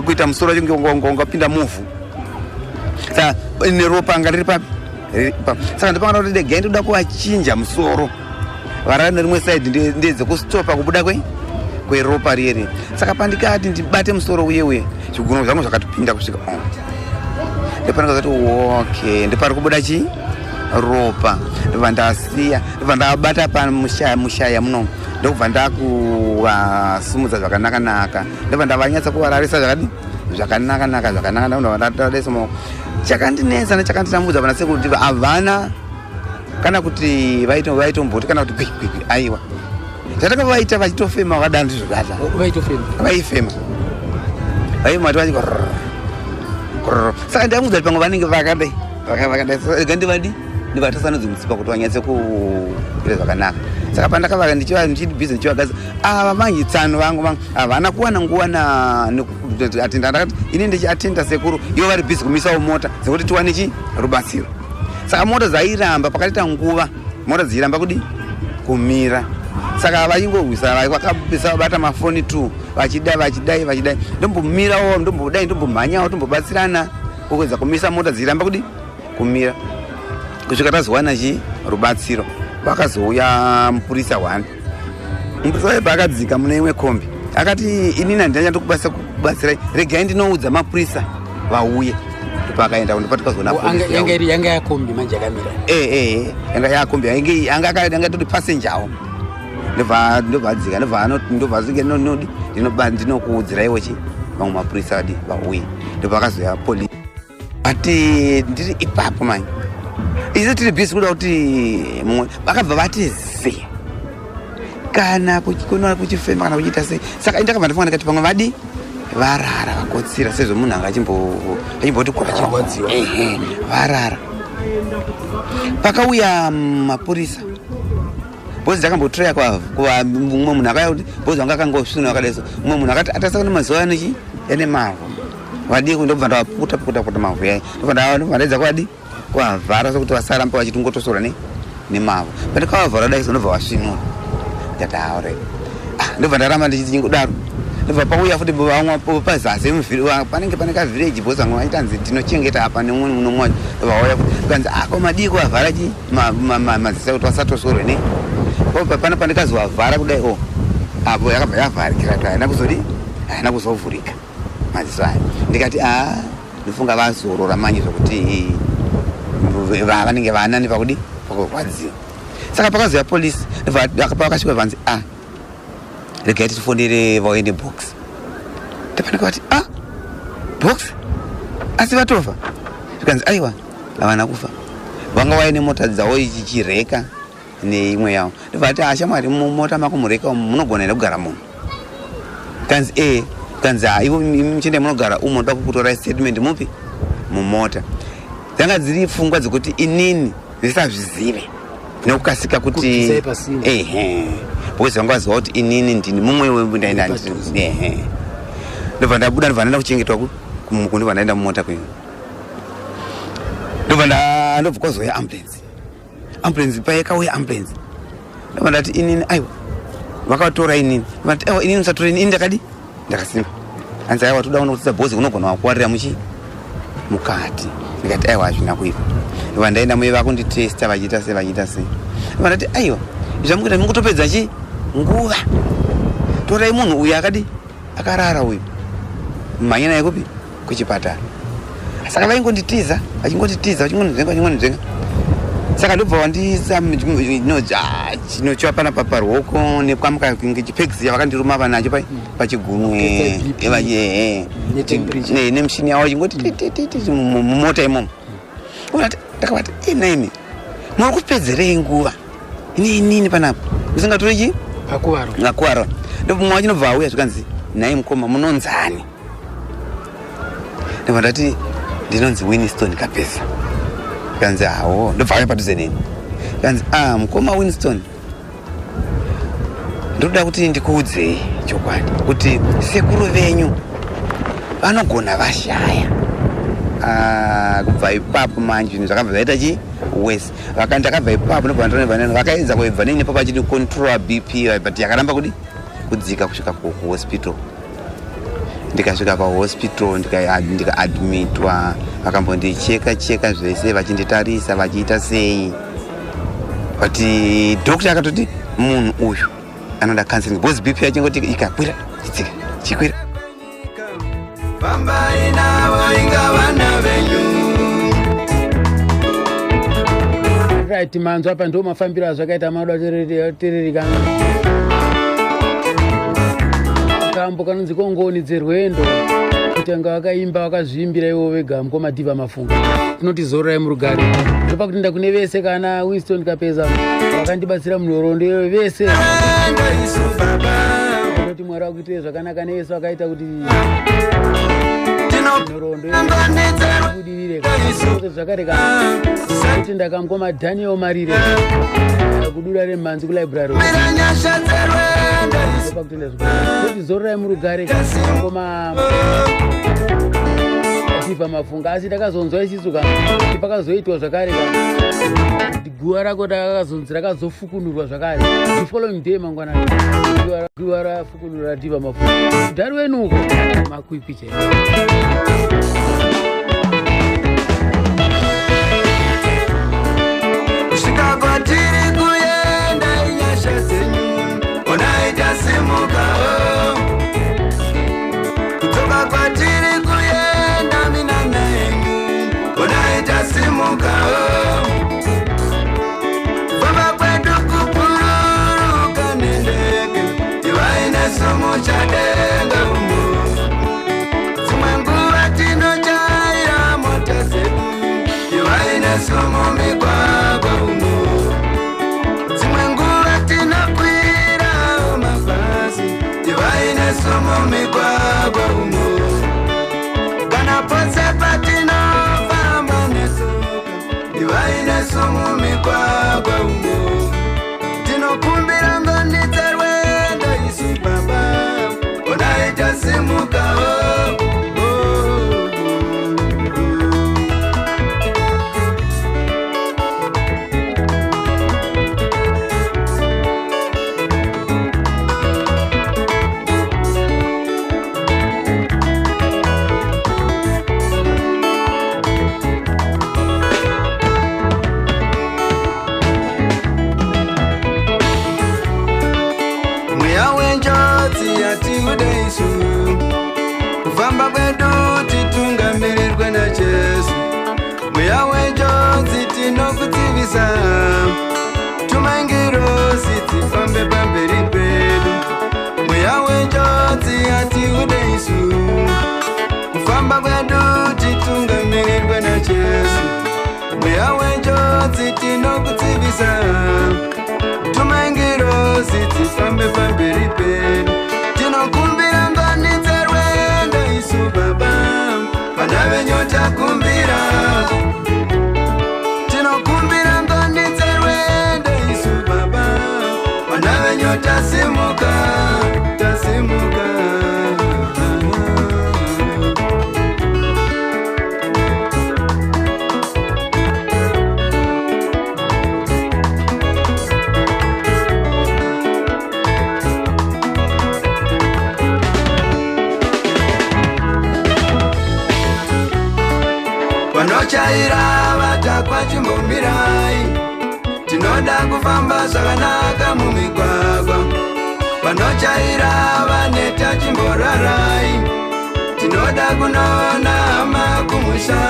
Speaker 8: kuita musoro wacho kunge ungapinda muvhu. Saka neropa anga riri papi? Riri papi. Saka ndopangana kuti regai ndoda kuvachinja musoro varara nerimwe side, ndedze kustopa kubuda kweropa riye. Saka pandikati ndibate musoro uye uye, zvigunwe zvangu zvakatopinda kusvika on. Ndopandikazoti okay, ndopari kubuda chi ropa. Ndobva ndasiya, ndobva ndabata pamushaya mushaya muno, ndokubva ndakuvasimudza zvakanaka naka, ndobva ndavanyatsa kuvararisa zvakadi zvakanaka naka zvakanaka. Ndobva ndadaisa maoko. Chakandinetsa nechakanditambudza pana sekuti havana kana kuti vaitomboti kana kuti gwi gwi, aiwa, zvatanga vaita vachitofema vakadaro, ndizvo zvata
Speaker 1: Vaitofema?
Speaker 8: Vaifema, vaifema vati vachi. Saka ndamudza kuti pamwe vanenge vakadai vakadai, rega ndivadi ndivatasanudze mutsipa kuti vanyatse kuita zvakanaka. Saka pandakavaka ndichibhizi ndichivagaza ava manje, tsano vangu havana kuwana nguva nekuatenda. Ndakati ini ndichiatenda sekuru, ivo vari bhizi kumisawo mota dzekuti tiwane chi rubatsiro. Saka mota dzairamba, pakaita nguva mota dzichiramba kudi kumira. Saka vachingorwisa, vakapisa vabata mafoni t vachida vachidai vachidai, ndombomirawo, ndombodai, ndombomhanyawo, tombobatsirana kuedza kumisa mota dzichiramba kudi kumira, kusvika tazowana chi rubatsiro. Vakazouya mupurisa one. Mupurisa waibva akadzika mune imwe kombi, akati inini handina chandokubasa kubatsirai, regai ndinoudza mapurisa vauye. Ndopakaenda, ndopatikazoona polisi
Speaker 1: Yanga
Speaker 8: yauya.
Speaker 1: iri yanga yakombi manje yakamira?
Speaker 8: Eh, yanga yakombi, anga anga toti passenger ndobva adzika, ndobva asvike nodi ndinokuudziraiwo chi vamwe mapurisa adi vauye. Ndobva akazoya polisi. But ndiri ipapo manje, isu tiri bhizi kuda kuti mumwe, vakabva vati ze kana kuna kuchifema kana kuchiita sei. Saka indakabva ndafunga ndikati pamwe vadi varara vakotsira, sezvo munhu anga achimboti
Speaker 1: Achirwadziwa.
Speaker 8: Ehe, varara. Pakauya mapurisa, bhozi ndakambotraya kuva mumwe munhu akauya kuti bhozi wanga akangosvina wakadai so. Mumwe munhu akati atasaka nemazuva anechi ane mavhu, vadii, ndobva ndavapukuta pukuta pukuta mavhu yai, ndobva ndaedza kuvadi kuvavhara sokuti vasaramba vachitingotosora nemavhu. Pandikavavhara dai so, ndobva vasvinura. Ndikati alright. Ah, ndobva ndaramba ndichingodaro. Ndobva pauya futi vamwe pazasi panenge pane kavhireji, bhosi vamwe vaitanzi tinochengeta apa nemumwe munomwe. Ndobva vauya futi, kanzi ako madii kuvavhara chi maziso kuti vasatosorwe ne obva pano. Pandikazovavhara kudai o apo yakabva yavharikira kuti haina kuzodi, haina kuzovhurika maziso aya. Ndikati a ndofunga vazorora manje, zvokuti vanenge vanani pakudi pakurwadziwa. Saka pakazouya polisi, vakasvika vanzi a regai tifonere vauye nebox. Tapanaka vati a box, asi vatofa. Zvikanzi aiwa, havana kufa, vanga vaine mota dzavo ichichireka neimwe yavo. Ndobva ati ashamwari, mumota mako mureka umu munogona here kugara munhu? Kanzi e, kanzi ha, ivo muchienda munogara umo, ndoda kukutorai statement mupi mumota. Dzanga dziri pfungwa dzekuti inini ndisazvizive. Nekukasika kuti
Speaker 5: Kubvisai pasina.
Speaker 8: Ehe, because vanga vaziva kuti inini ndini mumwe wemundaenda. Ehe, ndobva ndabuda, ndobva ndaenda kuchengetwa kumuku, ndobva ndaenda mumota kuino, ndobva ndobva kwazouya ambulance. Ambulance payakauya ambulance, ndobva ndati inini aiwa, vakatora inini. Ndobva ndati aiwa, inini musatora ini, ini ndakadi ndakasimba. Anzi aiwa, toda kuona bhozi unogona wakuwarira muchi mukati. Ndikati aiwa, hazvina kuipa. Ndobva ndaenda muye, vakunditesta, vachiita sei, vachiita sei. Ndobva ndati aiwa, zvamukuita mukutopedza chi nguva, torai munhu uyu akadi akarara uyu, mhanye naye kupi? Kuchipatara. Saka vaingonditiza, vachingonditiza, vachingondinzvenga, vachingondinzvenga. Saka ndobva wandisa chinochiva panapa paruoko nekwamuka kunge chipekisi yavakandiruma vanacho pachigunwe.
Speaker 5: Kutesta BP. Netemperature.
Speaker 8: Nemushini yavo chingoti titititi mumota imomo. Unati ndakavati, inaimi muri kupedzerei nguva ini inini panapa musingatori chi
Speaker 5: Pakuvaro.
Speaker 8: Ngakuwaro. Ndobva wacho nobva auya, zvikanzi, "Nhai mukoma, munonzani?" Ndobva ndati, "Ndinonzi Winston Kapesa." Kanzi, "Hawo." Ndobva auya padhuze neni, kanzi, "A mukoma Winston, ndoda kuti ndikuudzei chokwadi kuti sekuru venyu vanogona vashaya." Ah, kubva ipapo manje zvinhu zvakabva zvaita chi wese. Ndakabva ipapo, ndobva ndonebva vakaedza kuibva neni ipapo achiti control BP, but yakaramba kudi kudzika kusvika kuhospital. Ndikasvika pahospital, ndikaadmitwa, vakambondicheka cheka zvese, vachinditarisa, vachiita sei, but doctor akatoti munhu uyu anoda counseling because BP yachingoti ikakwira chidzika, chikwira.
Speaker 2: Fambai navo inga vana venyu.
Speaker 1: Right, manzwa apa ndo mafambiro azvakaita. Mada tererika kambo kanonzi Kongoni Dzerwendo, kuti anga vakaimba vakazviimbira ivo vega mukoma Diva Mafunga. Tinoti zororai murugare. Ndopa kutenda kune vese, kana Winston Kapeza vakandibatsira munhoroondo iyoyo vese.
Speaker 2: Enda isu baba.
Speaker 1: Ndoti Mwari akuitire zvakanaka nevese vakaita kuti nhoroondo
Speaker 2: Tinonganidza
Speaker 1: ibudirire zvakare. Kuti ndakamukoma Daniel Marire kudura remhanzi kulibrary.
Speaker 2: Mira nyasha dzerwendo isu.
Speaker 1: Pakutenda zvikuru, kuti zororai murugare koma Diva Mafunga. Asi takazonzwa isisu ka kuti pakazoitwa zvakare ka kuti guva rako rakazonzi rakazofukunurwa zvakare the following day mangwanani. Guva rafukunurwa Diva Mafunga mudhari wenuko makwikwi chaivo.
Speaker 2: Kusvika kwatiri kuenda inyasha dzenyu, onai tasimukawo. Kudzoka kwatiri kuenda minana yenyu, onai tasimukawo. Kufamba kwedu kupururuka nendege, ivai nesu muchadenga umo. Dzimwe nguva tinochaira mota dzedu, ivai nesu mumigwagwa umo. Dzimwe nguva tinokwira mabhazi, ivai nesu mumigwagwa umo. Kana pose patinofamba netsoka, ivai nesu mumigwagwa umo. Tinokumbira ngoni dzerwendo isu baba, onai tasimukawo. Oh, oh, oh. Mweya wenjodzi yatiude isu, kufamba kwedu titungamirirwe naJesu. Mweya wenjodzi tinokudzivisa, tuma ngirozi dzifambe pamberi pedu. Mweya wenjodzi yatiude isu, kufamba kwedu titungamirirwe naJesu. Mweya wenjodzi tinokudzivisa, tuma ngirozi dzifambe pamberi pedu. Tinokumbira ngoni dzerwendo isu baba, vana venyu takumbira. Tinokumbira ngoni dzerwendo. Vanochaira vatakwa chimbomirai, tinoda kufamba zvakanaka mumigwagwa. Vanochaira vaneta chimborarai, tinoda kunoona hama kumusha.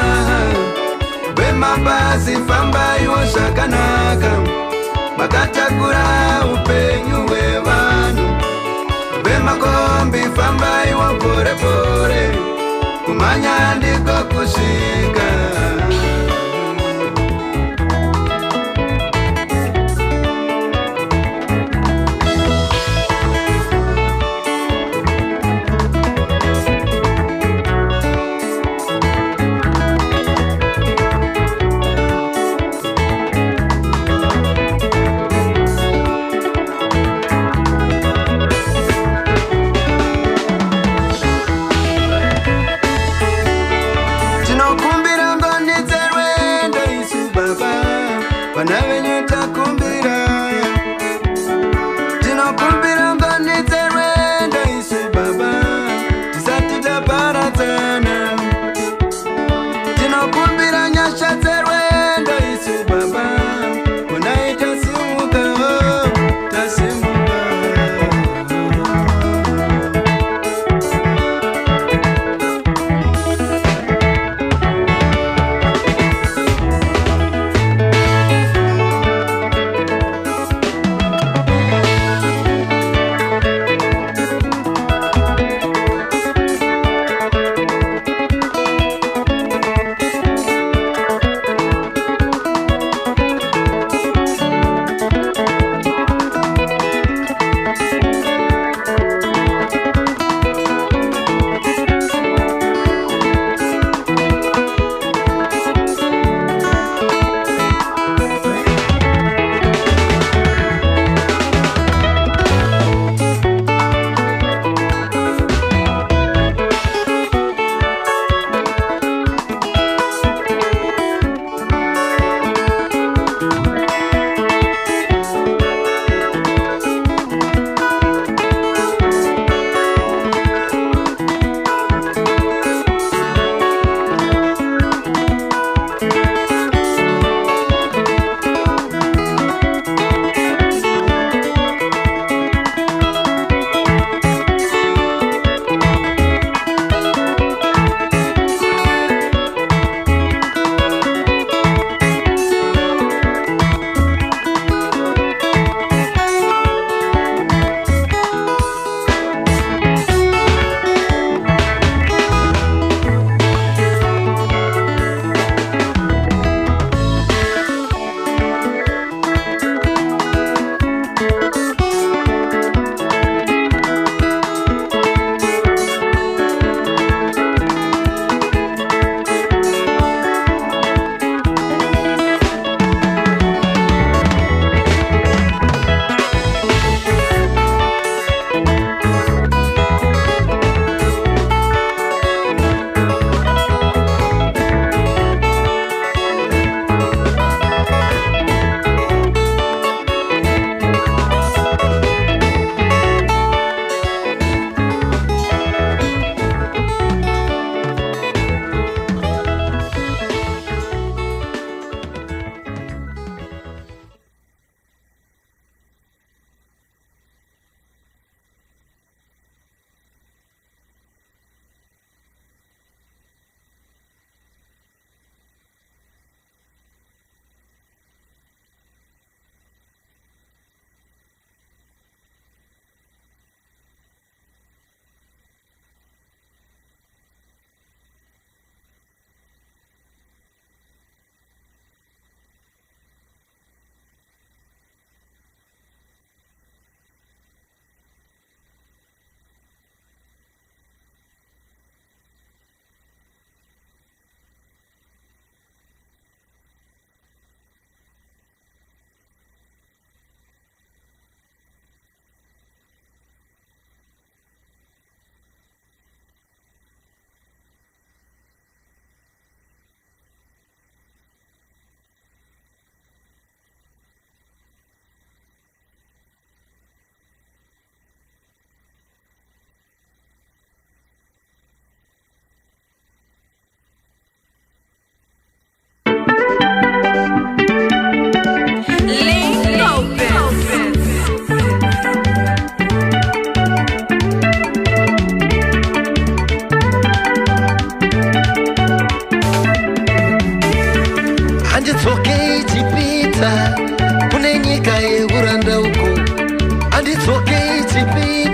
Speaker 2: Vemabhazi fambaiwo zvakanaka, makatakura upenyu hwevanhu. Vemakombi fambaiwo pore pore, kumhanya ndiko kusvika.